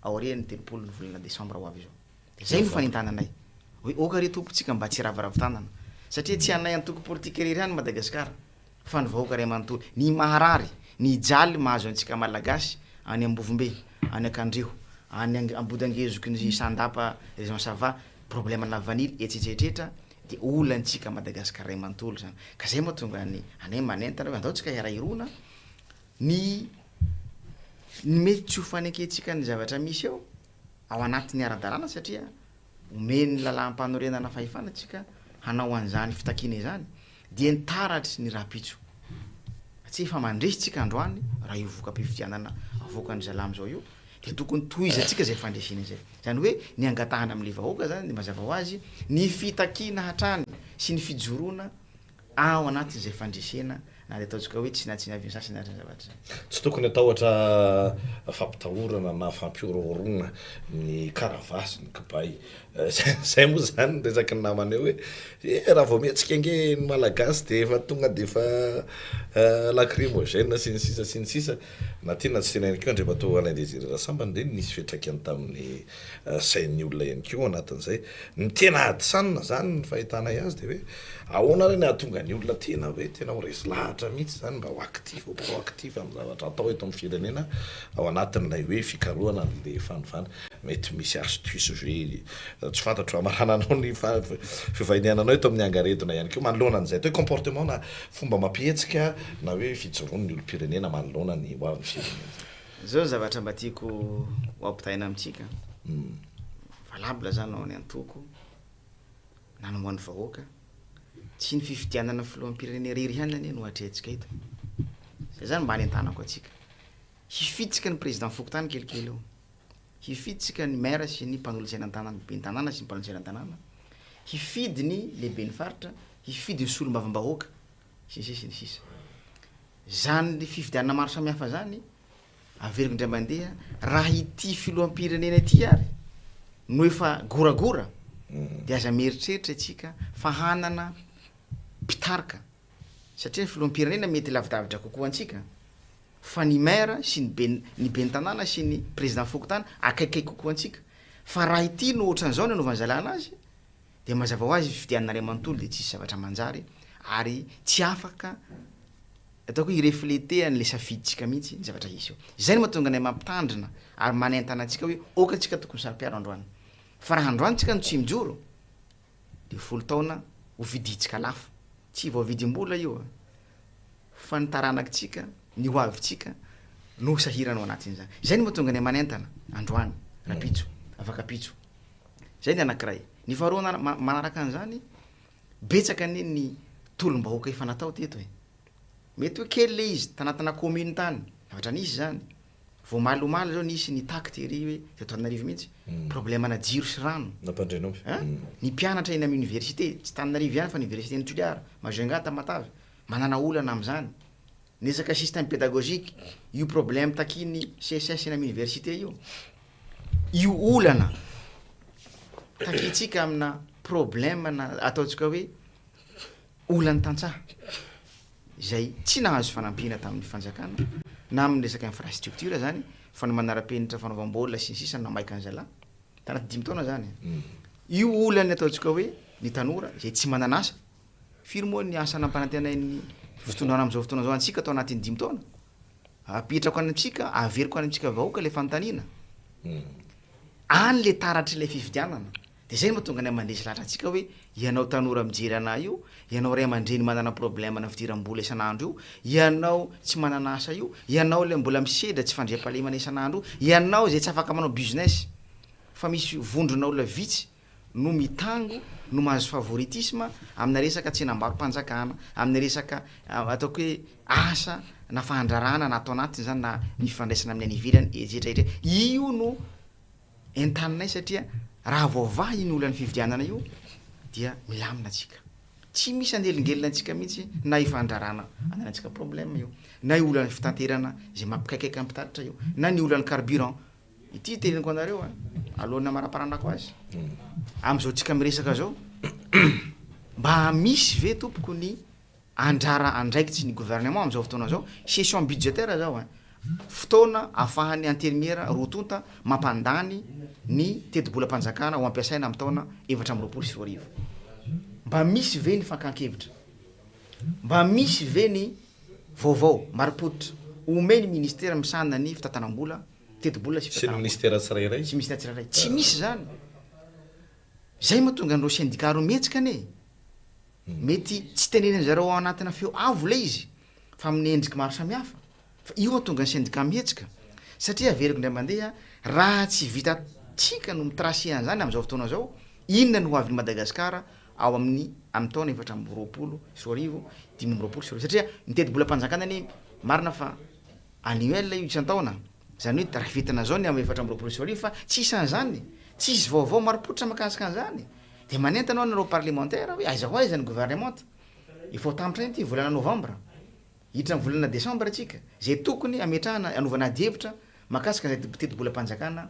aorian'ny 30 ny volana desambra ho avy izao. Dia izay no fanentananay hoe aoka re tompoko tsika mba tsy hiraviravy tanana satria tsy anay antoko politika irery ihany Madagasikara fa ny vahoaka iray manontolo. Ny maharary, ny jaly mahazo antsika Malagasy any Ambovombe, any Ankandriho, any Ambodangezoky ny Sandapa région Sava, problème na vanille etsetsetretra dia olantsika Madagascar ray manontolo zany ka zay mahatonga ny anay manentana hoe andao tsika hiara hirona ny ny mety tsy ho fanekentsika ny zavatra misy eo ao anatin'ny ara-dalàna satria omen'ny lalàm-panorenana fahefana tsika hanao an'izany fitakiana izany dia ny taratry ny rahampitso tsy efa mandresy tsika androany raha io voka-pifidianana avoakan'ny zalahy am'izao io dia tokony tohizantsika izay fandresena izay. Izany hoe ny angatahana amin'ilay vahoaka izany dia mazava ho azy ny fitakiana hatrany sy ny fijoroana ao anatin'izay fandresena na dia ataontsika hoe tsy na tsy ny sasany ary izany zavatra izany. Tsy tokony hatahotra fampitahorana na fampihorohoroana ny karavasy, ny kibay. Zay moa zany ny resaky ny namana eo hoe eh raha vao mihetsika ange ny Malagasy dia efa tonga dia efa lacrymogène sy ny sisa sy ny sisa. Na tiana na tsy tiana ihany koa Andriamatoa Alain Désiré Rasambany ireny nisy fiantraikany tamin'ny sain'ny olona ihany koa ao anatin'izay. Ny tena adisanina zany ny fahitanay azy dia hoe ahoana ary ny hahatonga ny olona tena hoe tena ho resy lahatra mihitsy zany mba ho actif, ho proactif amin'ny zavatra atao eto amin'ny firenena ao anatin'ilay hoe fikarohana an'ilay fanovana. Mety misy astuce ve tsy fantatro hamarananao ny fivahiniananao eto amin'ny angaredona ihany koa manoloana an'izay atao hoe comportement na fomba amam-pihetsika na hoe fijoroan'ny olom-pirenena manoloana ny ho avin'ny firenena. Zao ny zavatra mba tiako ho ampitaina amintsika, valable zany ho an'ny antoko na ny ho an'ny vahoaka, tsy ny fifidianana filoham-pirenena irery ihany anie no atrehantsika eto, zay zany mba anentanako antsika, hifitsika ny président fokontany kelikely eo, hifitsika ny maire sy ny mpanolotsaina an-tanàna, ben'ny tanàna sy ny mpanolotsaina an-tanàna, hifidy ny lehiben'ny faritra, hifidy ny solombavambahoaka, sy ny sisa sy ny sisa. Zany fifidianana maro samihafa zany, averiko indray mandeha, raha ity filoham-pirenena ity ary no efa goragora, de aza mieritreritra isika fa hanana mpitarika, satria ny filoham-pirenena mety lavidavitra kokoa antsika, fa ny maire sy ny ben- ny ben'ny tanàna sy ny président fokontany akaikikaiky kokoa antsika, fa raha ity no ohatran'izao ny anaovan'ny zalahy anazy, dia mazava ho azy fifidianana iray manontolo dia tsisy zavatra manjary ary tsy afaka ataoko hoe hi-refleter an'ilay safidintsika mihitsy ny zavatra hisy eo. Izay no mahatonga anay mampitandrina ary manentana antsika hoe aoka antsika tokony saro-piaro androany. Fa raha androany tsika no tsy mijoro dia 10 taona ho vidintsika lafo. Tsy voavidim-bola io a! Fa ny taranakitsika, ny ho avintsika no ho sahirana ao anatin'izany. Izay no mahatonga anay manentana androany, rapitso, afakapitso. Zay ny anakiray. Ny faharoa manaraka an'izany, betsaka anie ny tolom-bahoaka efa natao teto e. Mety hoe kely le izy, tanatina commune tany, zavatra nisy zany. Vao omaly omaly zao nisy nitaky tery hoe teto Antananarivo mihitsy, problème-na jiro sy rano. Nampandrenomby. Hein? Ny mpianatra eny amin'ny université, tsy Antananarivo ihany fa ny université-n'i Toliara, Majunga, Tamatave, manana olana amin'izany. Ny resaka système pédagogique, io problème takian'ny CSS eny amin'ny université io, io olana takiantsika amina problème na ataontsika hoe olan'ny tantsaha izay tsy nahazo fanampiana tamin'ny fanjakana na amin'ny resaka infrastructure zany, fa ny manara-penitra fanaovam-baolina sy ny sisa no namaika an'zalahy tanaty dimy taona zany. Io olan'ny ataontsika hoe ny tanora izay tsy manana asa. Firy moa ny asa nampanantenain'ny fitondrana amin'izao fotoana izao antsika tao anatin'ny dimy taona? Apetrako any amintsika, averiko any amintsika vahoaka ilay fanontaniana. Any ilay taratr'ilay fifidianana. Dia izay no mahatonga anay mandresy lahatra antsika hoe ianao tanora mijery anah io, ianao ray aman-dreny manana problème-na fidiram-bola isan'andro io, ianao tsy manana asa io, ianao ilay mbola misedra tsy fandriampahalemana isan'andro io, ianao izay tsy afaka manao business fa misy vondrona olona vitsy no mitango no mahazo favoritisme amina resaka tsenambaro-panjakana, amina resaka ataoko hoe asa na fahandrarana na ato anatiny zany na ny fifandraisana amin'ny any ivelany etsetra etsetra. Io no entaninay satria raha voavaha iny olan'ny fifidianana io dia milamina tsika. Tsy misy hanelingelina antsika mihitsy na io fandrarana ananantsika problème io, na io olan'ny fitaterana izay mampikaikaika ny mpitatitra io, na ny olan'ny carburant. Ity teneniko anareo a, alohan'ny hamaraparanako azy, amin'izao tsika miresaka zao, mba misy ve tompoko ny andrara andraikitry ny gouvernement amin'izao fotoana zao, session budgétaire zao a, fotoana ahafahan'ny antenimiera roa tonta mampandany ny tetibolam-panjakana ho ampiasaina amin'ny taona 2024. Mba misy ve ny fankan-kevitra? Mba misy ve ny vaovao marim-pototra omen'ny ministera misahana ny fitantanam-bola, tetibola sy Sy ny ministera tsirairay? Sy ministera tsirairay. Tsy misy izany. Izay mahatonga an'ireo sendika ireo mihetsika anie e. Mety tsy tenenin-dry zareo ao anatina feo avo ilay izy fa amin'ny endriky maro samihafa. Fa io mahatonga ny sendika mihetsika. Satria averiko indray mandeha, raha tsy vitantsika no mi-tracer an'izany amin'izao fotoana izao, inona no ho avin'i Madagasikara ao amin'ny amin'ny taona 2024, 2025? Satria ny tetibolam-panjakana anie marina fa annuel io isan-taona, izany hoe rafetina izao ny amin'ny 2024 fa tsy hisy an'izany, tsy hisy vaovao marim-pototra mahakasika an'izany. Dia manentana aho anareo parlemantera hoe aiza ho aiza ny gouvernemanta? Efa ho tampitra ity volana novambra, hiditra amin'ny volana desambra tsika, izay tokony hametrahana, hanaovana adihevitra mahakasika an'izay tetibolam-panjakana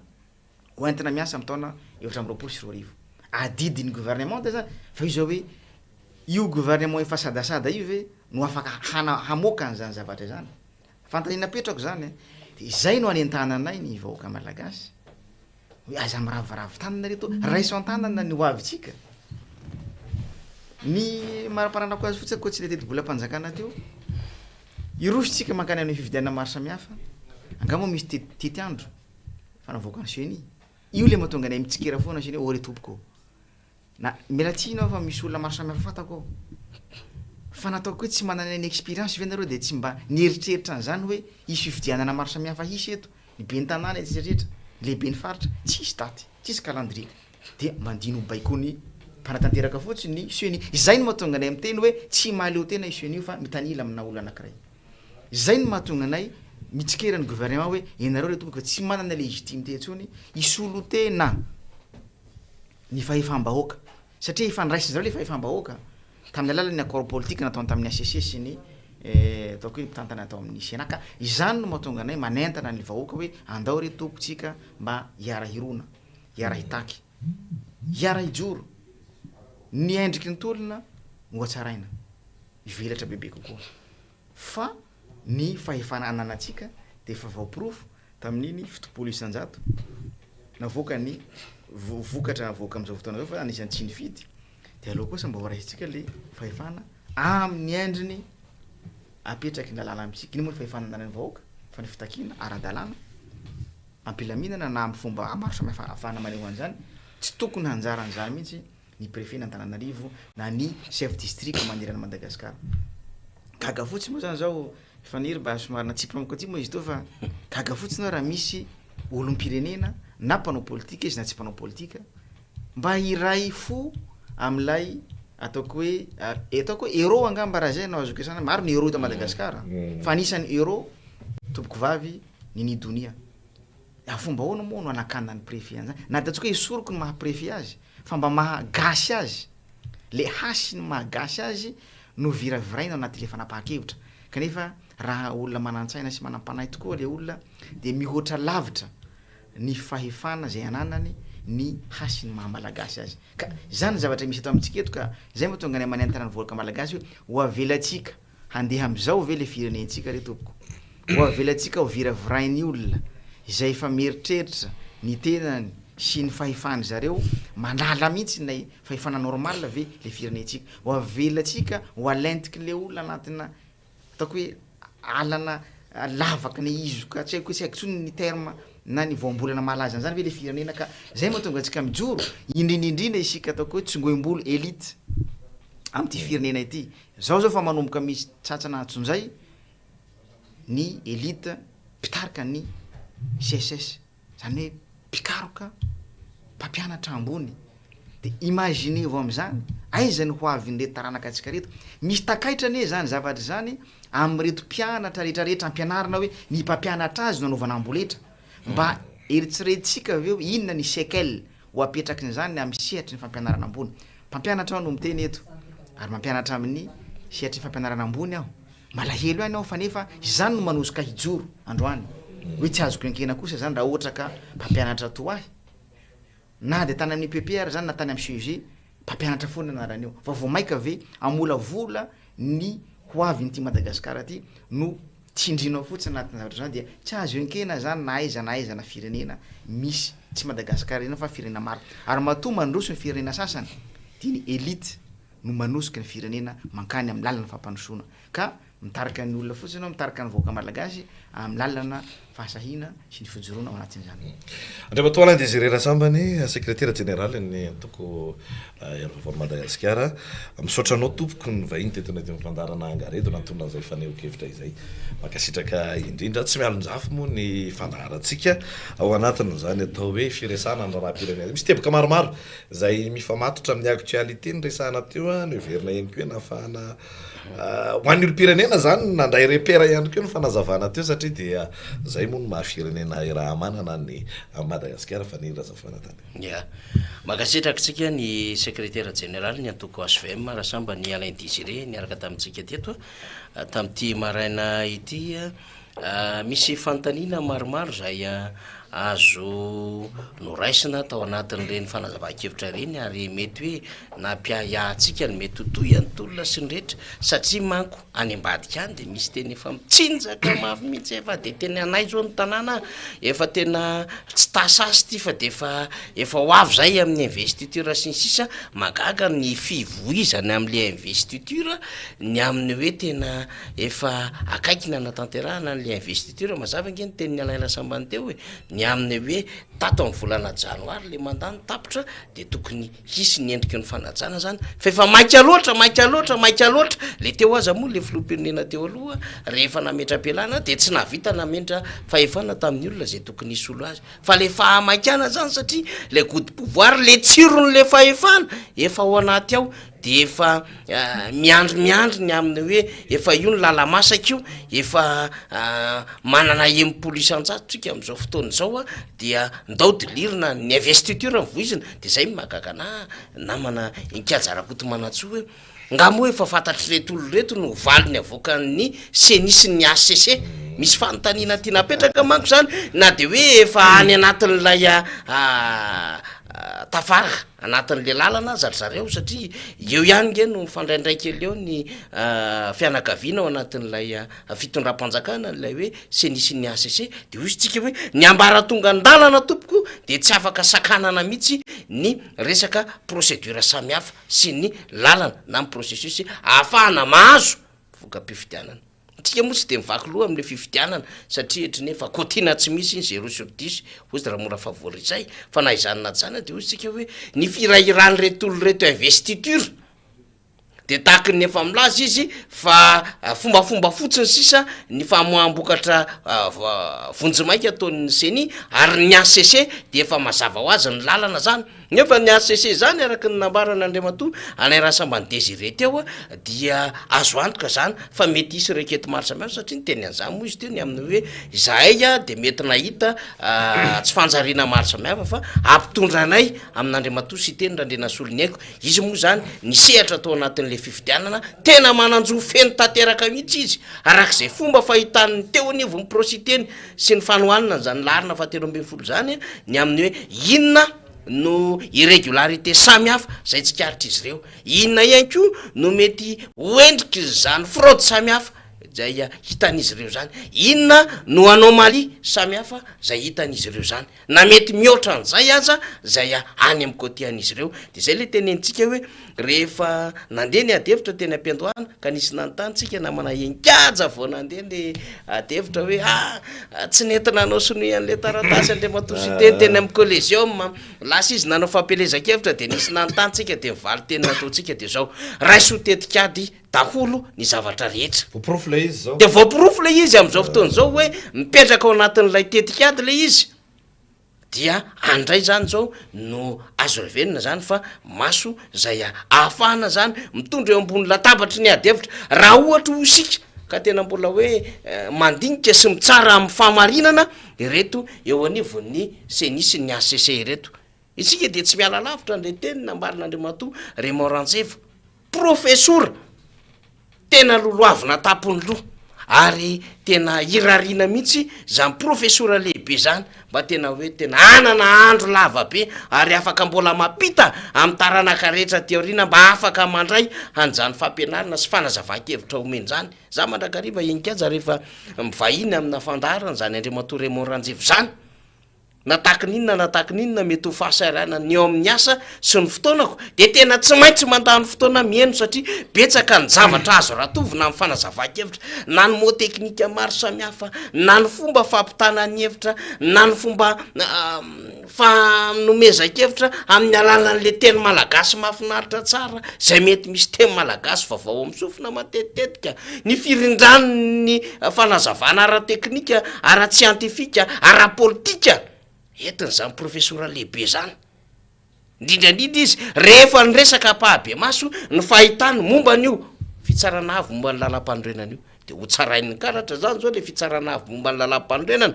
ho entina miasa amin'ny taona 2024. Adidin'ny gouvernemanta izany, fa io izao hoe io gouvernement efa sadasada io ve no afaka hana, hamoaka an'izany zavatra izany? Fanontaniana apetrako izany e. Dia izay no anentananay ny vahoaka malagasy. Hoe aza miraviravy tanana reto, raiso an-tanana ny ho avintsika. Ny mari-paranako azy fotsiny ankoatry ilay tetibolam-panjakana teo, hiroso tsika mankany amin'ny fifidianana maro samihafa, angaha moa misy tetiandro fa navoakan'ny ceni. Io ilay mahatonga anay mitsikera foana ceni, ô ry tompoko ô. Na, miala tsiny aho fa misy olona maro samihafa fantako ao. Fa nataoko hoe tsy manana ny experience ve nareo dia tsy mba nieritreritra an'izany hoe hisy fifidianana maro samihafa hisy eto, ny ben'ny tanàna etsetra etsetra, ny lehiben'ny faritra, tsisy daty, tsisy calendrier. Dia mandino ho baikoin'ny mpanatanteraka fotsiny ny ceni. Izay no mahatonga anay miteny hoe tsy mahaleo tena io ceni io fa mitanila amina olona anankiray. Izay no mahatonga anay mitsikera ny gouvernement hoe ianareo re tompoko fa tsy manana légitimité intsony hisolo tena. ny fahefam-bahoaka satria efa niraisin-dry zareo ilay fahefam-bahoaka tamin'ny alalan'ny accord politique nataony tamin'ny HCC sy ny ataoko hoe mpitantana tao amin'ny Sénat ka izany no mahatonga anay manentana ny vahoaka hoe andao re tompoko tsika mba hiara-hirona, hiara-hitaky, hiara-hijoro, ny endriky ny tolona no hatsaraina, hivelatra bebe kokoa fa ny fahefana ananantsika dia efa voaporofo tamin'iny 70% navoakan'ny vokatra avoaka amin'izao fotoana izao fa anisan'ny tsy nifidy dia aleo kosa mba ho raisintsika le fahefana amin'ny endriny apetraky ny lalàna amintsika. Iny moa ny fahefana ananan'ny vahoaka fa ny fitakiana ara-dalàna am-pilaminana na amin'ny fomba maro samihafa ahafahana maneho an'izany, tsy tokony hanjara an'izany mihitsy ny préfet n'Antananarivo na ny chef district manerana an'i Madagasikara. Gaga fotsiny moa zany zao Faniry mba somary natsipy amiko aty moa izy teo fa gaga fotsiny aho raha misy olom-pirenena na mpanao politika izy na tsy mpanao politika mba hiray fo amin'ilay ataoko hoe ataoko hoe héros angamba raha zay no azoko resahana, maro ny héros eto Madagasikara fa anisan'ny héros tompoko vavy Nini Donia. Amin'ny fomba ahoana moa no anakanan'ny préfet an'izany? Na dia ataontsika hoe esoriko ny maha préfet azy fa mba maha gasy azy, le hasiny maha gasy azy no viraviraina ao anatin'ilay fanapahan-kevitra. Kanefa Raha olona manan-tsaina sy manam-panahy tokoa le olona dia mihoatra lavitra ny fahefana izay ananany ny hasin'ny maha malagasy azy. Ka izany ny zavatra misy eto amintsika eto ka izay mahatonga anay manentana ny vahoaka malagasy hoe ho avelantsika handeha amin'izao ve le firenentsika re tompoko? Ho avelantsika ho viravirain'ny olona izay efa mieritreritra ny tenany sy ny fahefany zareo manala mihitsy ny fahefana normal ve le firenentsika? Ho avelantsika ho alentiky le olona anatina Ataoko hoe alana lavaky ny hizoka tsy haiko tsy haiko intsony ny terme na ny voambolana mahalaza an'izany ve le firenena ka zay mahatonga antsika mijoro indrindra indrindra isika ataoko hoe tsongoim-bolo elite amin'ity firenena ity zao zao fa manomboka misy tsatsana antsonjay ny elite mpitarika ny CSS Zany hoe mpikaroka, mpampianatra ambony. De imaginez-vous am'zany, aiza ny ho avin'ireto taranaka antsika reto? Misy takaitra anie zany zavatra zany am'ireto mpianatra retraretra ampianarina hoe ny mpampianatra azy no anaovana amboletra. Mba eritreretintsika ve hoe inona ny sequelles ho apetrakin'izany amin'ny sehatry ny fampianarana ambony? Mpampianatra aho no miteny eto, ary mampianatra amin'ny sehatry ny fampianarana ambony aho. Malahelo ihany aho fa nefa izany no manosoka hijoro androany hoe tsy azoko enkena kosa izany raha ohatra ka mpampianatra toa ahy na dia tany amin'ny EPP ary izany na tany amin'ny CEG mpampianatra foana ny anarany eo fa vao maika ve hamolavola ny ho avin'ity Madagasikara ity no tsindrinao fotsiny anatin'ny zavatra izany dia tsy azo enkena izany na aiza na aiza na firenena misy tsy Madagasikara ihany fa firenena maro ary matoa mandroso ny firenena sasany dia ny elite no manosika ny firenena mankany amin'ny lalana fampandrosoana ka mitarika ny olona fotsiny aho, mitarika ny vahoaka malagasy amin'ny lalana fahasahiana sy ny fijoroana ao anatin'izany. Andriamatoa Alain Désiré Rasambany, Sekretera Jeneralin'ny Antoko Hery Vaovaon'i Madagasikara, misaotra anao tompoko nivahiny teto anatin'ny fandaharana Angaredona nitondra an'izay fanehoan-kevitra izay. Mankasitraka indrindra. Tsy mialon-jafy moa ny fandaharantsika ao anatin'izany atao hoe firesahana ny raharaham-pirenena. Misy teboka maromaro Izay mifamatotra amin'ny actualité noresahana teo no heverina ihany koa hoe nahafahana ho an'ny olom-pirenena izany nandray repère ihany koa ny fanazavana teo satria dia izay moa no maha firenena iraha-manana an'i Madagasikara fa ny Razafimanantany. Ya. Mankasitraka antsika ny sekretera jeneraly ny antoko hvm Rasambany Alain Désiré niaraka tamintsika teto tamin'ity maraina ity. Misy fanontaniana maromaro izay azo noraisina tao anatin'ireny fanazavan-kevitra ireny ary mety hoe nampiahiahy antsika ny mety ho tohin'ny tolona sy ny rehetra satria manko any ambadika any dia misy tena efa mitsinjaka mafy mihitsy efa dia tena anay izao ny tanàna efa tena tsy tasasy ity fa dia efa efa ho avy izay amin'ny investiture sy ny sisa mahagaga ny fivoizana amin'ilay investiture ny amin'ny hoe tena Efa akaiky ny hanatanterahana an'ilay investiture, mazava ange ny tenin'i Alain Rasambany teo e, ny amin'ny hoe tato amin'ny volana janoary ilay mandat no tapitra dia tokony hisy ny endriky ny fanajana zany fa efa maika loatra, maika loatra, maika loatra, le teo aza moa le filoham-pirenena teo aloha rehefa nametra-pialana dia tsy nahavita namendra fahefana tamin'ny olona izay tokony hisolo azy fa le fahamaikana zany satria le gout de pouvoir, le tsiron'le fahefana efa ao anaty ao de efa miandry miandry ny amin'ny hoe efa io ny lala-masaka io, efa manana 60 isan-jato tsika amin'izao fotoana izao a, dia ndao dilirina ny investiture no voizina, de zay no mahagaga anah namana Inkaja Rakotomanantsoa hoe nga moa efa fantatr'ireto olona ireto no valiny avoakan'ny ceni sy ny HCC? Misy fanontaniana tiana apetraka manko zany na de hoe efa any anatin'ilay tafaraka. Anatin'le lalana aza ry zareo satria eo ihany nge no mifandraindray kely eo ny fianakaviana ao anatin'ilay fitondram-panjakana ilay hoe ceni sy ny HCC de hoy isika hoe ny ambaratongan-dalana tompoko de tsy afaka sakanana mihitsy ny resaka procédure samihafa sy ny lalana na ny processus ahafahana mahazo voka-pifidianana. Tsika moa tsy dia mivaky loha amin'ilay fifidianana satria ohatry ny efa quotiana tsy misy iny zéro sur dix hozy Ramora Favori izay fa na izany na tsy izany dia hoy isika hoe ny firahiran'ireto olona ireto investiture dia tahaky ny efa milaza izy fa fombafomba fotsiny sisa ny famoaham-bokatra vonjimaika ataon'ny ceni ary ny HCC dia efa mazava ho azy ny lalana zany. Nefa ny HCC izany araka ny nambaran'Andriamatoa Alain Rasambany Désiré teo dia azo antoka izany fa mety hisy requête maro samihafa satria niteny an'izany moa izy teo ny amin'ny hoe izahay dia mety nahita tsy fanjariana maro samihafa fa hampitondra anay amin'Andriamatoa Siteny Randrianasoloniaiko. Izy moa izany nisehatra tao anatin'ilay fifidianana, tena manan-jo feno tanteraka mihitsy izy araka izay fomba fahitan'ny teo anivon'ny Pro Siteny sy ny fanohanana an'izany laharana fahatelo ambin'ny folo izany ny amin'ny hoe inona no irrégularité samihafa izay tsikaritr'izy ireo, inona ihany koa no mety ho endrik'izany fraude samihafa izay hitan'izy ireo izany, inona no anomalie samihafa izay hitan'izy ireo izany. na mety mihoatra an'izay aza izay any amin'ny côté an'izy ireo, dia izay ilay tenenintsika hoe rehefa nandeha ny ady hevitra teny am-piandohana ka nisy nanontany tsika namana Heninkaja vao nandeha ny ady hevitra hoe ah tsy nety nanao sonia an'ilay taratasy Andriamatoa Siteny teny amin'ny Coliseum, lasa izy nanao fampielezan-kevitra dia nisy nanontany tsika dia ny valin-teny nataontsika dia izao, raiso ho tetikady daholo ny zavatra rehetra. Voaporofo ilay izy izao. Dia voaporofo ilay izy amin'izao fotoana izao hoe mipetraka ao anatin'ilay tetikady ilay izy. Dia any indray izany izao no azo heverina izany fa maso izay ahafahana izany mitondra eo ambony latabatry ny ady hevitra. Raha ohatra hoy isika ka tena mbola hoe mandinika sy mitsara amin'ny fahamarinana ireto eo anivon'ny Ceni sy ny HCC ireto. Isika dia tsy miala lavitra an'ilay teny nambaran'Andriamatoa Raymond Ranjeva. Profesora tena lolohavina an-tampon'ny loha ary tena irariana mihitsy zany profesora lehibe zany mba tena hoe tena hanana andro lava be ary afaka mbola mampita amin'ny taranaka rehetra aty aoriana mba afaka mandray an'izany fampianarana sy fanazavan-kevitra omeny zany. Za mandrakariva Heninkaja rehefa mivahiny amina fandaharana zany Andriamatoa Raymond Ranjeva zany. Na tahaky ny inona na tahaky ny inona mety ho fahasahiranana eo amin'ny asa sy ny fotoanako dia tena tsy maintsy mandany fotoana mihaino satria betsaka ny zavatra azo ratovina amin'ny fanazavan-kevitra, na ny mots techniques maro samihafa, na ny fomba fampitana ny hevitra, na ny fomba fanomezan-kevitra amin'ny alalan'ilay teny malagasy mahafinaritra tsara izay mety misy teny malagasy vaovao amin'ny sofina matetitetika. Ny firindran'ny fanazavana ara-teknika, ara-tsiantifika, ara-politika entin'izany profesora lehibe izany. Indrindra indrindra izy rehefa niresaka ampahabemaso ny fahitany momba an'io fitsarana avo momba ny lalampanorenana io. Dia hotsarain'ny karatra izany izao ilay fitsarana avo momba ny lalampanorenana.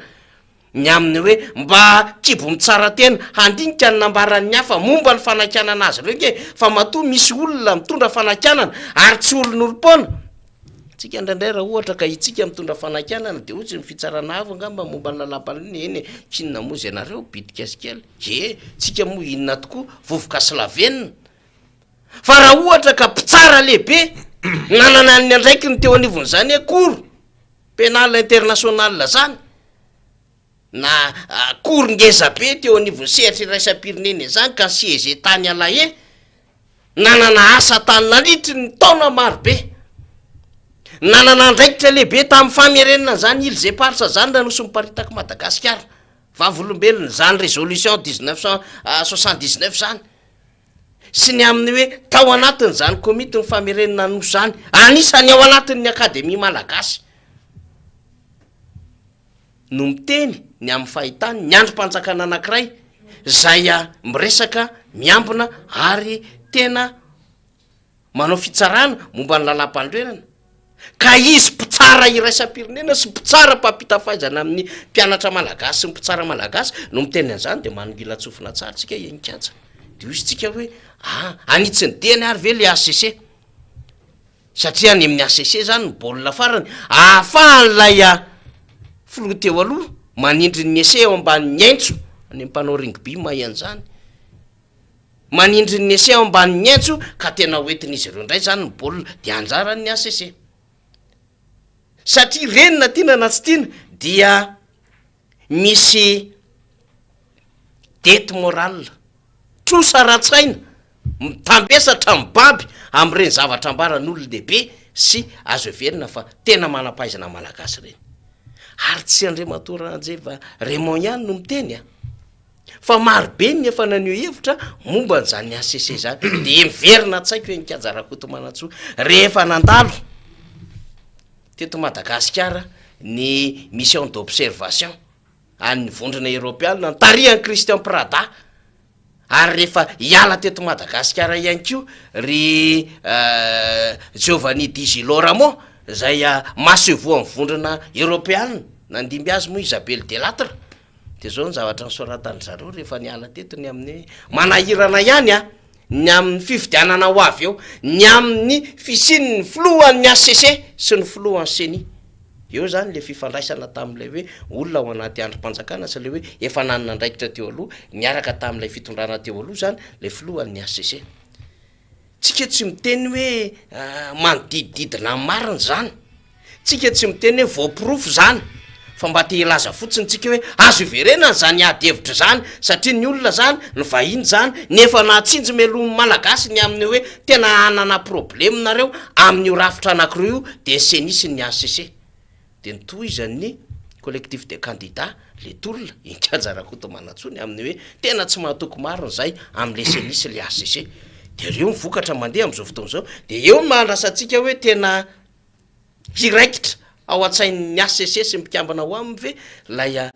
Ny amin'ny hoe mba kibo mitsara tena handinika ny nambaran'ny hafa momba ny fanakianana azy ireo nge fa matoa misy olona mitondra fanakianana ary tsy olon'olom-poana tsika indraindray raha ohatra ka itsika mitondra fanakianana de hoy tsy ny fitsarana avo angamba momba ny lalàmpanorenana eny e k'inona moa izay nareo bitika sy kely e tsika moa inona tokoa vovoka sy lavenona fa raha ohatra ka mpitsara lehibe nanana ny andraikiny teo anivon'izany hoe cour pénale internationale zany na cour ngeza be teo anivon'ny sehatra iraisam-pirenena izany ka ni-siéger tany à La Haye, nanana asa tany nandritry ny taona maro be, nanana andraikitra lehibe tamin'ny famerenana an'izany Îles Éparses zany raha nosy miparitak'i Madagasikara, vavolombelon'izany résolution 1979 zany, sy ny amin'ny hoe tao anatin'izany komitin'ny famerenana ny nosy zany, anisan'ny ao anatin'ny Akademia Malagasy. no miteny ny amin'ny fahitany ny andrim-panjakana anankiray izay miresaka, miambina ary tena manao fitsarana momba ny lalàmpanorenana, ka izy mpitsara iraisam-pirenena sy mpitsara mpampita fahaizana amin'ny mpianatra malagasy sy ny mpitsara malagasy no miteny an'izany dia manongilan-tsofina tsara tsika henin-kaja dia hoy isika hoe ah, hanitsy ny diany ary ve le HCC? Satria any amin'ny HCC zany ny baolina farany ahafahan'ilay filoha teo aloha manindry ny essai eo ambanin'ny aintso, any amin'ny mpanao rugby mahay an'izany, manindry ny essai eo ambanin'ny aintso ka tena hoentin'izy ireo indray zany ny baolina, dia anjaran'ny HCC. Satria ireny na tiana na tsy tiana dia misy dette morale, trosa ara-tsaina, mitambesatra mibaby amin'ireny zavatra ambaran'olon-dehibe sy azo heverina fa tena manam-pahaizana malagasy ireny. Ary tsy Andriamatoa Ranjeva Raymond ihany no miteny a! Fa maro be ny efa naneho hevitra momba an'izany HCC izany. Dia miverina an-tsaiko i Kaja Rakotomanantsoa rehefa nandalo teto Madagasikara ny mission d'observation an'ny vondrona eropeana notarihan'i Christian Prada. Ary rehefa hiala teto Madagasikara ihany koa ry Giovanni Di Girolamo izay masoivohon'ny vondrona eoropeana, nandimby azy moa Isabelle Delattre, dia izao ny zavatra nosoratan-dry zareo rehefa niala teto ny amin'ny hoe manahirana ihany an, ny amin'ny fifidianana ho avy eo, ny amin'ny fisian'ny filohan'ny HCC sy ny filohan'ny Ceni. Eo izany ilay fifandraisana tamin'ilay hoe olona ao anaty andrim-panjakana sy ilay hoe efa nanana andraikitra teo aloha niaraka tamin'ilay fitondrana teo aloha izany ilay filohan'ny HCC. Tsika tsy miteny hoe manodidididina ny marina izany. Tsika tsy miteny hoe voaporofo izany fa mba te hilaza fotsiny tsika hoe azo iverenana izany ady hevitra izany satria ny olona izany, ny vahiny izany, ny efa nahatsinjo mialoha ny Malagasy ny amin'ny hoe tena hanana problème nareo amin'io rafitra anakiroa io dia ny Ceni sy ny HCC. Dia notohizan'ny collectif des candidats le tolona i Kaja Rakotomanantsoa ny amin'ny hoe tena tsy mahatoky marina izay amin'le Ceni sy le HCC. Dia ireo ny vokatra mandeha amin'izao fotoana izao. Dia eo no mahandrasantsika hoe tena Hiraikitra ao an-tsain'ny HCC sy ny mpikambana ao aminy ve ilay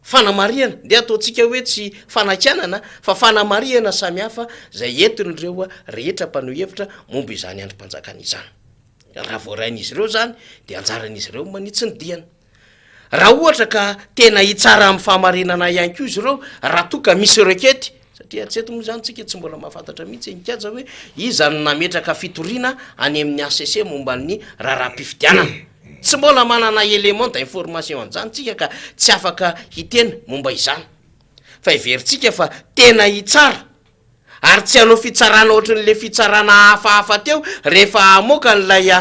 fanamarihana? Ndeha ataontsika hoe tsy fanakianana fa fanamarihana samihafa izay entin'ireo rehetra mpaneho hevitra momba izany andrim-panjakana izany. Raha voarain'izy ireo izany dia anjaran'izy ireo ny manitsy ny diany. Raha ohatra ka tena hitsara amin'ny fahamarinana ihany koa izy ireo, raha toa ka misy requête, satria hatreto moa izany tsika tsy mbola mahafantatra mihitsy in-kaja hoe iza no nametraka fitoriana any amin'ny HCC momba ny raharaham-pifidianana. Tsy mbola manana élément d'information an'izany tsika ka tsy afaka hiteny momba izany. Fa heverintsika fa tena hitsara ary tsy hanao fitsarana ohatran'ilay fitsarana hafahafa teo rehefa hamoaka an'ilay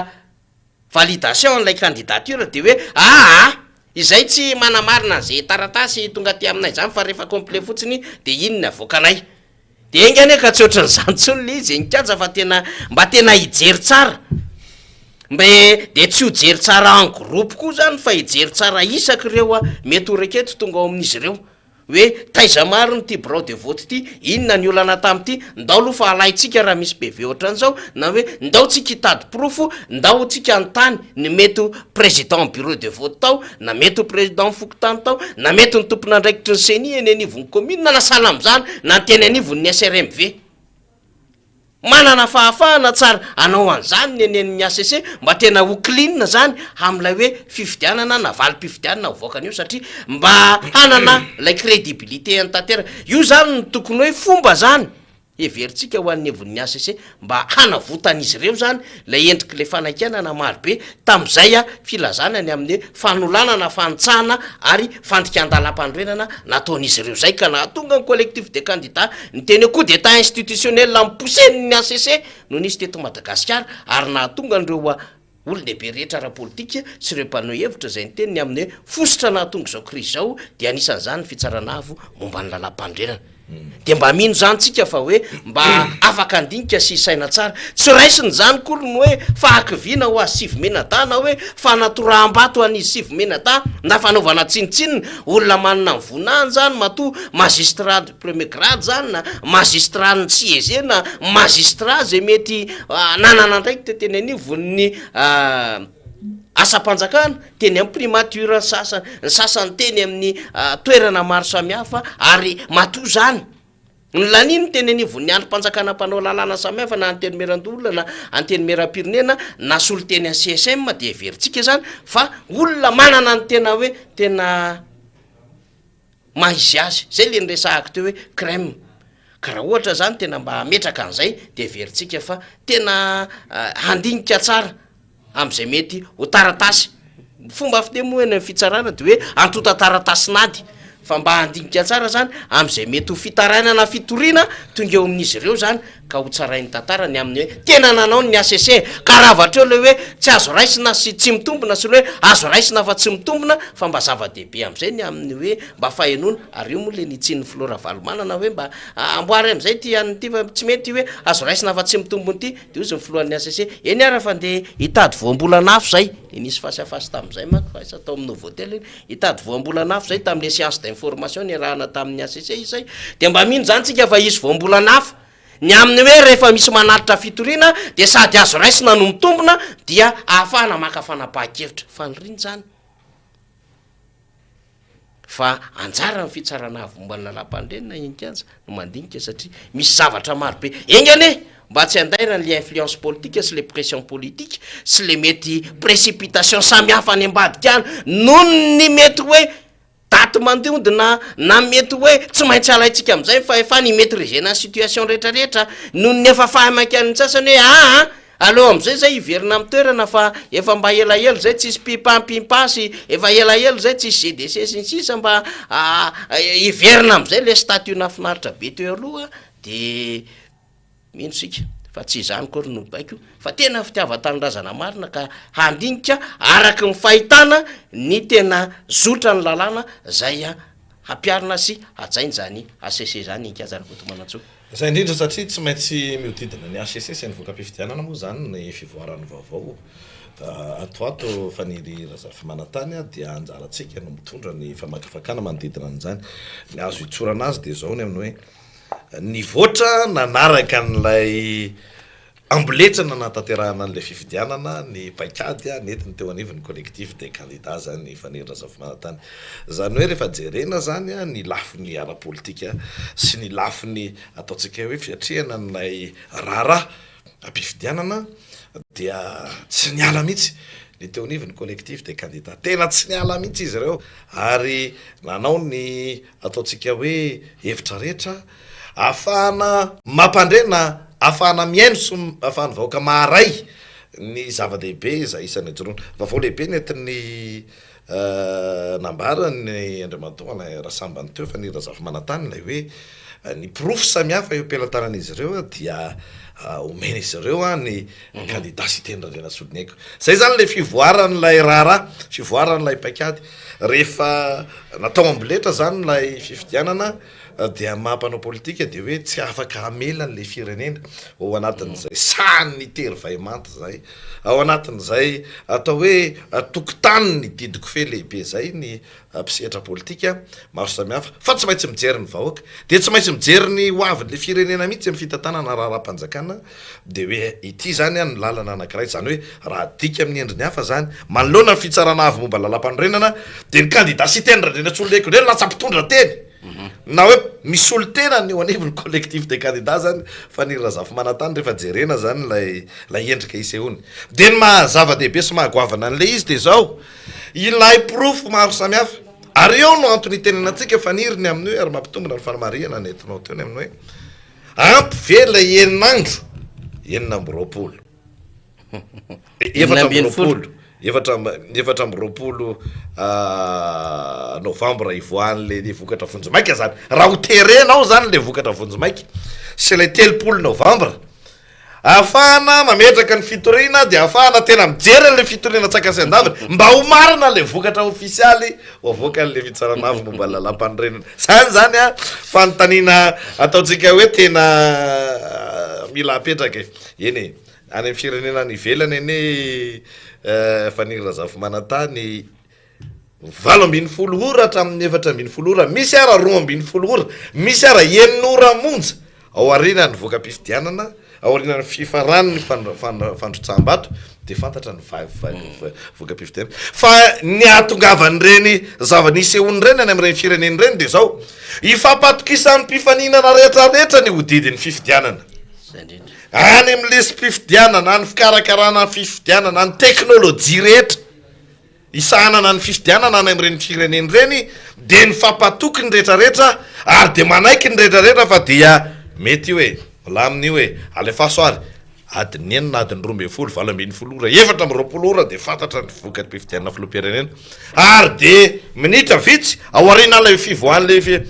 validation an'ilay candidature de hoe aa izay tsy manamarina an'ze taratasy tonga aty aminay zany fa rehefa complet fotsiny de iny ny avoakanay de enga anie ka tsy ohatran'izany tsony le izy e nikaja fa tena mba tena hijery tsara mba de tsy ho jery tsara en groupe koa zany fa hijery tsara isak'ireo mety ho requete tonga ao amin'izy ireo Hoe taiza marina ity birao de vote ity, inona ny olana tamin'ity, ndao aloha fa alaintsika raha misy PV ohatran'izao, na hoe ndao tsika hitady porofo, ndao tsika hanontany ny mety ho président bureau de vote tao, na mety ho président fokontany tao, na mety ny tompon'andraikitry ny ceni eny anivon'ny commune na sahala amin'izany, na ny teny anivon'ny SRMV. Manana fahafahana tsara hanao an'izany ny eny amin'ny HCC mba tena ho clean zany amin'ilay hoe fifidianana na valim-pifidianana avoakany eo satria mba hanana ilay crédibilité any tanteraka. Io zany no tokony hoe fomba zany heverintsika ho an'ny hevon'ny HCC mba hanavotan'izy ireo zany ilay endrik'ilay fanaikianana marobe tamin'izay filazana ny amin'ny hoe fanolanana, fanitsahana ary fandikan-dalàmpanorenana nataon'izy ireo izay ka nahatonga ny collectif des candidats niteny hoe coup d'Etat institutionnel noposen'ny HCC no nisy teto Madagasikara ary nahatonga an'ireo olon-dehibe rehetra ara-politika sy ireo mpaneho hevitra izay niteny ny amin'ny hoe fositra nahatonga izao krizy izao dia anisan'izany ny fitsarana avo momba ny lalàmpanorenana. Dia mba mino izany tsika fa hoe mba afaka handinika sy hisaina tsara. Tsy raisina izany akory ny hoe fahakiviana ho azy sivy menadahy na hoe fanatoraham-bato an'izy sivy menadahy na fanaovana tsinontsinona. Olona manana ny voninahiny izany matoa magistrat de premier grade izany na magistrat ny CEG na magistrat izay mety nanana andraikitra teny anivon'ny asam-panjakana, teny amin'ny primature ny sasany, ny sasany teny amin'ny toerana maro samihafa ary matoa izany ny laniany teny anivon'ny andrim-panjakana mpanao lalàna samihafa na antenimierandoholona na antenimierampirenena na solonteny an'ny CSM dia heverintsika izany fa olona manana ny tena hoe tena maha izy azy, zay le niresahako teo hoe crème, ka raha ohatra zany tena mba hametraka an'izay de heverintsika fa tena handinika tsara am'zay mety ho taratasy, fomba fiteny moa eny am'fitsarana de hoe antontan-taratasin'ady, fa mba handinika tsara zany am'zay mety ho fitarainana fitoriana tonga eo amin'izy ireo zany ka ho tsarain'ny tantara ny amin'ny hoe tena nanao ny HCC e! Ka raha avy hatreo ilay hoe tsy azo raisina sy tsy mitombina sy ilay hoe azo raisina fa tsy mitombina fa mba zava-dehibe amin'izay ny amin'ny hoe mba fahenoana ary io moa ilay nitsian'ny filoha Ravalomanana hoe mba amboary amin'izay ity an'ny ity fa tsy mety io hoe azo raisina fa tsy mitombina ity dia hozy ny filohan'ny HCC eny ara fa ndeha hitady voambolana hafa izay dia nisy face à face tamin'izay manko fa aiza tao amin'ny Novotel iny Hitady voambolana hafa izay tamin'ilay séance d'information niarahana tamin'ny HCC izay. Dia mba mino izany tsika fa hisy voambolana hafa. Ny amin'ny hoe rehefa misy manatitra fitoriana dia sady azo raisina no mitombina dia ahafahana maka fanapahan-kevitra. Faniriana izany. Fa anjaran'ny Fitsarana Avo momba ny Lalàmpanorenana eny an-kianja no mandinika satria misy zavatra maro be. Enga anie mba tsy handairany le influence politique sy le pression politique sy le mety précipitation samihafa any ambadika any noho ny mety hoe daty mandiondina na mety hoe tsy maintsy alaintsika amin'izay ny fahefana hi-maitriser-na ny situation rehetrarehetra noho ny efa fahamaikan'ny sasany hoe aa Aleo amizay zay hiverina am toerana fa efa mba elaela zay tsisy pimpa pimpa sy efa elaela zay tsisy GDC sy ny sisa mba hiverina amizay le statut nahafinaritra be teo aloha de mino sika fa tsy izany akory no baiko fa tena fitiavan-tanindrazana marina ka handinika araky ny fahitana ny tena zotra ny lalàna zay hampiharina sy hajaina izany HCC izany Ingahy Rakotomanantsoa. Izay indrindra satria tsy maintsy mihodidina ny hcc sy ny voka-pifidianana moa izany ny fivoaran'ny vaovao ato ho ato Faniry Razafimanantany dia anjarantsika no mitondra ny famakafakana manodidina an'izany. Ny azo itsorana azy dia izao ny amin'ny hoe nivoatra nanaraka an'ilay Amboletra nanatanterahana an'ilay fifidianana ny paikady nentiny teo anivon'ny Collectif des candidats izany Faniry Razafimanantany. Izany hoe rehefa jerena izany ny lafiny ara-politika sy ny lafiny ataontsika hoe fiatrehana an'ilay raharaha am-pifidianana dia tsy niala mihitsy ny teo anivon'ny Collectif des candidats. Tena tsy niala mihitsy izy ireo ary nanao ny ataontsika hoe hevitra rehetra Ahafahana mampandre na ahafahana mihaino sy ahafahan'ny vahoaka maharay ny zava-dehibe izay isan'ny ijoroana. Vaovao lehibe nentin'ny nambaran'ny Andriamatoa Alain Rasambany teo fa ny Razafimanantany ilay hoe ny porofo samihafa eo am-pelatanan'izy ireo dia omen'izy ireo ny kandida Siteny Randrianasoloniaiko. Izay izany ilay fivoaran'ilay raharaha, fivoaran'ilay paikady. Rehefa natao amboletra izany ilay fifidianana dia ny maha mpanao politika dia hoe tsy afaka hamela an'ilay firenena ao anatin'izay sahan'ny tery vay manta izay, ao anatin'izay atao hoe tokotanin'ny didikofehy lehibe izay ny mpisehatra politika maro samihafa fa tsy maintsy mijery ny vahoaka, dia tsy maintsy mijery ny ho avin'ilay firenena mihitsy amin'ny fitantanana raharaham-panjakana Dia hoe ity izany an ny lalana anankiray, izany hoe raha adika amin'ny endriny hafa izany, manoloana ny fitsarana avo momba ny lalàmpanorenana, dia ny kandida Siteny Randrianatsoloneko indray no lasa mpitondra teny, na hoe misolo tena ny eo anivon'ny collectif des candidats izany, Faniry Razafimanantany rehefa jerena izany ilay ilay endrika isehoany. Dia ny maha zava-dehibe sy maha goavana an'ilay izy dia izao, ilay porofo maro samihafa, ary eo no antony itenenantsika Faniry ny amin'ny hoe, ary mampitombina ny fanamarihana nentinao teo ny amin'ny hoe, Ampy ve ilay herinandro? 26. 24, 24 novambra hivoahan'ilay vokatra vonjimaika zany. Raha ho terena ao zany ilay vokatra vonjimaika sy ilay 30 novambra, ahafahana mametraka ny fitoriana dia ahafahana tena mijery an'ilay fitoriana antsakany sy andavany mba ho marina ilay vokatra ofisialy ho avoakan'ilay fitsarana avo momba ny lalàmpanorenana. Zany zany an, fanontaniana ataontsika hoe tena mila apetraka e. Eny e, any amin'ny firenena any ivelany anie Faniry Razafimanantany 18 ora hatramin'ny 14 ora, misy ara 12 ora, misy ara enina ora monja Ao aorianan'ny voka-pifidianana, ao aorianan'ny fifaran'ny fandrotsaham-bato dia fantatra ny voka-pifidianana. Fa ny ahatongavan'ireny zava-nisehoany ireny any amin'ireny firenena ireny dia izao, ifampatokisan'ny mpifaninana rehetra rehetra ny hodidin'ny fifidianana. Any amin'ny lisi-pifidianana, any fikarakarana ny fifidianana, ny teknolojia rehetra. Hisahanana ny fifidianana any amin'ireny firenena ireny dia nifampatoky ny retraretra ary dia manaiky ny retraretra fa dia mety io e, milamina io e, alefaso ary, adin'ny enina, adin'ny 12, 18 ora, 24 ora dia fantatra ny voka-pifidianana filoham-pirenena ary dia minitra vitsy aorianan'ilay fivoahan'ilay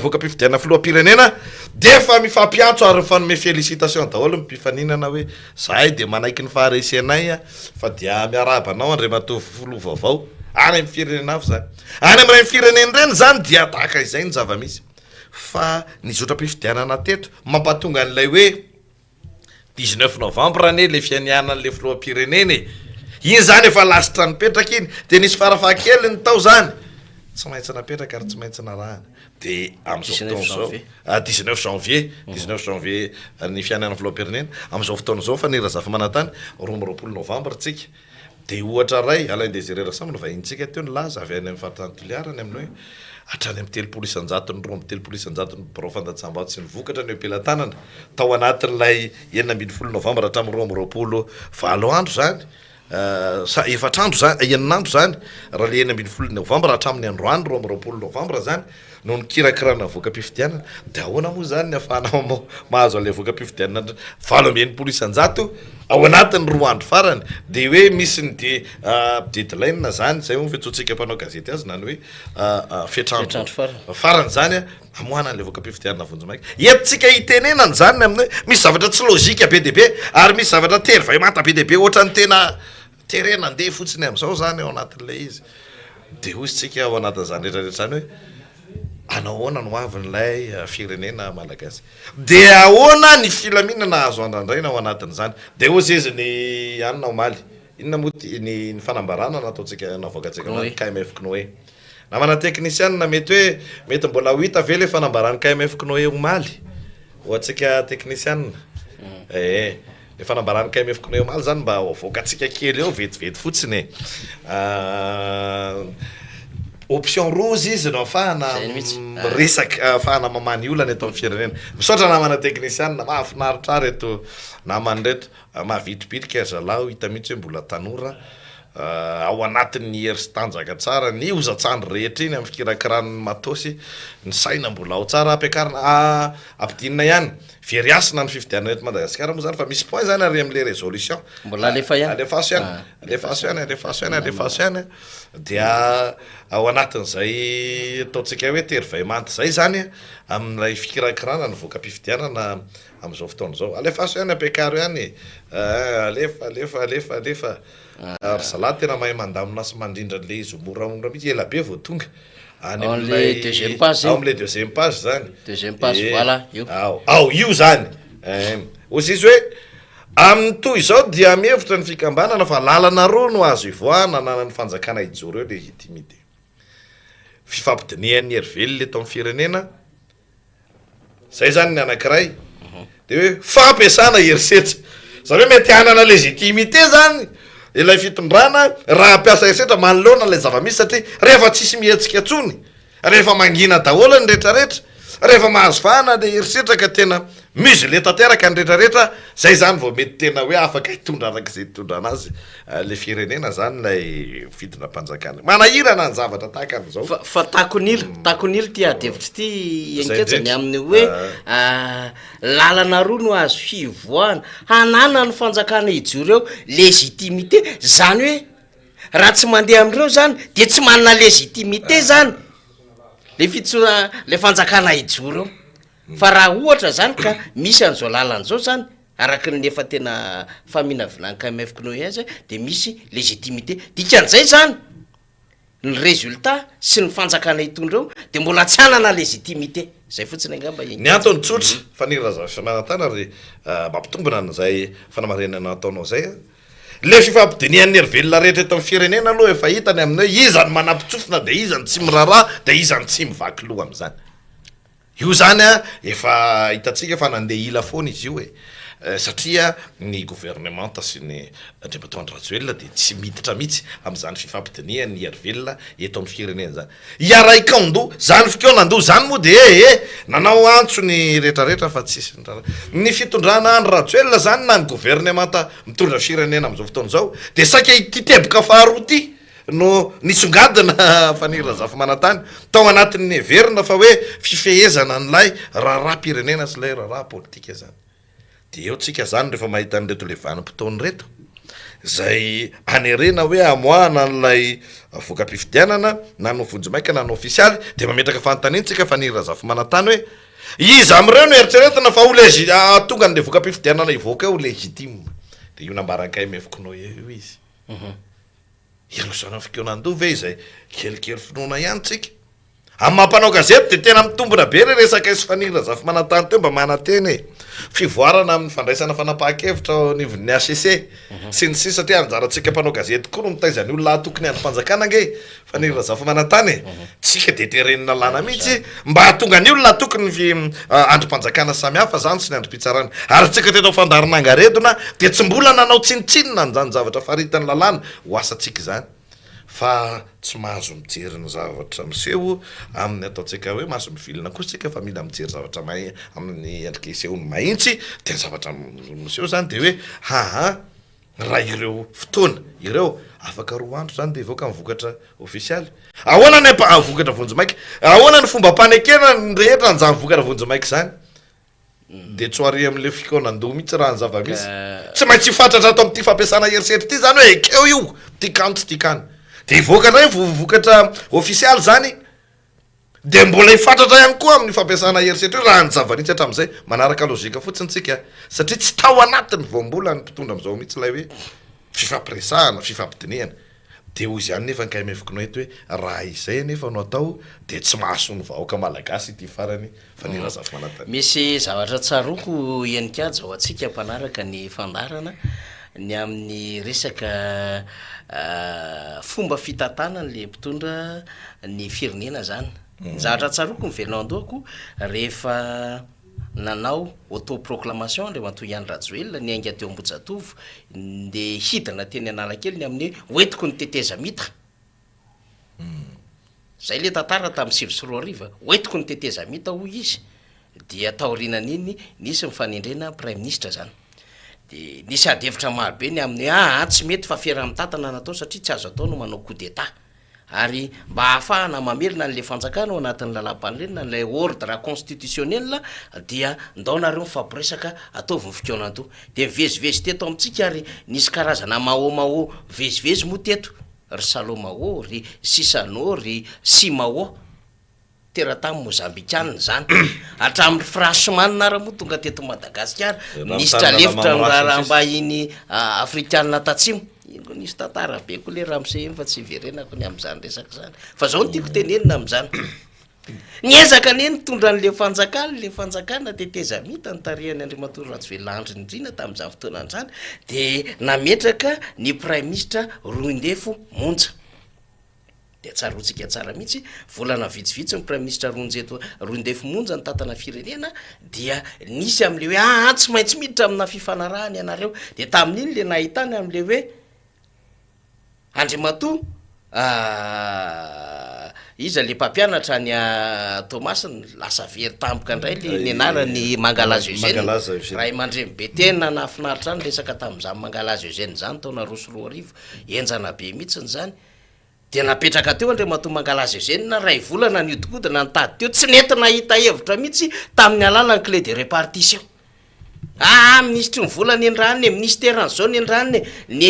voka-pifidianana filoham-pirenena dia efa mifampiantso ary mifanome félicitation daholo ny mpifaninana hoe zahay dia manaiky ny faharesenay Fa dia miarahaba anao Andriamatoa Filoha vaovao, any amin'ny firenena hafa izany. Any amin'ireny firenena ireny izany dia tahaka izay ny zava-misy. Fa ny zotram-pifidianana teto mampatonga an'ilay hoe 19 novembre anie ilay fianianan'ilay filoham-pirenena e. Iny izany efa lasitra nipetraka iny, dia nisy farafahakeliny tao izany. Tsy maintsy napetraka ary tsy maintsy narahana. Dia amin'izao fotoana izao, 19 janvier, 19 janvier ny fianianan'ny filoham-pirenena, amin'izao fotoana izao Faniry Razafimanantany, 22 novambra tsika. Dia ohatra iray, Alain Désiré Rasamy no vahinintsika teo nilaza avy any amin'ny faritany Toliara ny amin'ny hoe hatrany amin'ny 30 isan-jaton'ny 32 isan-jaton'ny birao fandatsaham-bato sy ny vokatra no eo am-pelatanana tao anatin'ilay 16 novambra hatramin'ny 22 valo andro izany sa efatra andro izany, enina andro izany, raha ilay 16 novambra hatramin'ny androany 22 novambra izany no nikirakirana voka-pifidianana, dia ahoana moa izany ny ahafahana mahazo an'ilay voka-pifidianana 68 isan-jato ao anatin'ny roa andro farany? Dia hoe misy ny de deadline izany, izay moa ny fiantsoantsika mpanao gazety azy, na ny hoe fetr'andro farany izany Hamoahana an'ilay voka-pifidianana vonjimaika. Entintsika hitenenana izany ny amin'ny hoe misy zavatra tsy lojika be dia be ary misy zavatra tery vay manta be dia be ohatran'ny tena terena andeha fotsiny amin'izao izany ao anatin'ilay izy. Dia hoy isika ao anatin'izany rehetra rehetra izany hoe hanao ahoana ny hoavin'ilay firenena malagasy? Dia ahoana ny filaminana azo andrandraina ao anatin'izany? Dia hoy izy ny anona omaly, inona moa ity ny fanambarana nataontsika navoakantsika omaly, KMF Cnoe. Namana teknisianina, mety hoe mety mbola ho hita ve le fanambaran'ny KMF Cnoe omaly ho antsika teknisianina? Ee, le fanambaran'ny KMF Cnoe omaly zany mba ho avoakantsika kely eo vetivety fotsiny e. Option roa ozy izy no ahafahana miresaka, ahafahana mamaha ny olana eto amin'ny firenena. Misaotra namana teknisianina, mahafinaritra ahy reto namana reto, mavitribitrika ry zalahy, hita mihitsy hoe mbola tanora. Ao anatin'ny hery sy tanjaka tsara ny hozatsandry rehetra iny amin'ny fikirakirana ny matos, ny saina mbola ao tsara ampiakarina, ampidinina ihany. Very hasina ny fifidianana eto Madagasikara moa zany fa misy point zany ary amin'ilay résolution. Mbola alefa ihany. Alefaso ihany, alefaso ihany, alefaso ihany, alefaso ihany. Dia ao anatin'izay ataontsika hoe tery vay manta izay zany amin'ilay fikirakirana ny voka-pifidianana amin'izao fotoana izao. Alefaso ihany, ampiakaro ihany e. Alefa, alefa, alefa, alefa. Ry zalahy tena mahay mandamina sy mandrindra an'ilay izy ho moramora mihitsy, ela be vao tonga any Ao amin'ilay deuxième page ao amin'ilay deuxième page zany. Deuxième page, eh, voilà, io. Ao, ao io zany. Eh, hozy izy hoe amin'ny toy izao dia mihevitra ny fikambanana fa lalana roa no azo ivoahana ananan'ny fanjakana hijoro eo légitimité. Fifampidinihan'ny hery velona eto amin'ny firenena Zay zany ny anakiray. De hoe fampiasana herisetra. Zany hoe mety hanana légitimité zany ilay fitondrana raha hampiasa herisetra manoloana ilay zava-misy satria rehefa tsisy mihetsika tsony, rehefa mangina daholo ny retraretra, rehefa mahazo vahana le herisetra ka tena muselé tanteraka ny retraretra, zay zany vao mety tena hoe afaka hitondra araka izay hitondrana azy le firenena zany ilay fitondram-panjakana. Manahirana ny zavatra tahaka an'izao. Fa, fa takon'ila, takon'ila ity ady hevitra ity Zay Engeja ny indrindra. amin'ny hoe lalana roa no azo hivoahana, hananan'ny fanjakana hijoro eo légitimité, zany hoe raha tsy mandeha amin'ireo zany de tsy manana légitimité zany le fitso- le fanjakana hijoro eo. Fa raha ohatra zany ka misy an'izao lalana izao zany, araka ny efa tena faminavinan'ny KMF CNOE azy de misy légitimité, dikan'izay zany ny résultat sy ny fanjakana hitondra eo de mbola tsy hanana légitimité, zay fotsiny angamba Ny antony tsotra, Faniry Razafimanantana ry mampitombina an'izay fanamarinana nataonao izay an! Ilay fifampidinihan'ny hery velona rehetra eto amin'ny firenena aloha efa hita ny amin'ny hoe iza no manampitsofina dia iza no tsy miraharaha dia iza no tsy mivaky loha amin'izany. Io zany a efa hitantsika fa nandeha ila foana izy io e, satria ny governemanta sy ny Andriamatoa Andry Rajoelina dia tsy miditra mihitsy amin'izany fifampidinihan'ny hery velona eto amin'ny firenena izany. Hiara-hikaon-doha, izany fikaonan-doha izany moa dia eh eh, nanao antso ny rehetrarehetra fa tsisy niraharaha. Ny fitondrana Andry Rajoelina izany na ny governemanta mitondra firenena amin'izao fotoana izao dia saika ity teboka faharoa ity no nisongadina Faniry Razafimanantany tao anatin'ny heverina fa hoe fifehezana an'ilay raharaham-pirenena sy ilay raharaha politika izany. Dia eo tsika izany rehefa mahita an'ireto le vanim-potoana ireto izay anerena hoe amoahana an'ilay voka-pifidianana na ny vonjimaika na ny ofisialy dia mametraka fanontaniana tsika Faniry Razafimanantany hoe iza amin'ireo no eritreretina fa ho legi- hahatonga an'ilay voka-pifidianana hivoaka eo ho légitime? Dia io nambaran'i KMF Cnoe io izy. Hirosoana fikaonandoha ve izay kelikely finoana ihany tsika? Amin'ny maha mpanao gazety dia tena mitombina be le resaka i Faniry Razafimanantany teo mba manantena e! fivoarana amin'ny fandraisana fanapahan-kevitra ao anivon'ny HCC sy ny sisa satria anjarantsika mpanao gazety koa no mitaiza ny olona hatoky ny andrim-panjakana ange Faniry Razafimanantany e! Tsika dia teren'ny lalàna mihitsy mba hahatonga ny olona hatoky ny fi andrim-panjakana samihafa zany sy ny andrim-pitsarana. Ary tsika teto amin'ny fandaharana Angaredona dia tsy mbola nanao tsinontsinona an'izany zavatra faritan'ny lalàna ho asantsika izany. Fa tsy mahazo mijery ny zavatra miseho amin'ny ataontsika hoe maso mivilina kosa tsika fa mila mijery zavatra mahi amin'ny endrika isehoany mahintsy dia ny zavatra miseho zany dia hoe haa Raha ireo fotoana ireo, afaka roa andro izany dia hivoaka ny vokatra ofisialy. Ahoana ny ampa- vokatra vonjimaika? Ahoana ny fomba ampanekena ny rehetra an'izany vokatra vonjimaika izany? Dia tsy ho ary amin'ilay fikaonan-doha mihitsy raha ny zava-misy. Tsy maintsy hifatratra ato amin'ity fampiasana herisetra ity izany hoe ekeo io, tiakano tsy tiakano. Dia hivoaka indray ny vo- vokatra ofisialy izany. Dia mbola hifatratra ihany koa amin'ny fampiasana herisetra io raha ny zava-nisy hatramin'izay. Manaraka lojika fotsiny tsika satria tsy tao anatin'ny voambolan'ny mpitondra amin'izao mihitsy ilay hoe fifampiresahana, fifampidinihana. Dia hoy ihany nefa ny KMF-ko eto hoe raha izay anefa no atao dia tsy mahasoa ny vahoaka malagasy ity farany fa ny Razafimanantany. Misy zavatra tsaroako Heninkaja ho antsika mpanaraka ny fandaharana ny amin'ny resaka fomba fitantanan'ilay mpitondra ny firenena zany. Ny zavatra tsaroako miverina ao an-dohako rehefa nanao auto-proclamation Andriamatoa Andry Rajoelina niainga teo Ambohijatovo ndeha hidina teny Analakely ny amin'ny hoe hoentiko ny tetezamita. Zay le tantara tamin'ny 2009, hoentiko ny tetezamita hoy izy, dia taorianan'iny nisy ny fanendrena praiminisitra zany. De nisy ady hevitra maro be ny amin'ny hoe aa tsy mety fa fiaraha-mitantana natao satria tsy azo atao no manao coup d'etat. Ary mba hahafahana mamerina an'ilay fanjakana ao anatin'ny lalàmpanorenana, ilay ordre constitutionnel dia ndao nareo mifampiresaka ataovy ny fikaonandoha. Dia nivezivezy teto amintsika ary nisy karazana maomao mivezivezy moa teto, ry Salomao, ry Sisano, ry Simao. Teratany Mozambikana izany. Hatramin'ny Frashman ara moa tonga teto Madagasikara, minisitra lefitra ny raharaham-bahiny Afrikana Tatsimo. Iny koa nisy tantara be koa le ramose iny fa tsy hiverenako ny amin'izany resaka izany. Fa izao no tiako tenenina amin'izany. Niezaka anie nitondra an'le fanjakana, le fanjakana tetezamita notarihan'i Andriamatoa Rajoelina Andry Nirina tamin'izany fotoana izany dia nametraka ny praiminisitra Roindefo Monja. Dia tsaroantsika tsara mihitsy, volana vitsivitsy ny Praiminisitra Roanjeto Roindefo Monja nitantana firenena dia nisy amin'ilay hoe aa tsy maintsy miditra amina fifanarahana ianareo. Dia tamin'iny ilay nahitana amin'ilay hoe Andriamatoa iza ilay mpampianatra any Toamasina, lasa very tampoka indray ilay ny anarany Mangalaza Eugène, ray aman-dreny be tena nahafinaritra ahy ny resaka tamin'izany Mangalaza Eugène izany taona 2002, henjana be mihitsy izany. Dia napetraka teo Andriamatoa Mangalaza Eugène, iray volana nihodinkodina nitady teo, tsy nety nahita hevitra mihitsy tamin'ny alalan'ny clé de répartition. Aa, minisitry ny vola nendrahanina e, minisiteran'izao nendrahanina e, ny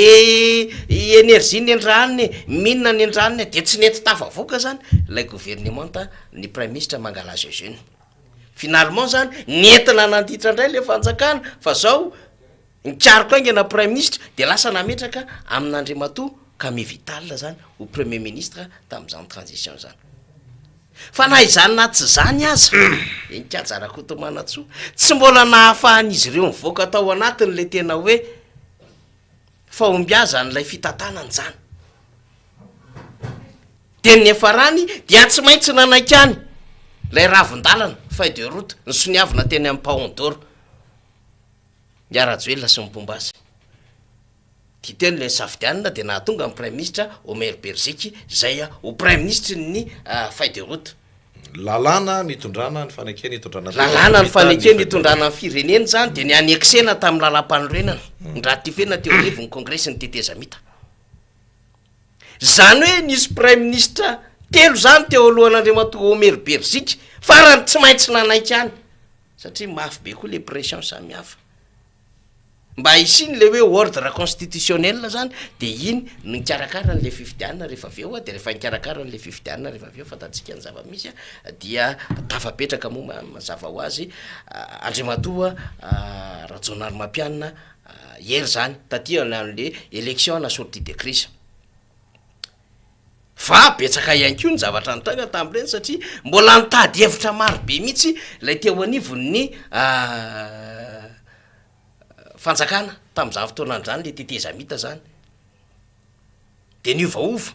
énergie nendrahanina e, mine nendrahanina e, dia tsy nety tafavoaka izany ilay governemanta ny praiminisitra Mangalaza Eugène. Finalement izany, nentina nanditra indray ilay fanjakana fa zao, Nikaroka haingana Praiminisitra dia lasa nametraka amin'Andriamatoa Camille Vital izany ho Premier Ministre tamin'izany transition izany. Fa na izany na tsy izany aza, Heninkaja Rakotomanantsoa, tsy mbola nahafahan'izy ireo nivoaka tao anatin'ilay tena hoe fahombiazan'ilay fitantanana izany. Dia ny niafarany dia tsy maintsy nanaiky any ilay ravin-dalana, feuille de route, nosoniavina teny amin'ny Paon d'Or. Ny Rajoelina sy ny mpomba azy. Ity teny ilay nisafidianina dia nahatonga ny Praiminisitra Omer Beriziky izay ho Praiminisitry ny feuille de route. Lalàna nitondrana ny fanekena hitondrana ny Lalàna ny fanekena hitondrana ny firenena izany dia ny annexena tamin'ny lalàmpanorenana, ny ratifiena teo anivon'ny Kongresin'ny tetezamita. Izany hoe nisy Praiminisitra telo izany teo alohan'Andriamatoa Omer Beriziky, farany tsy maintsy nanaiky ihany. Satria mafy be koa le pression samihafa. Mba hisiany le hoe ordre constitutionnel zany de iny no nikarakara an'le fifidianana rehefa avy eo a, de rehefa nikarakara an'le fifidianana rehefa avy eo fantatsika ny zava-misy a, dia tafapetraka moa mazava ho azy Andriamatoa Rajaonarimampianina Hery zany taty aorian'le élection na sortie de crise. Fa betsaka ihany koa ny zavatra nitranga tamin'ireny satria mbola nitady hevitra maro be mihitsy ilay teo anivon'ny fanjakana tamin'izany fotoana izany, ilay tetezamita izany. Dia niovaova,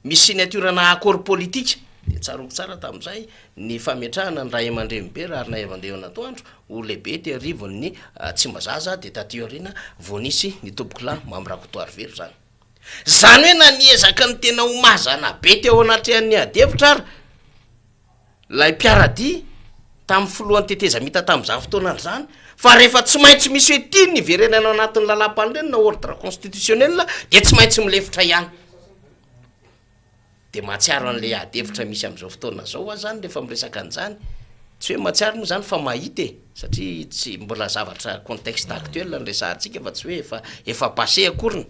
misy signature-na accord politique, dia tsaroako tsara tamin'izay ny fametrahana ny Raiamandrenibe Raharinaivo-Andehanatoandro ho lehibe teo arivon'ny Tsimbazaza, dia taty aoriana vao nisy ny Tompokolahy Mamy Rakotoarivelo izany. Izany hoe na niezaka ny tena ho mazana be teo anatrehan'ny adihevitra ary ilay mpiara-dia tamin'ny filohan'ny tetezamita tamin'izany fotoana izany fa rehefa tsy maintsy misy hoe tiany ny hiverenana ao anatin'ny lalàmpanorenana, ordre constitutionnel, dia tsy maintsy milefitra ihany. Dia mahatsiaro an'ilay ady hevitra misy amin'izao fotoana izao aho izany rehefa miresaka an'izany. Tsy hoe mahatsiaro moa izany fa mahita e! Satria tsy mbola zavatra contexte actuel no resahantsika fa tsy hoe efa efa passé akoriny.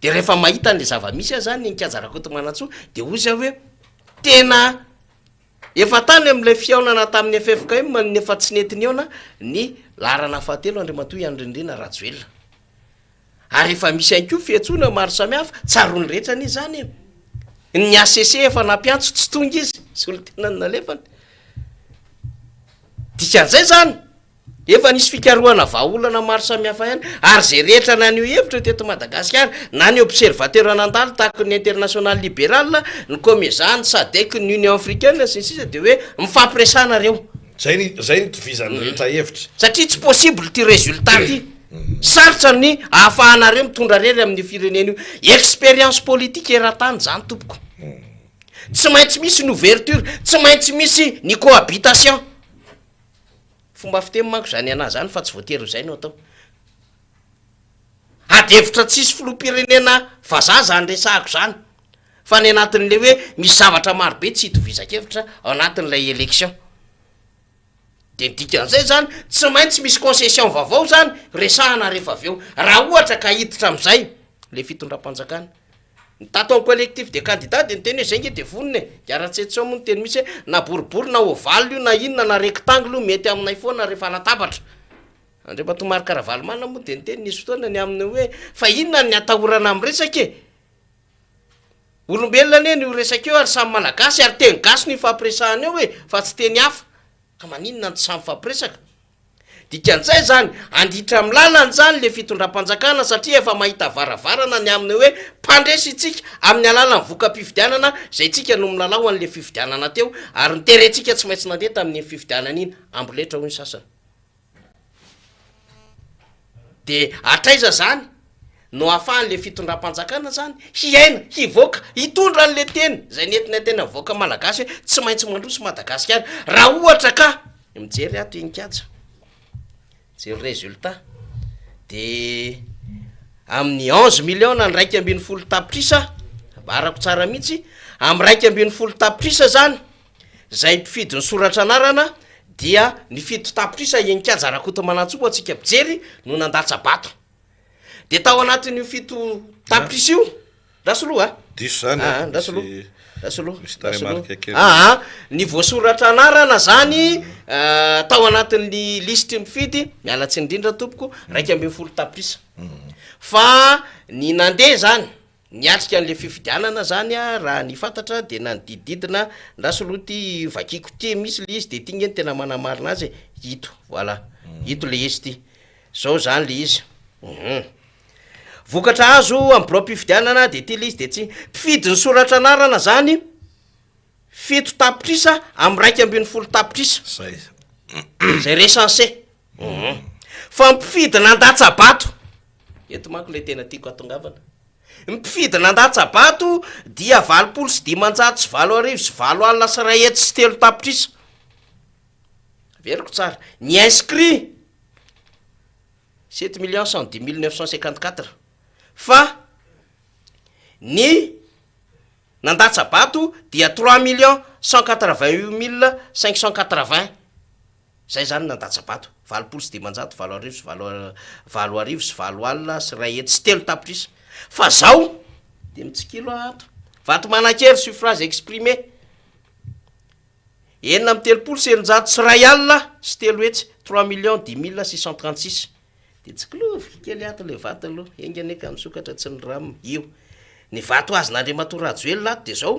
Dia rehefa mahita an'ilay zava-misy aho izany eny Kianja Rakotomanantsoa dia hoy aho hoe tena efa tany amin'ilay fihaonana tamin'ny ffkm no efa tsy nety nihaona ny laharana fahatelo Andriamatoa Andry Nirina Rajoelina. Ary efa misy ihany koa fiantsoana maro samihafa, tsaroan'ny rehetra anie izany e! Ny HCC efa nampiantso, tsy tonga izy, solontena no nalefany. Dikan'izay izany, efa nisy fikarohana vahaolana maro samihafa ihany, ary izay rehetra naneho hevitra teto Madagasikara, na ny observateur nandalo tahaka ny International Liberal, ny Comeza, ny Sadec, ny Union Africaine, sy ny sisa dia hoe mifampiresaha nareo. Zay ny zay ny itovizan'ny rehetra hevitra. Satria tsy possible ity résultat ity. Sarotra ny ahafahanareo mitondra rery amin'io firenena io. Expérience politique eran-tany zany tompoko. Tsy maintsy misy ny ouverture, tsy maintsy misy ny cohabitation. Fomba fiteny manko zany anah zany fa tsy voatery ho zay no atao. Ady hevitra tsisy filoham-pirenena vazaha zany resahako zany fa ny anatin'le hoe misy zavatra maro be tsy itovizan-kevitra ao anatin'ilay election. De ny dikan'izay zany tsy maintsy misy concession vaovao zany resahana rehefa avy eo raha ohatra ka hiditra am'zay le fitondram-panjakana. Ny tato amin'ny collectif des candidats de niteny hoe zay nge de vonona e, Diaratsetso moa niteny mihitsy hoe na boribory na ovale io na inona na rectangle io mety aminay foana rehefa latabatra. Andriamatoa Marc Ravalomanana moa dia niteny nisy fotoana ny amin'ny hoe fa inona ny atahorana amin'ny resaka e? Olombelona anie no io resaka io ary samy Malagasy ary teny gasy no ifampiresahana eo e fa tsy teny hafa. Ka maninona no tsy samy mifampiresaka? Dikan'izay izany, handitra amin'ny lalana izany le fitondram-panjakana satria efa mahita varavarana ny amin'ny hoe mpandresy isika amin'ny alalan'ny voka-pifidianana izay tsika no milalao an'le fifidianana teo ary ny terrain-tsika tsy maintsy nandeha tamin'iny fifidianana iny, amboletra hoy ny sasany. De hatraiza zany no ahafahan'le fitondram-panjakana zany hiaina, hivoaka, hitondra an'le teny zay nentina tena vahoaka malagasy hoe tsy maintsy mandroso Madagasikara raha ohatra ka mijery ato i Nikaja, mijery résultat de amin'ny onze millions na 11 tapitrisa, ambarako tsara mihitsy, amin'ny 11 tapitrisa zany Izay mpifidy nisoratra anarana dia ny 7 tapitrisa Heninkaja Rakotomanantsoa ho antsika mpijery no nandatsa-bato. Dia tao anatin'io 7 tapitrisa io, Rasoloa a! Diso zany a! Rasoloa, Rasoloa, misy tarehimarika kely. Aa, ny voasoratra anarana zany tao anatin'ny lisitry ny mpifidy, miala tsiny indrindra tompoko, 11 tapitrisa. Fa ny nandeha zany Niatrika an'le fifidianana zany a, raha ny fantatra de nanodidididina, ndraso aloha ty vakiko ty misy le izy de ty nge no tena manamarina azy e, ito voilà, ito le izy ty, zao zany le izy, hum, vokatra azo am biraom-pifidianana de ty le izy de tsy, mpifidy nisoratra anarana zany 7 tapitrisa am 11 tapitrisa, Zay. zay recensé, hum, fa mpifidy nandatsa-bato, Eto manko ilay tena tiako hatongavana. Ny mpifidy nandatsa-bato dia 180 108 103 tapitrisa. Averiko tsara. Ny inscrit, 7 110 954. Fa ny nandatsa-bato dia 3 188 580. Zay zany nandatsa-bato, 580 8000 sy valo 180 108 3 tapitrisa. Fa zao de mitsikilo aho ato, vato manan-kery suffrage exprimé, 336 300, 3 010 636. De tsikiloviko kely ato le vato aloha, enga anie ka misokatra tsy ny ram, io. Ny vato azon'Andriamatoa Rajoelina ato dia izao,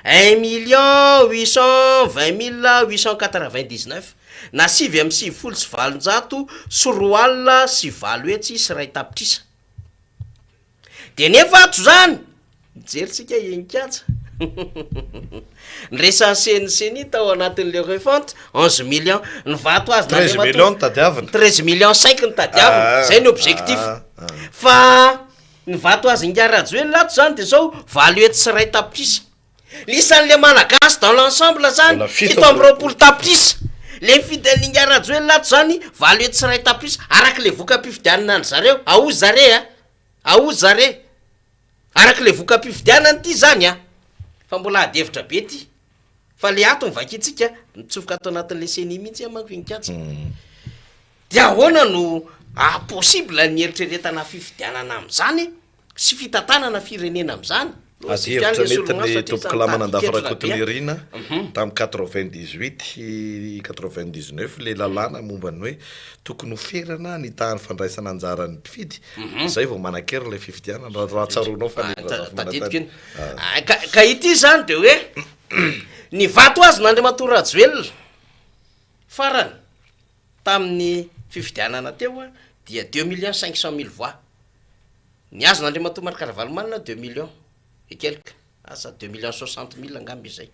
un million huit cent vingt mille huit cent quatre-vingt-dix-neuf, na 899 201 tapitrisa. Dia nefa ato izany, mijery tsika Henikatsa, ny resansen'ny Ceni tao anatin'le refonte, 11 millions, ny vato 13 azon'Andriamatoa, millions no tadiavina. 13 millions cinq no tadiavina, Ah, zay ny objectif. ah, ah. Fa ny vato azon'ingahy Rajoelina ato zany dia zao 801 tapitrisa. Lisan'le Malagasy dans l'ensemble zany Mbola 27 tapitrisa. Le mifidy an'ingahy Rajoelina ato zany 801 tapitrisa araka le voka-pifidianana an-dry zareo. Aoa zare a! Aoa zare! Araka le voka-pifidianana ity zany a! Fa mbola ady hevitra be ity. Fa le ato no vakintsika, mitsofoka ato anatin'le Ceni mihitsy aho manko Inikatsa. Dia ahoana no haha possible ny eritreretana fifidianana amin'izany sy fitantanana firenena amin'izany? Ady Lojika hevitra le solomaso nentin'ny satria tompoko samy lahy mitady Manandafy hiketrona be a. Rakotonirina tamin'ny 98 99 ilay lalàna momba ny hoe tokony ho ferana ny tahan'ny fandraisana anjaran'ny mpifidy, izay vao manan-kery ilay fifidianana, raha tsaroanao fa Ah, Razafimanantany. tadidiko iny. Ah, ka ity izany dia hoe ny vato azon'Andriamatoa Rajoelina farany tamin'ny fifidianana teo dia deux millions cinq cent mille voix. Ny azon'Andriamatoa Marc Ravalomanana deux millions et quelque, asa deux millions soixante mille angamba izay.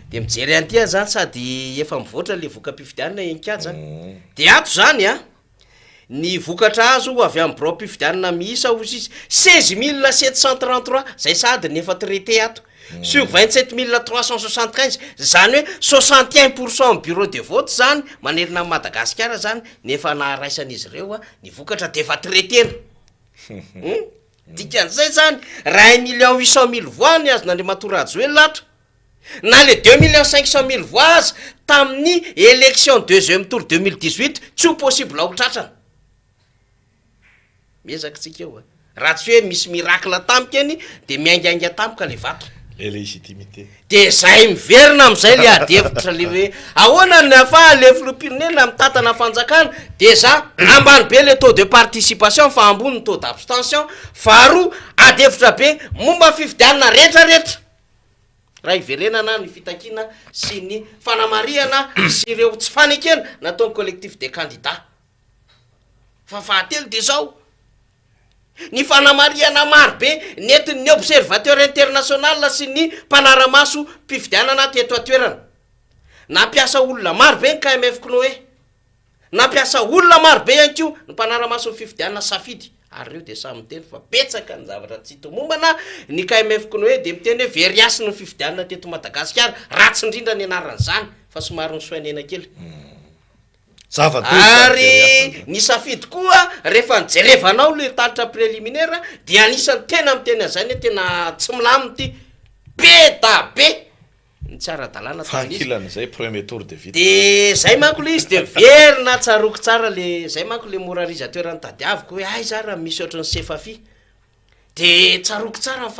Dia mijery an'ity aho zany sady efa mivoatra le voka-pifidianana eny Kaja. Dia ato zany an, ny vokatra azo avy amin'ny biraom-pifidianana miisa hozy izy 16 733, zay sahady ny efa traité ato, sur 27 375, zany hoe 61 % bureau de vote zany manerana an'i Madagasikara zany ny efa naharaisan'izy ireo ny vokatra de efa traité-na. Dikan'izay zany, raha 1 800 000 voix ny azon'Andriamatoa Rajoelina ato, na le 2 500 000 voix aza tamin'ny élection deuxième tour 2018 tsy ho possible ho tratrana. Miezaka tsika eo a. Raha tsy hoe misy miracle tampoka eny de miaingainga tampoka le vato. Le légitimité. De zay miverina am'izay le ady hevitra le hoe ahoana ny ahafaha le filoham-pirenena mitantana fanjakana, de za ambany be le taux de participation fa ambony ny taux d'abstention. Faharoa, ady hevitra be momba ny fifidianana rehetrarehetra. Raha iverenana ny fitakiana sy ny fanamarihana sy ireo tsy fanekena nataon'ny collectif des candidats. Fa fahatelo de zao, ny fanamarihana maro be nentin'ny observateur international sy ny mpanara-maso mpifidianana teto an-toerana. Nampiasa olona maro be ny KMF CNOE. Nampiasa olona maro be ihany koa ny mpanara-maso ny fifidianana Safidy. Ary ireo dia samy miteny fa betsaka ny zavatra tsy tomombana. Ny KMF CNOE dia miteny hoe very hasina ny fifidianana teto Madagasikara. Ratsy indrindra ny anaran'izany fa somary nisoinena kely. Zava-doza izany very Ary hasina izany. ny Safidy koa rehefa nijerevanao ilay tatitra préliminaire dia anisan'ny tena miteny an'izay hoe tena tsy milamina ity. Be da be ny tsy ara-dalàna Fa tamin'izy. ankilan'izay premier tour de vita. De zay manko le izy de miverina tsaroako tsara le zay manko le moralisateur nitadiaviko hoe aiza raha misy ohatran'ny Sefafi. De tsaroako tsara ny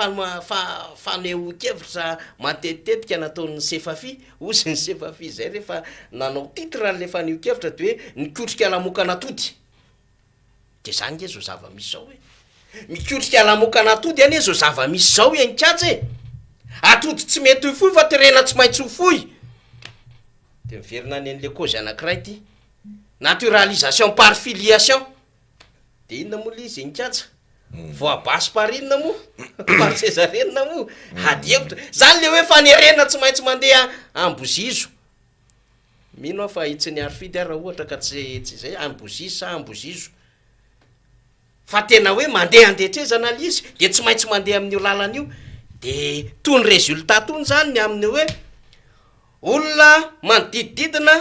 fanehoan-kevitra matetitetika nataon'ny Sefafi, hozy ny Sefafi zay rehefa nanao titre an'le fanehoan-kevitra de hoe nikotrika lamokana atody. De zany nge zao zava-misy zao e. Mikotrika lamokana atody anie zao zava-misy zao e Nikatsa e. Atody tsy mety ho foy fa terena tsy maintsy ho foy. De miverina any an'le cause anankiray ty. Naturalisation par filiation. De inona moa le izy Nikatsa? Voabasy par inona moa? Par césarienne moa? Ady hevitra. Zany le hoe fanerena tsy maintsy mandeha ambozizo. Mino aho fa itsy ny Arifidy aho raha ohatra ka tsy zay, ambozizo sa ambozizo. Fa tena hoe mandeha andetrezana le izy de tsy maintsy mandeha amin'io lalana io. De toy ny résultat tony zany ny amin'ny hoe olona manodidididina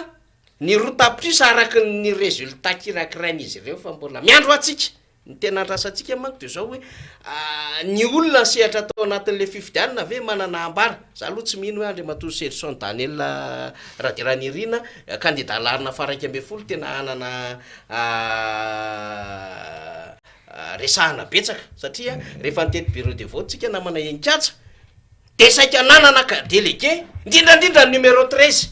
ny 2 tapitrisa araky ny résultat kirakirain'izy ireo fa mbola miandro antsika. Ny tena andrasantsika manko de zao hoe ny olona sehatra atao anatin'le fifidianana ve manana ambara. Za aloha tsy mino hoe Andriamatoa Serison Daniel Radiranirina candidat laharana faha 11 tena hanana resahana betsaka satria rehefa nitety bureau de vote tsika namana Henikatsa de saika nanana ka délégué indrindrandrindra ny numéro 13,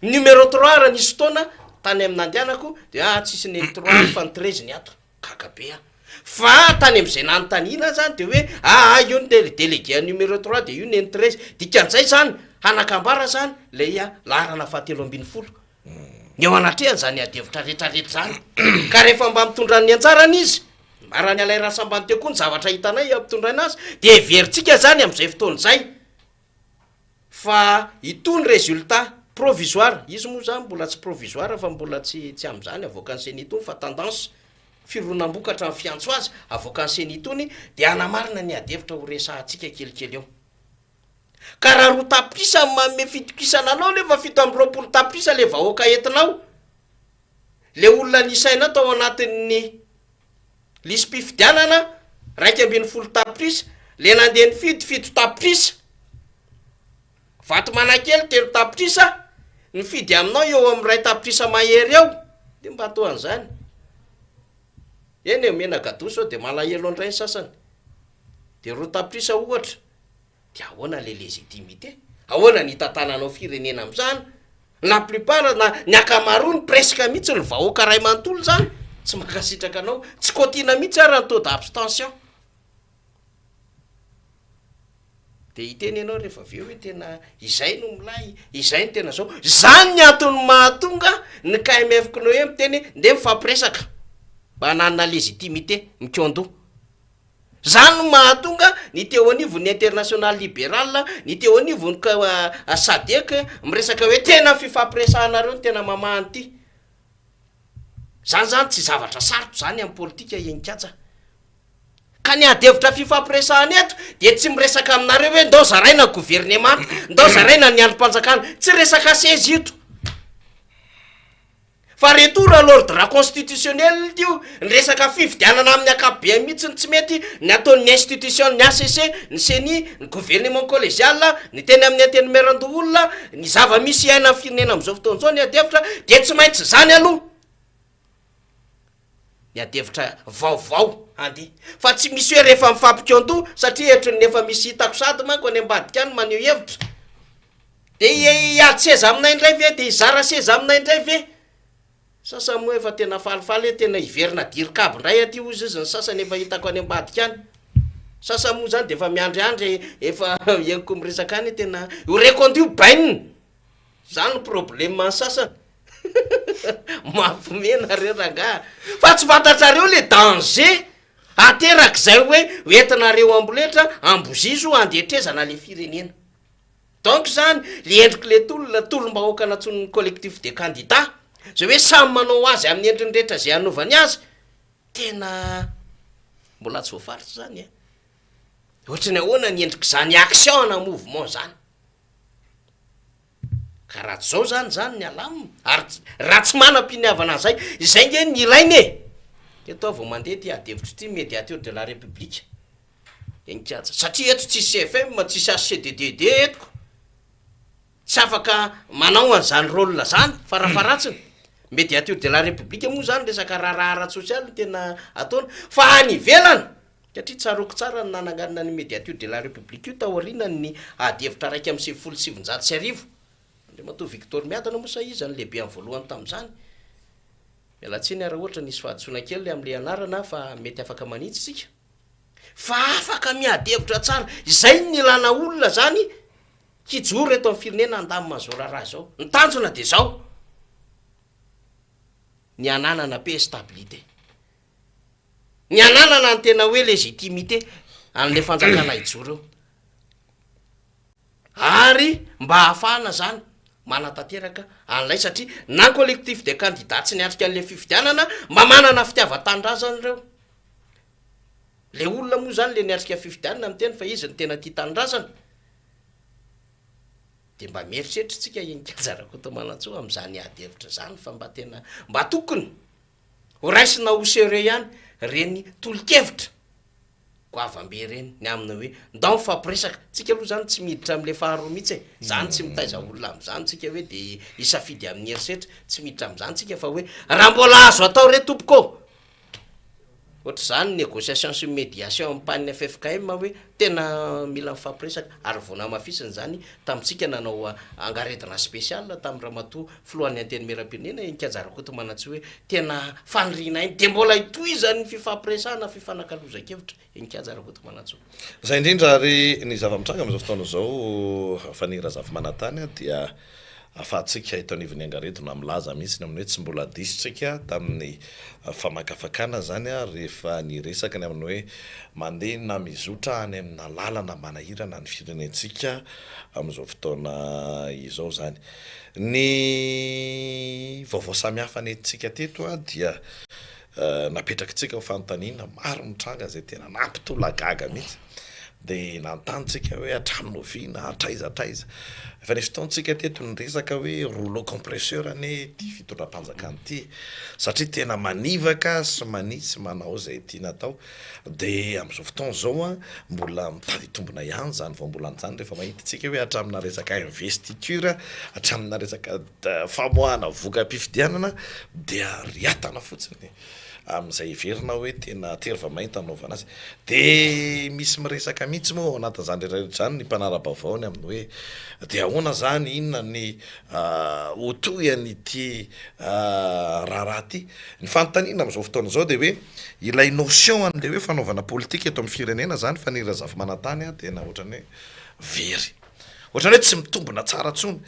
numéro 3 raha nisy fotoana tany amin'ny nandehanako de tsisy ny 3 fa ny 13 ny ato. Gaga be aho. Fa tany amin'izay nanontaniana zany de hoe aa io ny tele délégué numéro trois de io ny eny 13, dikan'izay zany hanakambara zany lay laharana fahatelo 13 ny eo anatrehany zany adihevitra rehetrarehetra zany. Ka rehefa mba mitondra ny anjarany izy, raha ny Alain Rasambany teo koa ny zavatra hitanay ampitondraina azy, de heverintsika zany amin'izay fotoana izay fa itony résultat provisoire, izy moa zany mbola tsy provisoire fa mbola tsy tsy amin'izany avoakan'ny CENI itony fa tendance fironam-bokatra ny fiantso azy avoakan'ny CENI itony, de hanamarina ny adihevitra ho resahantsika kelikely eo. Ka raha 2 tapitrisa no manome fitokisana anao nefa 27 tapitrisa le vahoaka entinao, le olona nisainao tao anatin'ny lisi-pifidianana 11 tapitrisa, le nandeha nifidy 7 tapitrisa, vato manakely 3 tapitrisa, nifidy aminao eo amin'ny 1 tapitrisa mahery eo, de mba atao an'izany. Eny e, omena cadeau sao de malahelo andray ny sasany. De 2 tapitrisa ohatra, de ahoana le légitimité? Ahoana ny hitantananao firenena am'izany? La plupart na ny ankamaroany presque mihitsy ny vahoaka ray manontolo zany tsy mankasitraka anao, tsy kotiana mihitsy ara ny taux d'abstention. De hiteny ianao rehefa avy eo hoe tena izay no milay, izay no tena zao. Zany ny antony mahatonga ny KMF CNOE miteny ndeha mifampiresaka mba hananana légitimité mikaondoha. Zany no mahatonga ny teo anivon'ny international libéral, ny teo anivon'ny SADC miresaka hoe tena fifampiresahanareo no tena mamaha an'ity. Zany zany tsy zavatra sarotra zany amin'ny politika enikatsa. Ka ny ady hevitra fifampiresahana eto de tsy miresaka aminareo hoe ndao zaraina gouvernement, ndao zaraina ny andrim-panjakana, tsy resaka seza ito. Fa retour à l'ordre constitutionnel io, ny resaka fifidianana amin'ny ankapobeny mihitsy ny tsy mety, ny ataon'ny institution, ny HCC, ny CENI, ny gouvernement collégial, ny teny amin'ny antenimierandoholona, ny zava-misy iainan'ny firenena amin'izao fotoana izao ny ady hevitra de tsy maintsy zany aloha. Ny ady hevitra vaovao andeha fa tsy misy hoe rehefa mifampikaondoha satria etrin'ny efa misy hitako sady manko any ambadika any maneho hevitra de hiady seza aminay indray ve, de hizara seza aminay indray ve? Sasany moa efa tena falifaly hoe tena hiverina dircab indray aty hozy izy ny sasany efa hitako any ambadika any. Sasany moa zany de efa miandriandry efa henoko miresaka any tena ho reconduit bainina. Zany no problème ny sasany. Mampime nareo rangaha. Fa tsy fantatrareo le danger aterak'izay hoe hoentinareo amboletra ambozizo andetrezana le firenena. Donc zany le endriky le tolona, tolom-bahoaka nantsoin'ny collectif des candidats, zay hoe samy manao azy amin'ny endriny rehetra zay anaovany azy, tena mbola tsy voafaritra zany e. Ohatry ny ahoana ny endrik'izany action na mouvement zany. Ka raha tsy zao zany zany ny alamina, ary raha tsy manam-piniavana an'izay, izay nge ny ilaina e! Eto aho vao mandeha ity ady hevitra ity, médiateur de la république, Enikatsa, satria eto tsisy CFM, tsisy HCDDD eto, tsy afaka manao an'izany rôle zany farafaharatsiny. Médiateur de la république moa zany resaka raharaha ara-tsosialy no tena ataony, fa any ivelany, satria tsaroako tsara ny nananganana ny médiateur de la république io taorian'ny ady hevitra 1991, Andriamatoa Victor Miadana moa sa iza no lehibe amin'ny voalohany tamin'izany, miala tsiny raha ohatra nisy fahadisoana kely amin'ilay anarana fa mety afaka manitsy isika. Fa afaka miady hevitra tsara, izay no ilana olona zany hijoro eto amin'ny firenena handamina an'izao raharaha izao. Ny tanjona dia izao, ny hananana paix et stabilité, ny hananana ny tena hoe légitimité an'ilay fanjakana hijoro eo, ary mba hahafahana zany manatanteraka an'ilay, satria na collectif des candidats tsy niatrika an'ilay fifidianana mba manana fitiavan-tanindrazana ireo. Le olona moa zany le niatrika fifidianana miteny fa izy no tena tia tanindrazana, de mba mieritreritra tsika Heninkaja Rakotomanantsoa amin'izany ady hevitra zany fa mba tena mba tokony ho raisina ho sérieux ihany reny tolo-kevitra goavambe reny ny amina hoe ndao mifampiresaka. Tsika aloha zany tsy miditra am'le faharoa mihitsy e, zany tsy mitaiza olona am'izany tsika hoe de hisafidy amin'ny herisetra, tsy miditra am'izany tsika fa hoe raha mbola azo atao re tompoko. Ohatr'izany ny négociation sy ny médiation amin'ny pan'ny ffkm hoe tena mila mifampiresaka ary vao namafisina izany tamintsika nanao angaredona spécial tamin'i Ramatoa Filohan'ny Antenimierampirenena Heninkaja Rakotomanantsoa hoe tena fanirianay ny dia mbola hitohizan'ny fifampiresahana fifanakalozan-kevitra Heninkaja Rakotomanantsoa. Izay indrindra ary ny zava-mitranga amin'izao fotoana izao Faniry Razafimanantany dia Ahafahantsika eto anivon'ny angaredona milaza mihitsy ny amin'ny hoe tsy mbola diso tsika tamin'ny famakafakana izany rehefa niresaka ny amin'ny hoe mandeha na mizotra any amina lalana manahirana ny firenentsika amin'izao fotoana izao izany. Ny vaovao samihafa nentintsika teto dia napetrakitsika ho fanontaniana maro ny tranga izay tena nampitolagaga mihitsy. Dia nanontany tsika hoe hatramin'ny oviana, hatraiza hatraiza. Efa nisy fotoana tsika teto niresaka hoe rouleau compresseur anie ity fitondram-panjakana ity e. Satria tena manivaka sy manitsy manao izay tiana atao. Dia amin'izao fotoana izao an, mbola mitady hitombina ihany izany voambolana izany rehefa mahita tsika hoe hatramina resaka investiture, hatramina resaka famoahana voka-pifidianana dia riatana fotsiny. amin'izay heverina hoe tena tery vao mainty hanaovana azy. Dia misy miresaka mihitsy moa ao anatin'izany rehetra rehetra izany ny mpanara-baovao ny amin'ny hoe dia ahoana izany, inona ny ho tohin'ity raharaha ity. Ny fanontaniana amin'izao fotoana izao dia hoe ilay notion an'ilay hoe fanaovana politika eto amin'ny firenena izany Faniry Razafimanantany tena ohatran'ny hoe very. Ohatran'ny hoe tsy mitombina tsara intsony.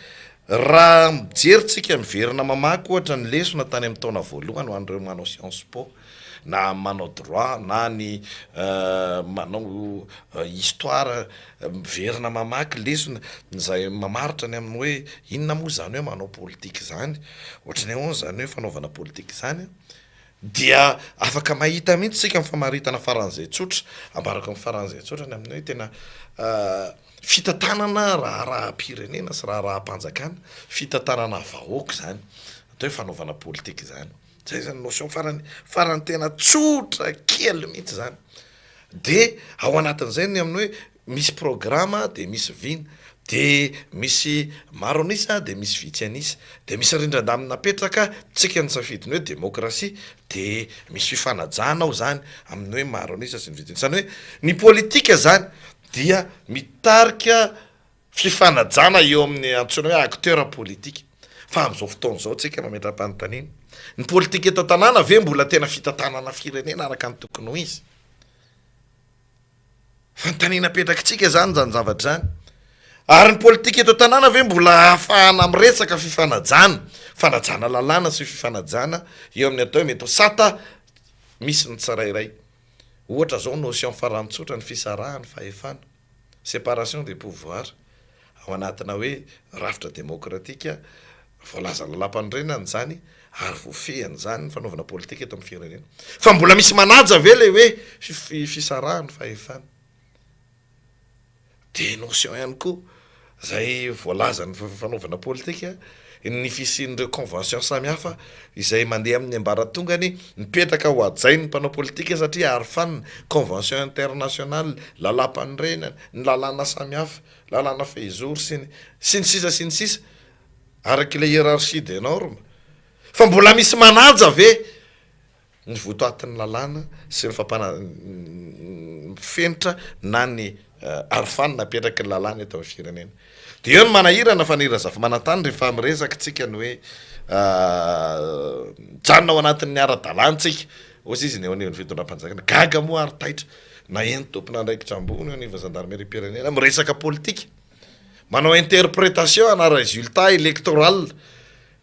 Raha mijery tsika miverina mamaky ohatra ny lesona tany amin'ny taona voalohany ho an'ireo manao science po na manao droit na ny manao histoire miverina mamaky lesona izay mamaritra ny amin'ny hoe inona moa izany hoe manao politika izany, ohatry ny ahoana izany hoe fanaovana politika izany dia afaka mahita mihitsy isika ny famaritana faran'izay tsotra, ambarako amin'ny faran'izay tsotra ny amin'ny hoe tena Fitantanana raharaham-pirenena sy raharaham-panjakana, fitantanana vahoaka izany, atao hoe fanaovana politika izany. Zay zany notion farany farany tena tsotra kely mihitsy zany. De ao anatin'izay ny amin'ny hoe misy programa de misy vina, de misy maro an'isa de misy vitsy an'isa, de misy rindran-damina apetraka, tsika nisafidy ny hoe demokrasia de misy fifanajana ao zany amin'ny hoe maro an'isa sy ny vitsy an'isa. Zany hoe ny politika zany dia mitarika fifanajana eo amin'ny antsoina hoe acteur politique. Fa amin'izao fotoana izao tsika mametra-panontaniana, ny politika eto an-tanàna ve mbola tena fitantanana firenena araka ny tokony ho izy? Fanontaniana apetrakitsika izany izany zavatra izany. Ary ny politika eto an-tanàna ve mbola ahafahana miresaka fifanajana, fanajana lalàna sy fifanajana eo amin'ny atao hoe mety ho sata misy ny tsirairay? Ohatra zao notion farany tsotra ny fisarahan'ny fahefana, séparation des pouvoirs, ao anatina hoe rafitra demokratika voalazan'ny lalàmpanorenana izany ary voafehin'izany ny fanaovana politika eto amin'ny firenena. Fa mbola misy manaja ve ilay hoe fisarahan'ny fahefana? Dia notion ihany koa izay voalazan'ny fanaovana politika ny fisian'ireo convention samihafa izay mandeha amin'ny ambaratongany mipetraka ho hajain'ny mpanao politika satria arofanina, convention internationale, lalàmpanorenana, ny lalàna samihafa, lalàna fehizoro sy ny sy ny sisa sy ny sisa araka ilay hiérarchie des normes. Fa mbola misy manaja ve? ny votoatin'ny lalàna sy ny fampana ny fenitra na ny arofanina apetraky ny lalàna eto amin'ny firenena. Dia eo ny manahirana fa ny Razafimanantany rehefa miresaka tsika ny hoe mijanona ao anatin'ny ara-dalàna tsika, hoy izy ny eo anivon'ny fitondram-panjakana. Gaga moa ary taitra naheno tompon'andraikitra ambony eo anivon'ny zandarimeriam-pirenena miresaka politika, manao interprétation ana résultat électoral.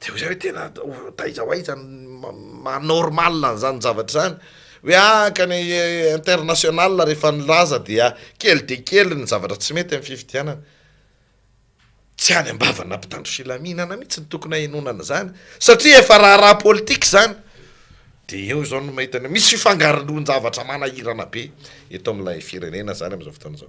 Dia hoy zay hoe tena taiza ho aiza ny maha normal an'izany zavatra izany, hoe ah ka ny international rehefa nilaza dia kely dia kely ny zavatra tsy mety amin'ny fifidianana. Tsy any am-bavana mpitandro filaminana mihitsy no tokony hahenoana an'izany satria efa raharaha politika izany. Dia eo izao no mahita ny misy fifangaroan-javatra manahirana be eto amin'ilay firenena izany amin'izao fotoana izao.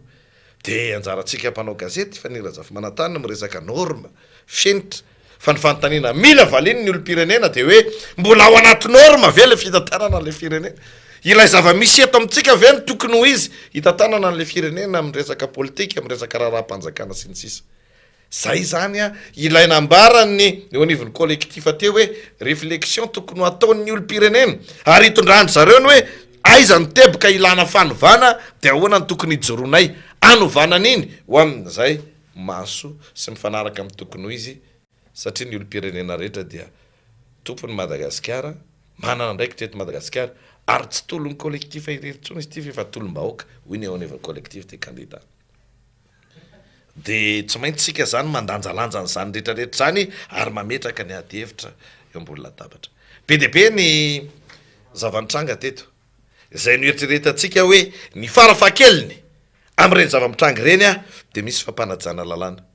Dia anjarantsika mpanao gazety, Faniriana Razafimanantany no miresaka norme, fenitra, fa ny fanontaniana mila valiany ny olom-pirenena dia hoe mbola ao anaty norme ve ilay fitantanana an'ilay firenena? Ilay zava-misy eto amintsika ve no tokony ho izy hitantanana an'ilay firenena amin'ny resaka politika, amin'ny resaka raharaham-panjakana sy ny sisa. Zay izany an, ilay nambaran'ny eo anivon'ny collectif teo hoe réflexion tokony ho ataon'ny olom-pirenena ary hitondran-dry zareo ny hoe. Aiza ny teboka ilana fanovana dia ahoana no tokony hijoroanay hanovana an'iny ho amin'izay mahasoa sy mifanaraka amin'ny tokony ho izy satria ny olom-pirenena rehetra dia tompon'i Madagasikara, manana andraikitra eto Madagasikara ary tsy tolon'ny collectif irery intsony izy ity fa efa tolom-bahoaka, hoy ny eo anivon'ny collectif des candidats. Dia tsy maintsy isika izany mandanjalanja an'izany rehetra rehetra izany ary mametraka ny ady hevitra eo ambony latabatra. Be dia be ny zava-nitranga teto, izay noeritreretantsika hoe ny farafahakeliny amin'ireny zava-mitranga ireny dia misy fampanajana lalàna.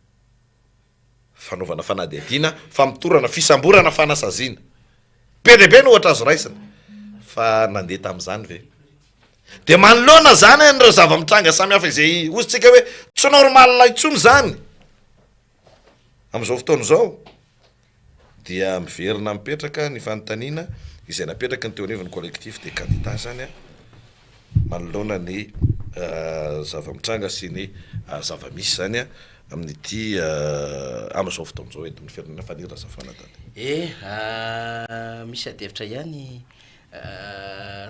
Fanaovana fanadihadiana, famotorana, fisamborana, fanasaziana. Be dia be ny ohatra azo raisina. Fa nandeha tamin'izany ve? Dia manoloana izany an'ireo zava-mitranga samihafa izay hozintsika hoe tsy normal intsony izany amin'izao fotoana izao, dia miverina mipetraka ny fanontaniana izay napetraky ny teo anivon'ny collectif des candidats izany manoloana ny zava-mitranga sy ny zava-misy izany amin'ity amin'izao fotoana izao eto amin'ny firenena Faniry Razafimanantany. E, misy adihevitra ihany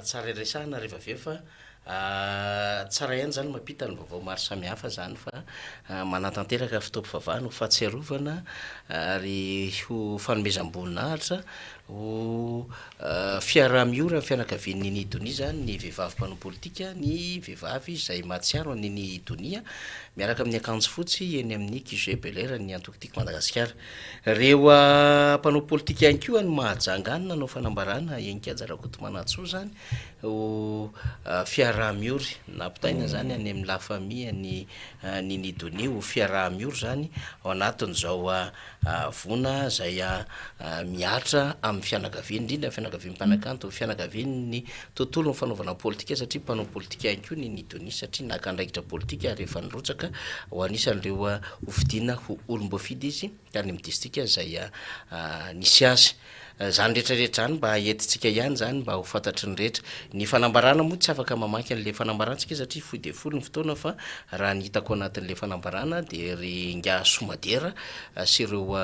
tsara iresahana rehefa avy eo fa Tsara ihany izany mampita ny vaovao maro samihafa izany fa manatanteraka fotoam-pivavahana ho fahatsiarovana ary ho fanomezam-boninahitra ho fiaraha-miory amin'ny fianakavian'i Nini Donia izany ny vehivavy mpanao politika, ny vehivavy izay mahatsiaro an'i Nini Donia miaraka amin'ny akanjo fotsy eny amin'ny QG Bel Air ny antoko Tiako Madagasikara. Ireo mpanao politika ihany koa any Mahajanga any nanao fanambarana, Heninkaja Rakotomanantsoa izany ho fiaraha-miory, nampitaina izany any amin'ny la famille an'i Nini Donia ho fiaraha-miory izany ao anatin'izao voina izay mihatra amin'ny fianakaviany, indrindra ny fianakavian'ny mpanakanto, fianakavian'ny tontolon'ny fanaovana politika satria mpanao politika ihany koa Nini Donia satria naka andraikitra politika ary efa nirotsaka ho anisan'ireo hofidiana ho olom-boafidy izy tany amin'ny distrika izay nisy azy. Izany rehetra rehetra izany mba entintsika ihany izany mba ho fantatry ny rehetra. Ny fanambarana moa tsy afaka mamaky an'ilay fanambarana tsika satria fohy dia fohy ny fotoana fa raha ny hitako anatin'ilay fanambarana dia ry ingahy Somadera sy ireo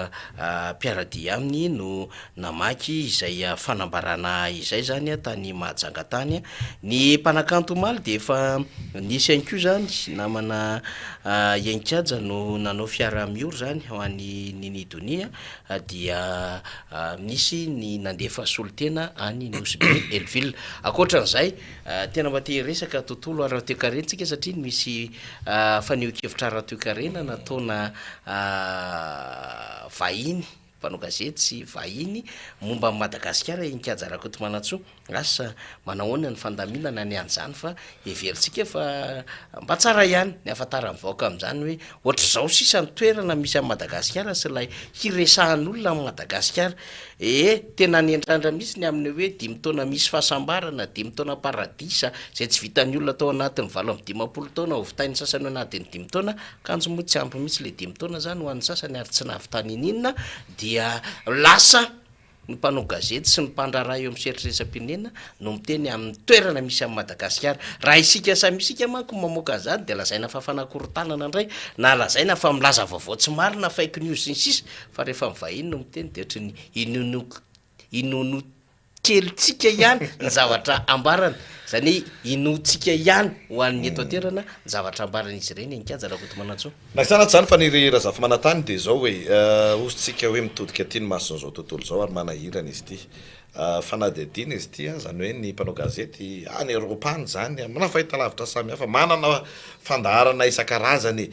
mpiara-dia aminy no namaky izay fanambarana izay izany tany Mahajanga tany. Ny mpanakanto omaly dia efa nisy ihany koa izany namana Heninkaja no nanao fiaraha-miory izany ho an'i Nini Donia dia nisy ny nandefa solontena any Nosy Be Hellville. Ankoatra an'izay, tena mba te hiresaka tontolo ara-toekarena isika satria misy fanehoan-kevitra ara-toekarena nataona vahiny, mpanao gazety sy vahiny momba an'i Madagasikara i Nikaja Rakotomanantsoa. Asa manahoana ny fandaminana ny an'izany fa heverintsika fa mba tsara ihany ny ahafantaran'ny vahoaka amin'izany hoe ohatr'izao sisa ny toerana misy an'i Madagasikara sy ilay hiresahan'olona amin'i Madagasikara. Ee, tena nendrandra mihitsy ny amin'ny hoe dimy taona misy fahasambarana, dimy taona paradisa, izay tsy vitan'ny olona tao anatin'ny 58 taona ho vitain'ny sasany ao anatin'ny dimy taona, kanjo moa tsy ampy mihitsy ilay dimy taona izany ho an'ny sasany ary tsy nahavita niniana dia lasa Ny mpanao gazety sy ny mpandraharaha eo amin'ny sehatry iraisam-pirenena no miteny amin'ny toerana misy an'i Madagasikara. Raha isika samy isika manko no mamoaka an'izany dia lazaina fa fanakorontanana indray na lazaina fa milaza vaovao tsy marina, fake news sy ny sisa Fa rehefa ny vahiny no miteny dia ohatry ny inono inono kelintsika ihany ny zavatra ambarany. Izany hoe inoantsika ihany ho an'ny eto an-toerana ny zavatra ambaran'izy ireny eny Kianja Rakotomanantsoa. Na izany aza izany Faniry Razafimanantany dia izao e, hosintsika hoe mitodika aty ny mason'izao tontolo izao ary manahirana izy ity. Fanadihadiana izy ity an, izany hoe ny mpanao gazety any Eoropa any izany, amina fahitalavitra samihafa, manana fandaharana isan-karazany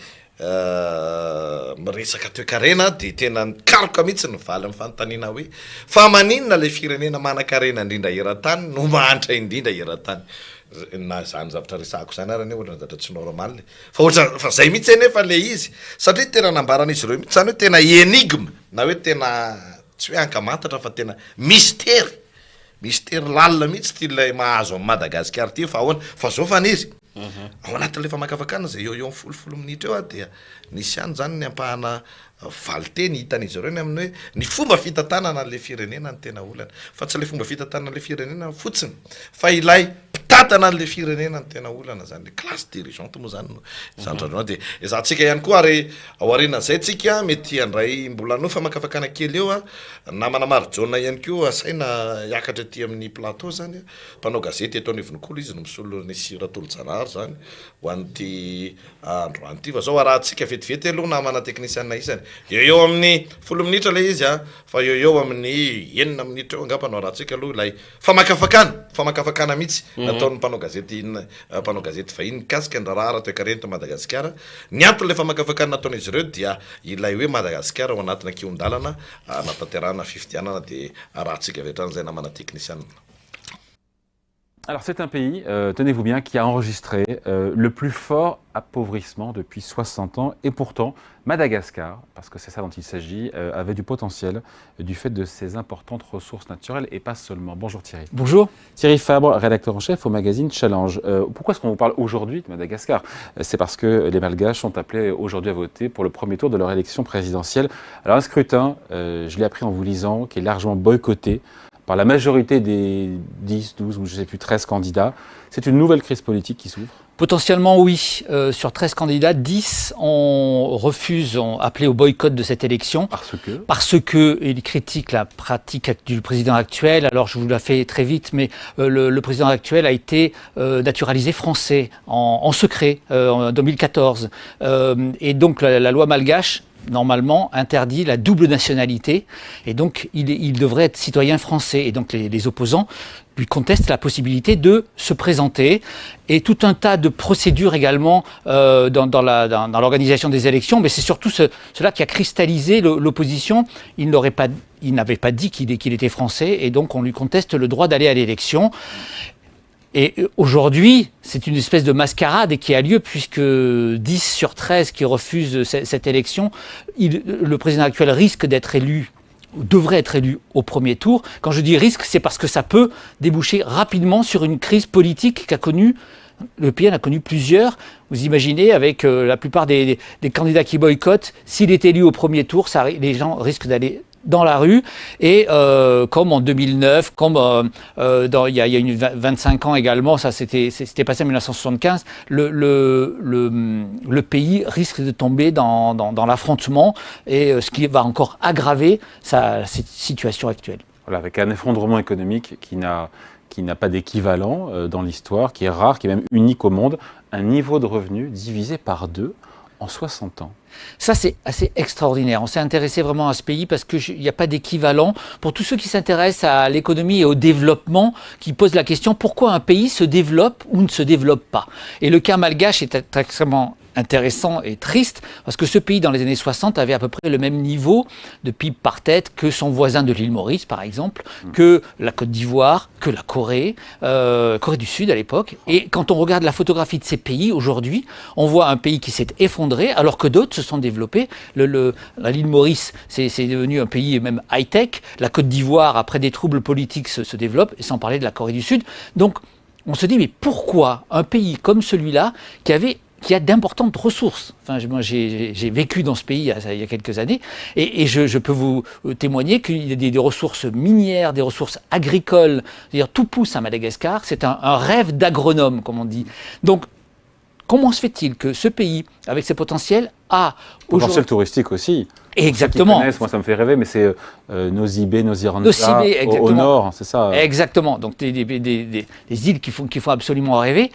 miresaka toekarena dia tena nikaroka mihitsy ny valin'ny fanontaniana hoe fa maninona ilay firenena manankarena indrindra eran-tany no mahantra indrindra eran-tany? Na izany zavatra resahako izany ary anie ohatran'ny zavatra tsy normal e! Fa ohatran'ny, fa zay mihitsy anefa ilay izy satria tena nambaran'izy ireo mihitsy izany hoe tena énigme na hoe tena tsy hoe ankamantatra fa tena mistery, mistery lalina mihitsy ity ilay mahazo an'i Madagasikara ity fa ahoana? Fa zao Faniry, Ao anatin'ilay famakafakana izay eo eo amin'ny folofolo minitra eo dia nisy ihany izany ny ampahana valinteny hitan'izy ireo ny amin'ny hoe ny fomba fitantanana an'ilay firenena no tena olana. Fa tsy ilay fomba fitantanana ilay firenena fotsiny fa ilay mpitantana. Mitantana an'le firenena no tena olana zany, le classe dirigeante moa zany no izany dia ezahantsika ihany koa ary ao aorianan'izay tsika mety handray mbola hanao famakafakana kely eo a, namana Marijaona ihany koa asaina hiakatra aty amin'ny plateau zany a, mpanao gazety eto anivon'ny Kolo izy no misolo an'i Sy Ratolojanahary zany ho an'ity androany ity fa zao arahantsika vetivety aloha namana teknisiana isany, eo eo amin'ny folo minitra ilay izy a, fa eo eo amin'ny enina minitra eo angamba no arahantsika aloha ilay Famakafakana, famakafakana mihitsy nataon'ny mpanao gazety mpanao gazety vahiny mikasika ny raharaha ara-toekarena eto Madagasikara. Ny anton'ilay famakafakana nataon'izy ireo dia ilay hoe Madagasikara ao anatina kihon-dalana hanatanterahana fifidianana dia arahantsika avy hatrany izay namana teknisiana. Alors c'est un pays, tenez-vous bien, qui a enregistré le plus fort appauvrissement depuis 60 ans et pourtant Madagascar, parce que c'est ça dont il s'agit, avait du potentiel du fait de ses importantes ressources naturelles et pas seulement. Bonjour Thierry. Bonjour. Thierry Fabre, rédacteur en chef au magazine Challenge. Pourquoi est-ce qu'on vous parle aujourd'hui de Madagascar? C'est parce que les Malgaches sont appelés aujourd'hui à voter pour le premier tour de leur élection présidentielle. Alors un scrutin, je l'ai appris en vous lisant, qui est largement boycotté par la majorité des 10, 12 ou je ne sais plus 13 candidats. C'est une nouvelle crise politique qui s'ouvre? Potentiellement oui. Sur 13 candidats, 10 ont appelé au boycott de cette élection. Parce que? Parce qu'ils critiquent la pratique du président actuel. Alors je vous la fais très vite, mais le président actuel a été naturalisé français en secret en 2014. Et donc la loi malgache, normalement, interdit la double nationalité et donc il devrait être citoyen français. Et donc les opposants lui contestent la possibilité de se présenter et tout un tas de procédures également dans l'organisation des élections. Mais c'est surtout cela qui a cristallisé l'opposition. Il n'aurait pas, il n'avait pas dit qu'il était français et donc on lui conteste le droit d'aller à l'élection. Et aujourd'hui, c'est une espèce de mascarade qui a lieu puisque 10 sur 13 qui refusent cette élection, le président actuel risque d'être élu, ou devrait être élu au premier tour. Quand je dis risque, c'est parce que ça peut déboucher rapidement sur une crise politique qu'a connue, le pays en a connu plusieurs. Vous imaginez, avec la plupart des candidats qui boycottent, s'il est élu au premier tour, les gens risquent d'aller dans la rue, et comme en 2009, comme il y a une 25 ans également, ça c'était passé en 1975, le pays risque de tomber dans l'affrontement, et ce qui va encore aggraver cette situation actuelle. Voilà, avec un effondrement économique qui n'a pas d'équivalent dans l'histoire, qui est rare, qui est même unique au monde, un niveau de revenu divisé par 2 en 60 ans. Ça, c'est assez extraordinaire. On s'est intéressé vraiment à ce pays parce qu'il n'y a pas d'équivalent. Pour tous ceux qui s'intéressent à l'économie et au développement, qui posent la question pourquoi un pays se développe ou ne se développe pas. Et le cas malgache est extrêmement intéressant et triste parce que ce pays, dans les années 60, avait à peu près le même niveau de PIB par tête que son voisin de l'île Maurice, par exemple, que la Côte d'Ivoire, que la Corée, Corée du Sud à l'époque. Et quand on regarde la photographie de ces pays aujourd'hui, on voit un pays qui s'est effondré alors que d'autres se sont développés. L'île Maurice, c'est devenu un pays même high-tech. La Côte d'Ivoire, après des troubles politiques, se développe, et sans parler de la Corée du Sud. Donc, on se dit, mais pourquoi un pays comme celui-là, qui a d'importantes ressources. Enfin, moi, j'ai vécu dans ce pays il y a quelques années, et je peux vous témoigner qu'il y a des ressources minières, des ressources agricoles, c'est-à-dire tout pousse à Madagascar, c'est un rêve d'agronome, comme on dit. Donc, comment se fait-il que ce pays, avec ses potentiels, a... Potentiel touristique aussi. Exactement. Moi, ça me fait rêver, mais c'est Nosy Be, Nosy Iranja, au nord, c'est ça. Exactement. Donc, des îles qui font absolument rêver.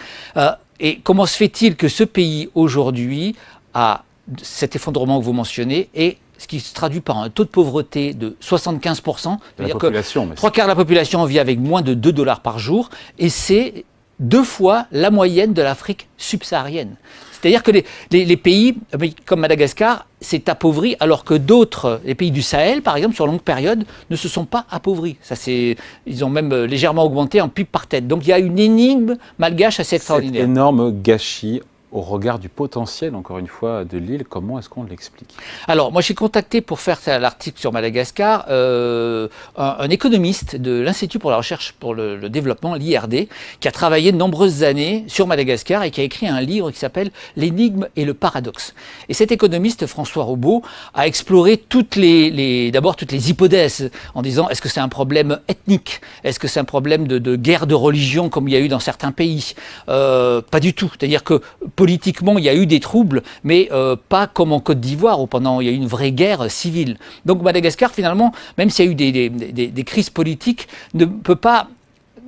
Et comment se fait-il que ce pays, aujourd'hui, a cet effondrement que vous mentionnez et ce qui se traduit par un taux de pauvreté de 75%, c'est-à-dire que trois quarts de la population vit avec moins de 2 dollars par jour, et c'est 2 fois la moyenne de l'Afrique subsaharienne. C'est-à-dire que les pays comme Madagascar s'est appauvri, alors que d'autres, les pays du Sahel, par exemple, sur longue période, ne se sont pas appauvris. Ça, ils ont même légèrement augmenté en PIB par tête. Donc il y a une énigme malgache assez extraordinaire. Cet énorme gâchis Au regard du potentiel, encore une fois, de l'île, comment est-ce qu'on l'explique? Alors, moi, j'ai contacté pour faire l'article sur Madagascar un économiste de l'Institut pour la recherche pour le développement, l'IRD, qui a travaillé de nombreuses années sur Madagascar et qui a écrit un livre qui s'appelle L'énigme et le paradoxe. Et cet économiste, François Roubaud, a exploré d'abord toutes les hypothèses en disant: est-ce que c'est un problème ethnique? Est-ce que c'est un problème de guerre de religion comme il y a eu dans certains pays? Pas du tout. C'est-à-dire que politiquement, il y a eu des troubles, mais pas comme en Côte d'Ivoire, où pendant il y a eu une vraie guerre civile. Donc Madagascar, finalement, même s'il y a eu des crises politiques, ne peut pas,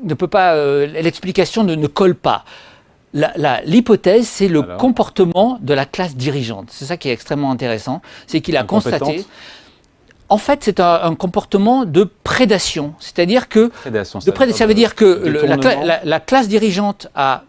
l'explication ne colle pas. L'hypothèse, c'est le comportement de la classe dirigeante. C'est ça qui est extrêmement intéressant, c'est qu'il a constaté. En fait, c'est un comportement de prédation, c'est-à-dire que prédation, ça veut dire que la classe dirigeante a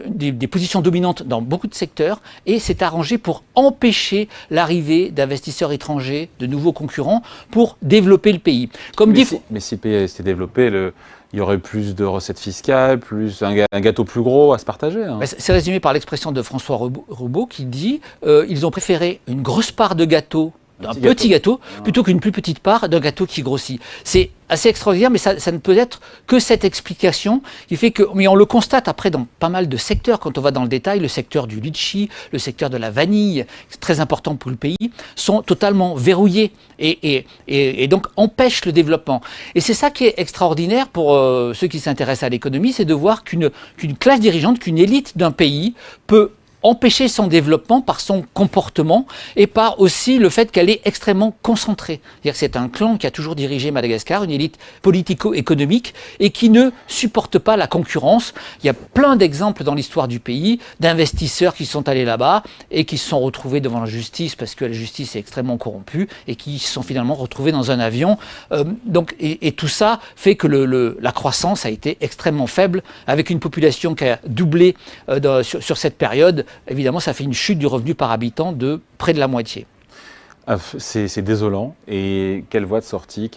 des positions dominantes dans beaucoup de secteurs et s'est arrangé pour empêcher l'arrivée d'investisseurs étrangers, de nouveaux concurrents, pour développer le pays. Comme mais, si le pays s'était développé, il y aurait plus de recettes fiscales, plus un gâteau plus gros à se partager. Hein. C'est résumé par l'expression de François Roubaud qui dit ils ont préféré une grosse part de gâteau, un petit gâteau, plutôt qu'une plus petite part d'un gâteau qui grossit. C'est assez extraordinaire, mais ça ne peut être que cette explication qui fait que... Mais on le constate après dans pas mal de secteurs, quand on va dans le détail, le secteur du litchi, le secteur de la vanille, c'est très important pour le pays, sont totalement verrouillés et donc empêchent le développement. Et c'est ça qui est extraordinaire pour ceux qui s'intéressent à l'économie, c'est de voir qu'une classe dirigeante, qu'une élite d'un pays peut empêcher son développement par son comportement et par aussi le fait qu'elle est extrêmement concentrée. C'est-à-dire que c'est un clan qui a toujours dirigé Madagascar, une élite politico-économique et qui ne supporte pas la concurrence. Il y a plein d'exemples dans l'histoire du pays d'investisseurs qui sont allés là-bas et qui se sont retrouvés devant la justice parce que la justice est extrêmement corrompue et qui se sont finalement retrouvés dans un avion. Donc, et tout ça fait que la croissance a été extrêmement faible avec une population qui a doublé sur cette période. Évidemment, ça fait une chute du revenu par habitant de près de la moitié. Ah, c'est désolant. Et quelle voie de sortie?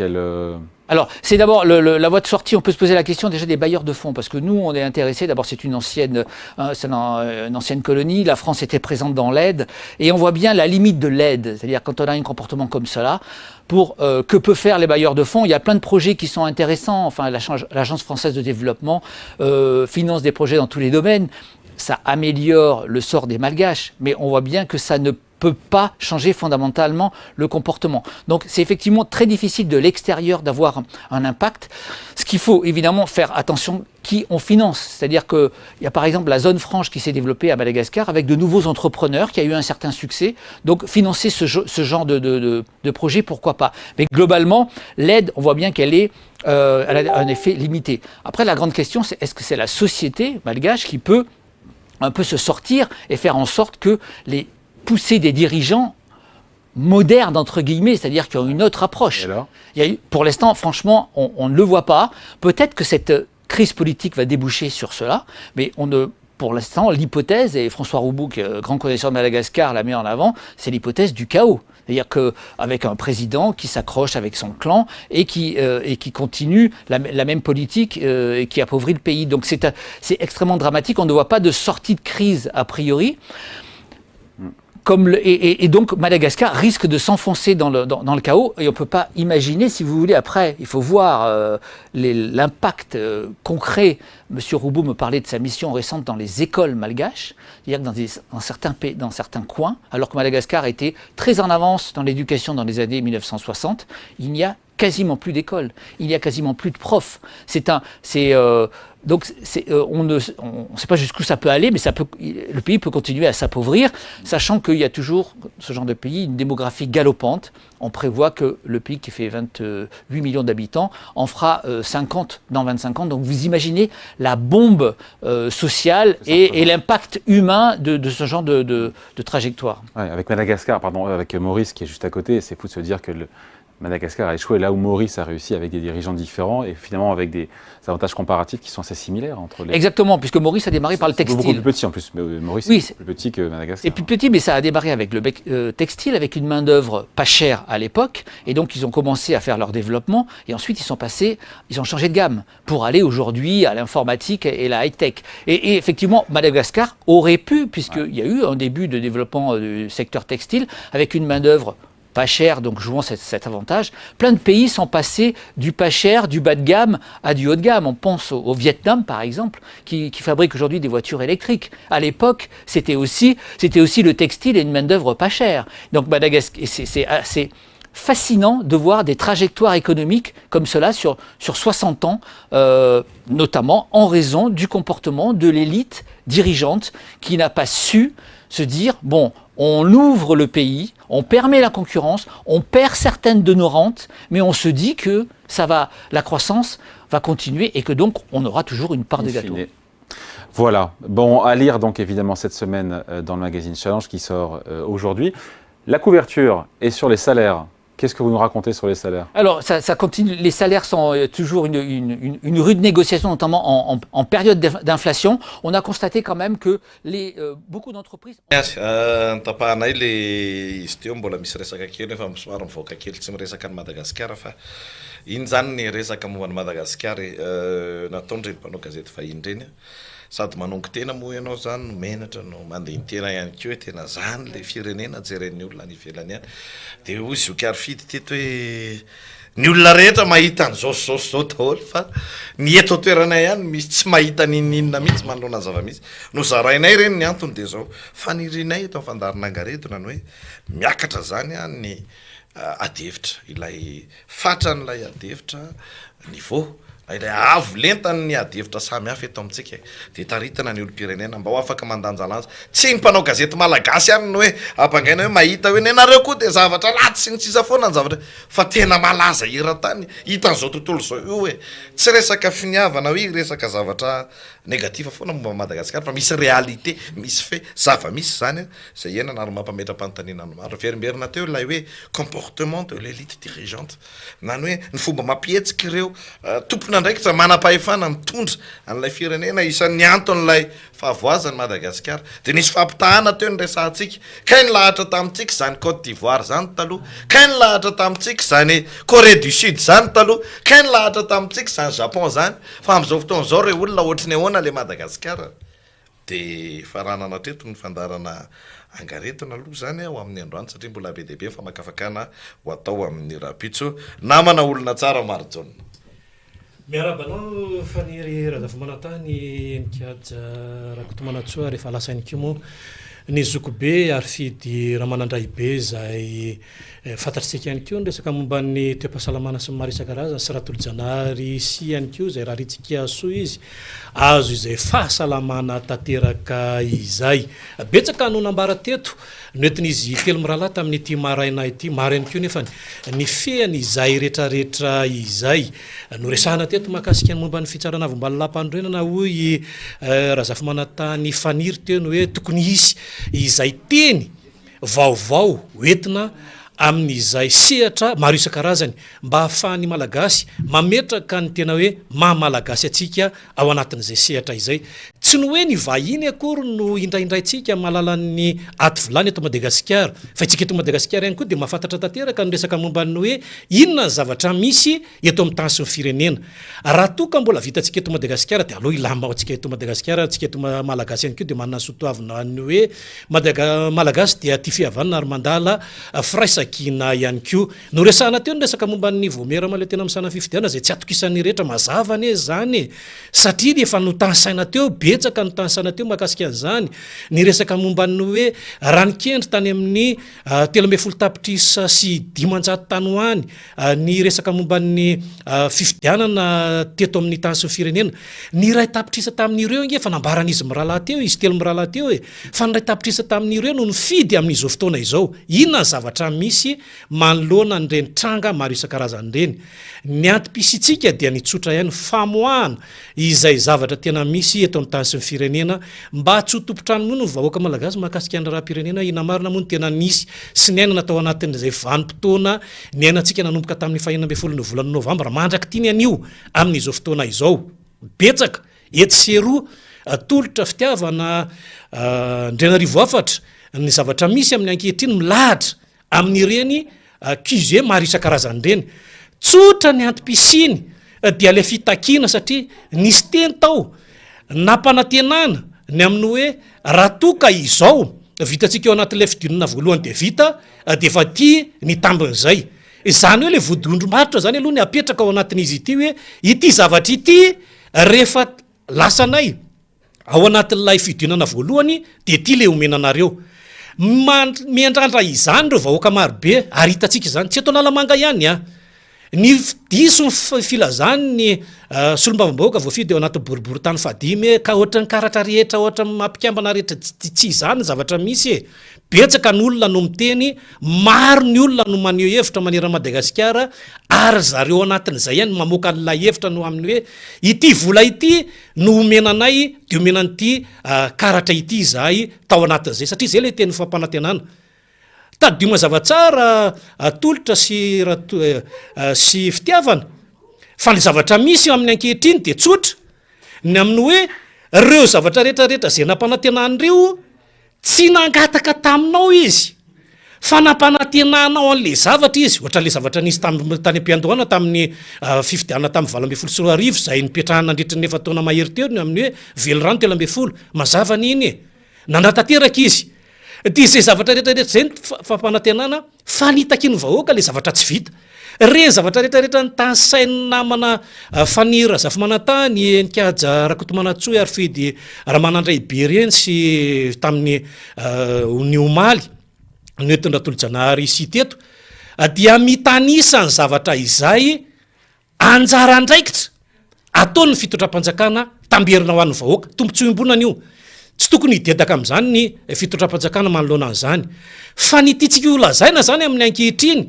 Alors, c'est d'abord la voie de sortie, on peut se poser la question déjà des bailleurs de fonds, parce que nous, on est intéressés, d'abord c'est une ancienne, ancienne colonie, la France était présente dans l'aide, et on voit bien la limite de l'aide, c'est-à-dire quand on a un comportement comme cela, pour que peut faire les bailleurs de fonds? Il y a plein de projets qui sont intéressants, enfin l'Agence française de développement finance des projets dans tous les domaines, ça améliore le sort des Malgaches, mais on voit bien que ça ne peut pas changer fondamentalement le comportement. Donc c'est effectivement très difficile de l'extérieur d'avoir un impact. Ce qu'il faut évidemment faire attention qui on finance. C'est-à-dire qu'il y a par exemple la zone franche qui s'est développée à Madagascar avec de nouveaux entrepreneurs qui a eu un certain succès. Donc financer ce genre de projet, pourquoi pas. Mais globalement, l'aide, on voit bien qu'elle est, elle a un effet limité. Après, la grande question, c'est est-ce que c'est la société malgache qui peut un peu se sortir et faire en sorte que les pousser des dirigeants modernes, entre guillemets, c'est-à-dire qui ont une autre approche. Alors, il y a eu, pour l'instant, franchement, on ne le voit pas. Peut-être que cette crise politique va déboucher sur cela, mais on ne, pour l'instant, l'hypothèse, et François Roubaud, qui est grand connaisseur de Madagascar, la met en avant, c'est l'hypothèse du chaos. C'est-à-dire qu'avec un président qui s'accroche avec son clan et qui continue la même politique et qui appauvrit le pays. Donc c'est extrêmement dramatique. On ne voit pas de sortie de crise a priori. Et donc Madagascar risque de s'enfoncer dans le chaos et on ne peut pas imaginer, si vous voulez, après, il faut voir l'impact concret. Monsieur Roubaud me parlait de sa mission récente dans les écoles malgaches, c'est-à-dire que dans certains pays, dans certains coins, alors que Madagascar était très en avance dans l'éducation dans les années 1960, il n'y a quasiment plus d'écoles, il n'y a quasiment plus de profs. On ne sait pas jusqu'où ça peut aller, mais le pays peut continuer à s'appauvrir, sachant qu'il y a toujours, ce genre de pays, une démographie galopante. On prévoit que le pays qui fait 28 millions d'habitants en fera 50 dans 25 ans. Donc vous imaginez la bombe sociale et l'impact humain de ce genre de trajectoire. Ouais, avec Madagascar, pardon, avec Maurice qui est juste à côté, c'est fou de se dire que Madagascar a échoué là où Maurice a réussi avec des dirigeants différents et finalement avec des avantages comparatifs qui sont croissance est similaire entre les. Exactement, puisque Maurice a démarré par le textile. Beaucoup plus petit en plus. Mais Maurice Oui, est plus petit que Madagascar. C'est plus petit, mais ça a démarré avec le textile, avec une main-d'œuvre pas chère à l'époque. Et donc, ils ont commencé à faire leur développement. Et ensuite, ils sont passés, ils ont changé de gamme pour aller aujourd'hui à l'informatique et la high-tech. Et effectivement, Madagascar aurait pu, puisqu'il y a eu un début de développement du secteur textile, avec une main-d'œuvre pas chère, donc jouant cet avantage. Plein de pays sont passés du pas cher, du bas de gamme à du haut de gamme. On pense au Vietnam, par exemple, qui fabrique aujourd'hui des voitures électriques. À l'époque, c'était aussi le textile et une main-d'œuvre pas chère. Donc Madagascar, c'est assez fascinant de voir des trajectoires économiques comme cela sur 60 ans, notamment en raison du comportement de l'élite dirigeante qui n'a pas su se dire, bon, on ouvre le pays, on permet la concurrence, on perd certaines de nos rentes, mais on se dit que ça va, la croissance va continuer et que donc on aura toujours une part de gâteau. Voilà. Bon, à lire donc évidemment cette semaine dans le magazine Challenge qui sort aujourd'hui. La couverture est sur les salaires. Qu'est-ce que vous nous racontez sur les salaires? Alors, ça continue. Les salaires sont toujours une rude négociation, notamment en période d'inflation. On a constaté quand même que beaucoup d'entreprises... Tapahanay le izy teo mbola misy resaka kely efa somary mivoaka kely tsy miresaka ny Madagasikara fa iny zany ny resaka momba ny Madagasikara nataondreny mpanao gazety vahiny reny sady manongo tena moa ianao zany no menatra no mandeha tena ihany koa hoe tena zany le firenena jeren'ny olona any ivelany any de hoy Zoky Harifidy teto hoe ny olona rehetra mahita an'izao sy zao sy zao daholo fa ny eto an-toerana ihany misy tsy mahita n'inon'inona mihitsy manoloana ny zava-misy. Nozarainay ireny ny antony de zao fanirianay eto amin'ny fandaharana Angaredona ny hoe miakatra zany a ny adihevitra, ilay fatran'ilay adihevitra niveau ilay avo lentany adihevitra samy hafa eto amintsika de taritana ny olom-pirenena mba ho afaka mandanjalanja. Tsy ny mpanao gazety malagasy ihany no hoe ampangaina hoe mahita hoe nenareo koa de zavatra ratsy sy ny sisa foana ny zavatra fa tena malaza eran-tany hitan'izao tontolo izao io hoe tsy resaka finiavana hoe resaka zavatra négatif foana momba Madagasikara fa misy réalité, misy fait, zava-misy zany zay iainana ary mampametra-panontaniana ny maro. Verimberina teo ilay hoe comportement de l'élite dirigeante na ny hoe ny fomba mampihetsika ireo tompon'andraikitra manam-pahefana mitondra an'ilay firenena isan'ny anton'ilay fahavoazan'i Madagasikara. De nisy fampitahana teo ny resahantsika. Kay ny lahatra tamintsika zany Côte d'Ivoire zany taloha, kay ny lahatra tamintsika zany Corée du Sud zany taloha, kay ny lahatra tamintsika zany Japon zany. Fa amin'izao fotoana izao re olona ohatry ny ahoana le Madagasikara? De faranana hatreto ny fandaharana Angaredona aloha zany ho amin'ny androany satria mbola be dia be ny famakafakana ho atao amin'ny rahampitso. Namana olona tsara Marijaona. Miarahaba anao Faniry Razafimanantany, Mikaja Rakotomanantsoa ary efa lasa ihany koa moa ny zokibe Harifidy Ramanandraibe izay fantatr'isika ihany koa ny resaka momba ny toe-pahasalamana sy ny maro isan-karazany sy Ratolojanahary sy ihany koa izay rarintsika soa izy azo izay fahasalamana tanteraka izay. Betsaka no nambara teto noentin'izy telo mirahalahy tamin'ity maraina ity. Maro ihany koa nefa ny fehiny izay retraretra izay. Noresahana teto mahakasika ny momba ny fitsarana avo ambany lalam-panorenana hoy i Razafimanantany Faniry teo ny hoe tokony hisy izay teny vaovao hoentina amin'izay sehatra maro isan-karazany mba hahafahan'ny Malagasy mametraka ny tena hoe maha Malagasy antsika ao anatin'izay sehatra izay. Tsy ny hoe ny vahiny akory no indraindraintsika mahalala ny ady vilany eto Madagasikara, fa isika eto Madagasikara ihany koa dia mahafantatra tanteraka ny resaka momba ny hoe inona ny zavatra misy eto amin'ny tany sy ny firenena. Raha toa ka mbola vitantsika eto Madagasikara dia aleo hilamina ho antsika eto Madagasikara, antsika eto Malagasy ihany koa dia manana ny soatoavina ny hoe Malagasy dia tia fihavanana ary mandala firaisankina ihany koa. Noresahana teo ny resaka momba ny vaomiera mahaleo tena misahana ny fifidianana izay tsy atokisan'ny rehetra, mazava anie izany e! Satria efa notanisaina teo, betsaka no notanisaina teo mahakasika an'izany, ny resaka momba ny hoe raha nikendry tany amin'ny 513 tany ho any ny resaka momba ny fifidianana teto amin'ny tany sy ny firenena, ny 1 tapitrisa tamin'ireo ange efa nambaran'izy mirahalahy teo, izy telo mirahalahy teo e! Fa ny 1 tapitrisa tamin'ireo no nifidy amin'izao fotoana izao. Inona ny zavatra misy manoloana an'ireny tranga maro isan-karazany ireny? Ny antom-pisiantsika dia ny tsotra ihany, famoahana izay zavatra tena misy eto amin'ny tany sy ny firenena mba tsy ho tompon-trano moa ny vahoaka malagasy mahakasika ny raharaham-pirenena. Inona marina moa no tena nisy sy niainana tao anatin'izay vanim-potoana niainantsika nanomboka tamin'ny fahenina ambin'ny folon'ny volana novambra mandrak'ity ny anio amin'izao fotoana izao? Betsaka. etsy sy eroa, tolotra, fitiavana, Andrianarivo hafatra, ny zavatra misy amin'ny ankehitriny milahatra amin'ireny QG maro isan-karazany ireny. Tsotra ny antom-pisiany dia ilay fitakiana satria nisy teny tao nampanantenana ny amin'ny hoe raha toa ka izao vitantsika eo anatin'ilay fidinana voalohany dia vita dia efa aty ny tambin'izay. Izany hoe ilay vodiondrim-barotra izany aloha ny apetraka ao anatin'izy ity hoe ity zavatra ity rehefa lasanay ao anatin'ilay fidinana voalohany dia ity ilay omena anareo. Miandrandra izany ireo vahoaka marobe ary hitantsika izany, tsy eto Analamanga ihany an! Ny diso ny filazan'ny solombavambahoaka voafidy ao anatin'ny boriborintany fahadimy hoe ka ohatran'ny karatra rehetra, ohatran'ny maha mpikambana rehetra, tsy izany ny zavatra misy e! Betsaka ny olona no miteny, maro ny olona no maneho hevitra manerana an'i Madagasikara ary zareo anatin'izay ihany no mamoaka an'ilay hevitra no amin'ny hoe ity vola ity no omena anay dia omena an'ity karatra ity izahay tao anatin'izay satria izay ilay teny fampanantenana. Tadidio mazava tsara atolotra sy sy fitiavana fa ny zavatra misy amin'ny ankehitriny dia tsotra, ny amin'ny hoe ireo zavatra rehetra rehetra izay nampanantenan'ireo tsy nangataka taminao izy fa nampanantenanao an'ilay zavatra izy, ohatran'ilay zavatra nisy tam- tany am-piandohana tamin'ny fifidianana tamin'ny 2018 izay nipetrahana nandritry ny efa-taona mahery teo ny amin'ny hoe velirano 13, mazava anie iny e! Nanatanteraka izy. Dia izay zavatra rehetra rehetra izay ny fampanantenana fa nitakian'ny vahoaka ilay zavatra tsy vita. Ireny zavatra rehetra rehetra notanisain'ny namana Faniry Razafimanantany, Nikaja Rakotomanantsoa ary Fidy Ramanandraibe ireny sy tamin'ny ny omaly noentin-dRatolojanahary sy teto dia mitanisa ny zavatra izay Anjara andraikitra ataon'ny fitondram-panjakana tamberina ho an'ny vahoaka. Tombontsoa iombonana io. Tsy tokony hidedaka amin'izany ny fitondram-panjakana manoloana an'izany. Fa ny tiantsika holazaina izany amin'ny ankehitriny,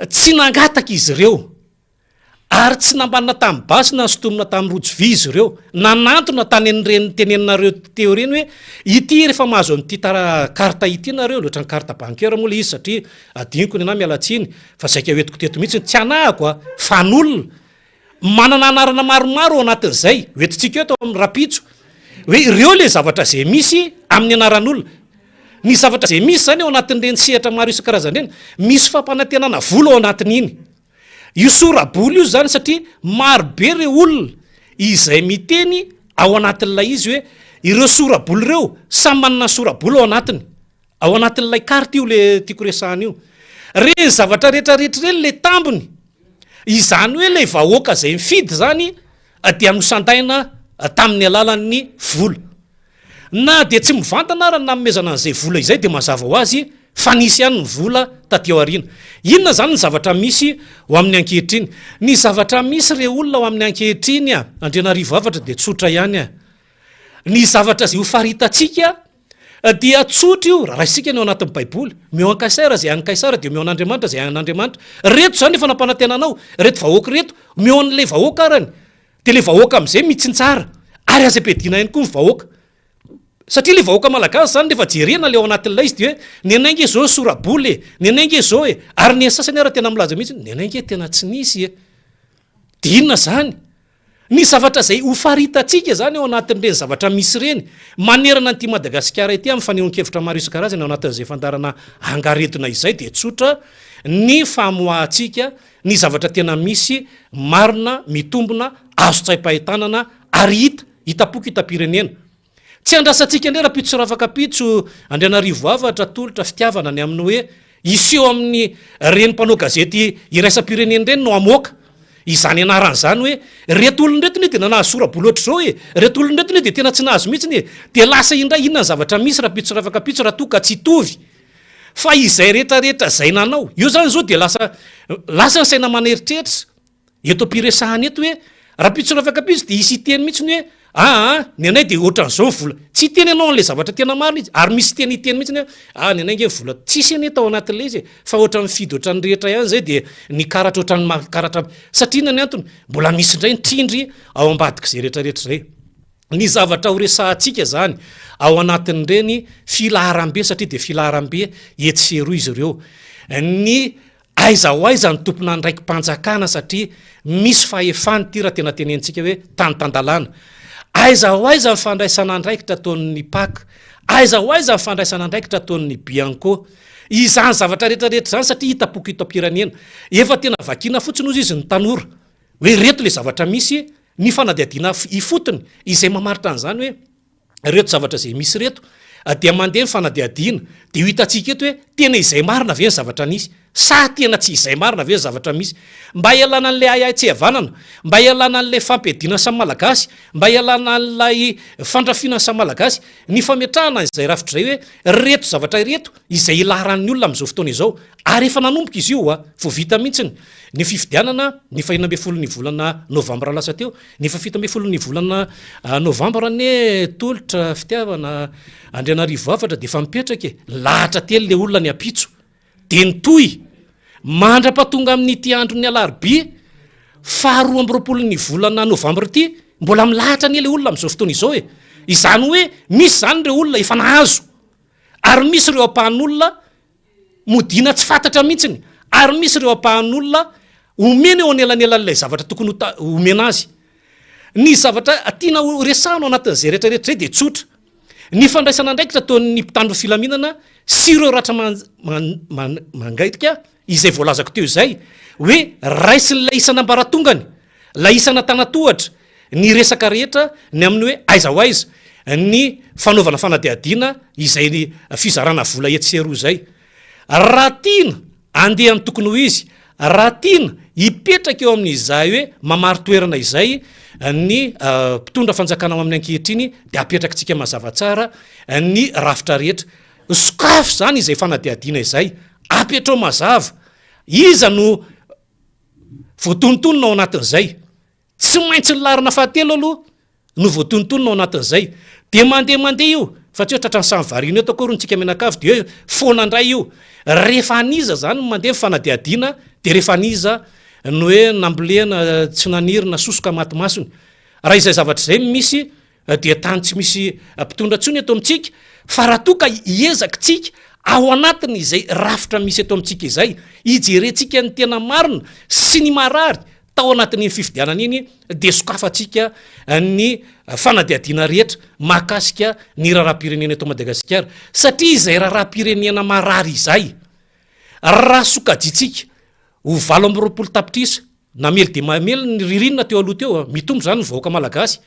tsy nangataka izy ireo ary tsy nambanina tamin'ny basy na nosintomina tamin'ny rojo vy izy ireo. Nanantona tany amin'ireny teneninareo teo ireny hoe ity rehefa mahazo an'ity tara carte ity nareo, ohatran'ny carte bancaire moa ilay izy satria adinoko ny anah miala tsiny, Fa saika hoentiko teto mihitsy, tsy anahako a, fa an'olona manana anarana maromaro ao anatin'izay, hoentintsika eto amin'ny rahampitso, hoe ireo ilay zavatra izay misy amin'ny anaran'olona. Ny zavatra izay misy izany ao anatin'ireny sehatra maro isan-karazany ireny, misy fampanantenana vola ao anatin'iny. Io sora-bola io izany satria maro be ireo olona izay miteny ao anatin'ilay izy hoe ireo sora-bola ireo, samy manana ny sora-bola ao anatiny. Ao anatin'ilay carte io le tiako resahana io. Reny zavatra rehetra rehetra ireny le tambiny. Izany hoe ilay vahoaka izay mifidy izany dia nosandaina tamin'ny alalan'ny vola. Na dia tsy mivantana ara ny nanomezana an'izay vola izay dia mazava ho azy fa nisy ihany ny vola taty aoriana. Inona izany ny zavatra misy ho amin'ny ankehitriny? Ny zavatra misy re olona ho amin'ny ankehitriny a, Andrianarivo Avatra dia tsotra ihany a. Ny zavatra izay ho faritantsika Dia tsotra io, raha raisintsika ny ao anatin'ny Baiboly, Omeo an'i Kaisara izay an'i Kaisara, dia omeo an'Andriamanitra izay an'Andriamanitra. Ireto izany efa nampanantena anao, ireto vahoaka ireto, omeo an'ilay vahoaka arany. Dia ilay vahoaka amin'izay mitsinjara, ary aza ampiadiana ihany koa ny vahoaka. Satria ilay vahoaka malagasy izany rehefa jerena ilay ao anatin'ilay izy dia hoe, ny anay ange izao ny sora-bola e, ny anay ange izao e, ary ny an'ny sasany ara tena milaza mihitsy, ny anay ange tena tsy nisy e. Dia inona izany? Ny zavatra izay ho faritantsika izany ao anatin'ireny zavatra misy ireny manerana an'ity Madagasikara ity amin'ny fanehoan-kevitra maro isan-karazany ao anatin'izay fandaharana angaredona izay dia tsotra ny famoahantsika ny zavatra tena misy marina, mitombina, azo tsaim-pahitanana ary hita, hitam-poko hitam-pirenena. Tsy andrasantsika indray Rapitso sy Rafakapitso, Andrianarivo Avatra, Tolotra, Fitiavana ny amin'ny hoe hiseho amin'ny reny mpanao gazety iraisam-pirenena ireny no hamoaka izany anarana izany hoe ireto olona ireto anie dia nahazo sora-bola ohatr'izao e, ireto olona ireto anie dia tena tsy nahazo mihitsiny e, dia lasa indray inona ny zavatra misy Rapitso sy Rafakapitso raha toa ka tsy hitovy fa izay rehetra rehetra izay nanao io izany izao dia lasa lasa ny saina aman'eritreritra. Eto am-piresahana eto hoe rahampitso rafakapitso dia hisy hiteny mihitsy ny hoe aa ny anay dia ohatran'izao ny vola. Tsy hiteny ianao an'ilay zavatra tena marina izy ary misy tena hiteny mihitsy ny hoe aa ny anay ange ny vola tsisy anie tao anatin'ilay izy e fa ohatran'ny mifidy ohatran'ny rehetra ihany izay dia ny karatra ohatran'ny ma- karatra satria inona ny antony? Mbola misy indray ny trindry ao ambadik'izay rehetrarehetra izay. Ny zavatra ho resahantsika izany ao anatin'ireny filaharambe satria dia filaharambe etsy sy eroa izy ireo. Ny Aiza ho aiza ny tompon'andraiki-panjakana satria misy fahefany ity raha tena tenenintsika hoe tany tan-dalàna. Aiza ho aiza ny fandraisana andraikitra ataon'ny Pac? Aiza ho aiza ny fandraisana andraikitra ataon'ny Bianco? Izany zavatra rehetra rehetra izany satria hitam-poko hitam-pirenena. Efa tena vakiana fotsiny hozy izy ny tanora hoe ireto ilay zavatra misy, ny fanadihadiana ifotony izay mamaritra an'izany hoe ireto zavatra izay misy ireto dia mandeha ny fanadihadiana dia ho hitantsika eto hoe tena izay marina ve ny zavatra nisy sa tena tsy izay marina ve ny zavatra misy. Mba hialana an'ilay ahiahy tsy hihavanana, mba hialana an'ilay fampiadiana ny samy Malagasy, mba hialana an'ilay fandrafiana ny samy Malagasy, ny fametrahana izay rafitra izay hoe ireto zavatra ireto izay ilaharan'ny olona amin'izao fotoana izao ary efa nanomboka izy io vao vita mihitsy ny fifidianana ny fahenina ambin'ny folon'ny volana novambra lasa teo. Ny faha 17 ny volana novambra anie Tolotra Fitiavana Andrianarivo Hafatra dia efa mipetraka e! Lahatra telo le olona ny ampitso dia nitohy mandra-pahatonga amin'ity andron'ny alarobia faha 22 ny volana novambra ity mbola milahatra anie le olona amin'izao fotoana izao e! Izany hoe misy izany ireo olona efa nahazo ary misy ireo ampahan'olona modiana tsy fantatra mihitsiny ary misy ireo ampahan'olona omena eo anelanelan'ilay zavatra tokony ho ta- omena azy. Ny zavatra tiana ho resahana ao anatin'izay rehetra rehetra izay dia tsotra. Ny fandraisana andraikitra ataon'ny mpitandro filaminana sy ireo ratra man- man- man- mangaitika izay voalazako teo izay hoe raisin'ilay isan'ambaratongany, ilay isan'antanatohatra, ny resaka rehetra ny amin'ny hoe aiza ho aiza ny fanaovana fanadihadiana izay fizarana vola etsy sy eroa izay. Raha tiana andeha amin'ny tokony ho izy, raha tiana hipetraka eo amin'izay hoe mamari-toerana izay ny mpitondra fanjakana ao amin'ny ankehitriny dia apetrakitsika mazava tsara ny rafitra rehetra. Sokafy izany izay fanadihadiana izay, apetrao mazava iza no voatonontonona ao anatin'izay. Tsy maintsy ny laharana fahatelo aloha no voatonontonona ao anatin'izay. Dia mandeha mandeha io, fa tsy hoe tratran'ny samy variana eto akory ntsika mianakavy dia hoe foana indray io. Rehefa an'iza izany no mandeha ny fanadihadiana dia rehefa an'iza no hoe nambolena tsy naniry na sosoka maty masony. Raha izay zavatra izay no misy dia tany tsy misy mpitondra intsony eto amintsika fa raha toa ka hiezaka tsika ao anatin' izay rafitra misy eto amintsika izay hijerentsika ny tena marina sy ny marary tao anatin'iny fifidianana iny dia sokafantsika ny fanadihadiana rehetra mahakasika ny raharaham-pirenena eto Madagasikara satria izay raharaham-pirenena marary izay raha sokajintsika ho 28 tapitrisa Namely dia mamely ny ririnina teo aloha teo, mitombo izany ny vahoaka malagasy.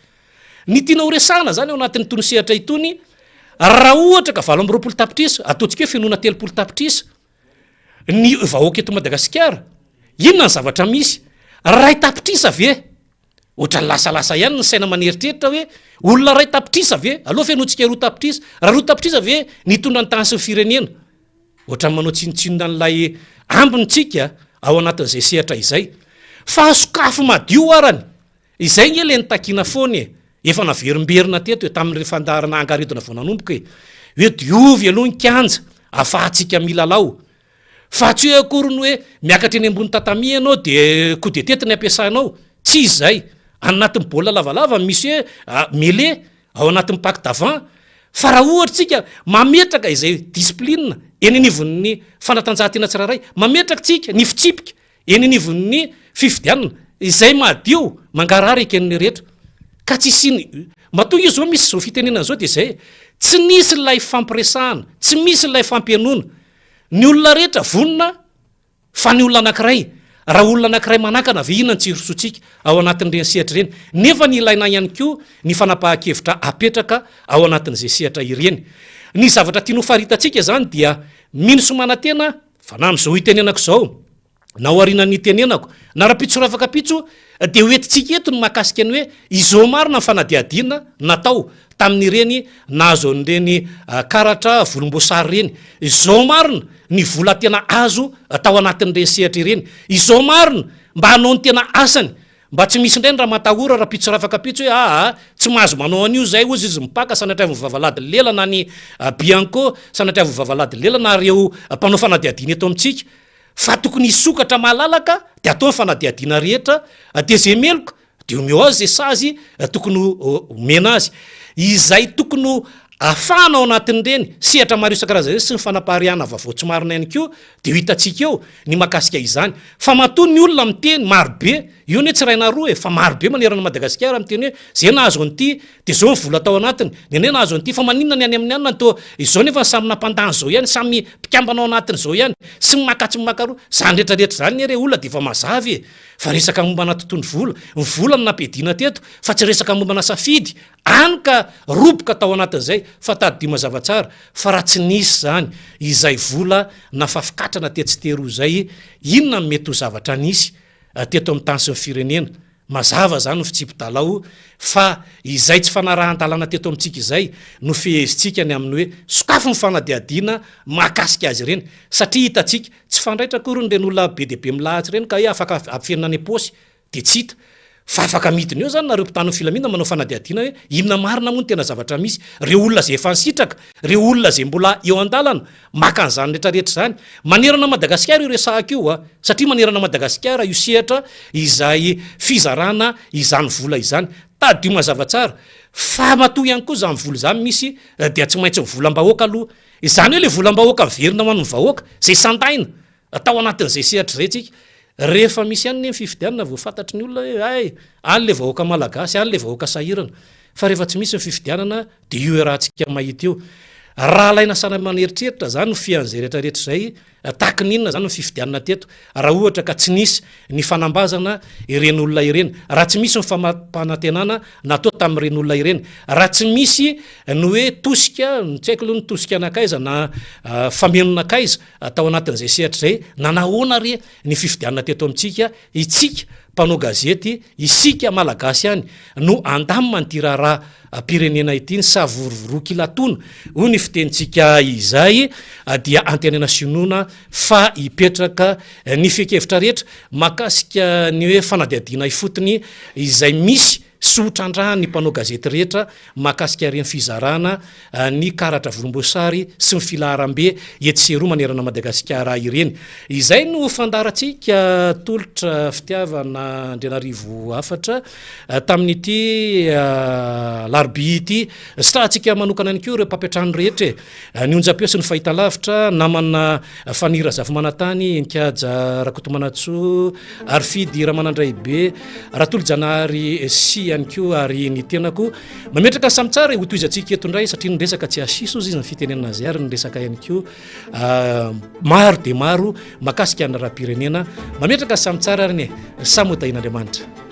Ny tiana ho resahana izany ao anatin'itony sehatra itony, raha ohatra ka 28 tapitrisa, ataontsika hoe fenoina 30 tapitrisa ny vahoaka eto Madagasikara, inona ny zavatra misy? Iray tapitrisa ve? Ohatran'ny lasalasa ihany ny saina maneritreritra hoe olona iray tapitrisa ve? Aleo fenointsika roa tapitrisa. Raha roa tapitrisa ve nitondra ny tany sy ny firenena? Ohatran'ny manao tsinontsinona an'ilay ambiny tsika ao anatin'izay sehatra izay. Fa sokafy madio arany! Izay nge le nitakiana foana e! Efa naverimberina teto e, tamin'ireny fandaharana angaredona vao nanomboka e! Hoe diovy aloha ny kianja afahantsika milalao. Fa tsy hoe akory ny hoe miakatra eny ambony tatami ianao de coup de tete ny ampiasainao. Tsy izay. Any anatin'ny baolina lavalava misy hoe mêlée. ao anatin'ny pack d'avant, fa raha ohatra tsika mametraka izay discipline eny anivon'ny fanatanjahantena tsirairay, mametraka tsika ny fitsipika eny anivon'ny fifidianana izay madio, mangarahara eken'ny rehetra, ka tsy hisian'ny, matoa io zao misy izao fitenenana izao dia izay, tsy nisy ilay fampiresahana, tsy misy ilay fampihainoana, ny olona rehetra vonona Fa ny olona anankiray, raha olona anankiray manakana ve inona ny tsy hirosoantsika ao anatin'ireny sehatra ireny? Nefa ny ilaina ihany koa ny fanapahan-kevitra apetraka ao anatin'izay sehatra ireny. Ny zavatra tiany hofaritantsika izany dia mino sy manantena fa na amin'izao itenenako izao, na aorianan'ny itenenako, na rahampitso rafakampitso dia ho entintsika eto ny mahakasika ny hoe izao marina ny fanadihadiana natao tamin'ireny nahazo an'ireny karatra volomboasary ireny. Izao marina ny vola tena azo tao anatin'ireny sehatra ireny. Izao marina mba hanao ny tena asany. Mba tsy misy indray ny ramatahora rahampitso rafakampitso hoe aa tsy mahazo manao an'io izay hozy izy mipaka sanatriavin'ny vavalady lela na ny Bianco sanatriavin'ny vavalady lela na ireo mpanao fanadihadiana eto amintsika. Fa tokony hisokatra malalaka dia atao ny fanadihadiana rehetra dia izay meloka Dia omeo azy izay sazy tokony ho omena azy. Izay tokony ho afahana ao anatin'ireny sehatra maro isan-karazany ireny sy ny fanapariahana vaovao tsy marina ihany koa dia ho hitantsika eo ny mahakasika izany. Fa matoa ny olona miteny maro be Io anie tsy iray na roa e, fa maro be manerana an'i Madagasikara miteny hoe zay nahazo an'ity dia zao ny vola tao anatiny, ny anay nahazo an'ity fa maninona ny any amin'ny anona no toa izao nefa samy nampandany zao ihany, samy mpikambana ao anatin'izao ihany, sy ny maka atsy maka aroa, zany rehetra rehetra zany anie re olona dia efa mazava e, fa resaka mombana tontolo vola, ny vola no nampiadiana teto fa tsy resaka mombana safidy, any ka roboka tao anatin'izay fa tadidio mazava tsara fa raha tsy nisy zany izay vola nafafikatrana tetsy teroa izay inona no mety ho zavatra nisy teto amin'ny tany sy ny firenena? Mazava izany ny fitsipi-dalao fa izay tsy fanarahan-dalàna teto amintsika izay no fehezintsika ny amin'ny hoe sokafy ny fanadihadiana mahakasika azy ireny satria hitantsika tsy fandraitra akory ireny olona be dia be milahatsy ireny ka hoe afaka afenina any am-paosy dia tsy hita fa afaka midina eo izany nareo mpitandro ny filaminana manao fanadihadiana hoe inona marina moa no tena zavatra misy, ireo olona izay efa nisitraka, ireo olona izay mbola eo an-dalana maka an'izany rehetra rehetra izany. Manerana an'i Madagasikara io resahako io a! Satria manerana an'i Madagasikara io sehatra izay fizarana izany vola izany. Tadidio mazava tsara fa matoa ihany koa izany vola izany misy dia tsy maintsy ny volam-bahoaka aloha. Izany hoe ilay volam-bahoaka miverina ho an'ny vahoaka izay sandaina Tao anatin'izay sehatra izay tsika, rehefa misy ihany anie ny fifidianana vao fantatry ny olona hoe hay, any ilay vahoaka malagasy, any ilay vahoaka sahirana. Fa rehefa tsy misy ny fifidianana dia io iarahantsika mahita io. Raha alaina saina aman'eritreritra izany ny fian'izay rehetra rehetra izay, tahaky ny inona izany ny fifidianana teto raha ohatra ka tsy nisy ny fanambazana ireny olona ireny, raha tsy misy ny fampanantenana natao tamin'ireny olona ireny, raha tsy misy ny hoe tosika, tsy haiko aloha ny tosika nankaiza na fameno nankaiza, Tao anatin'izay sehatra izay, nanahoana re ny fifidianana teto amintsika? Itsika mpanao gazety, isika Malagasy ihany no handamina an'ity raharaham-pirenena ity, ny savorovoroan-kilatoana, hoy ny fitenintsika izay, dia antenaina sy inoana fa hipetraka ny fehin-kevitra rehetra mahakasika ny hoe fanadihadiana ifotony izay misy sy ho trandrahan'ny mpanao gazety rehetra mahakasika ireny fizarana ny karatra volomboasary sy ny filaharambe etsy sy eroa manerana Madagasikara ireny. Izay no fandaharantsika tolotra fitiavana Andrianarivo hafatra tamin'ity alarobia ity. Sitrahantsika manokana ihany koa ireo mpampiantrano rehetra e! Ny onjam-peo sy ny fahitalavitra, namana Faniry Razafimanantany, Enikaja Rakotomanantsoa, Arifidy Ramanandraibe, Ratolojanahary sy ihany koa ary ny tenako. Mametraka samy tsara e, hotohizantsika eto indray satria ny resaka tsy asiso ozy izy ny fitenenana azy ary ny resaka ihany koa ah, maro dia maro mahakasika ny raharaham-pirenena. Mametraka samy tsara ary ny e, samy ho tahian'Andriamanitra.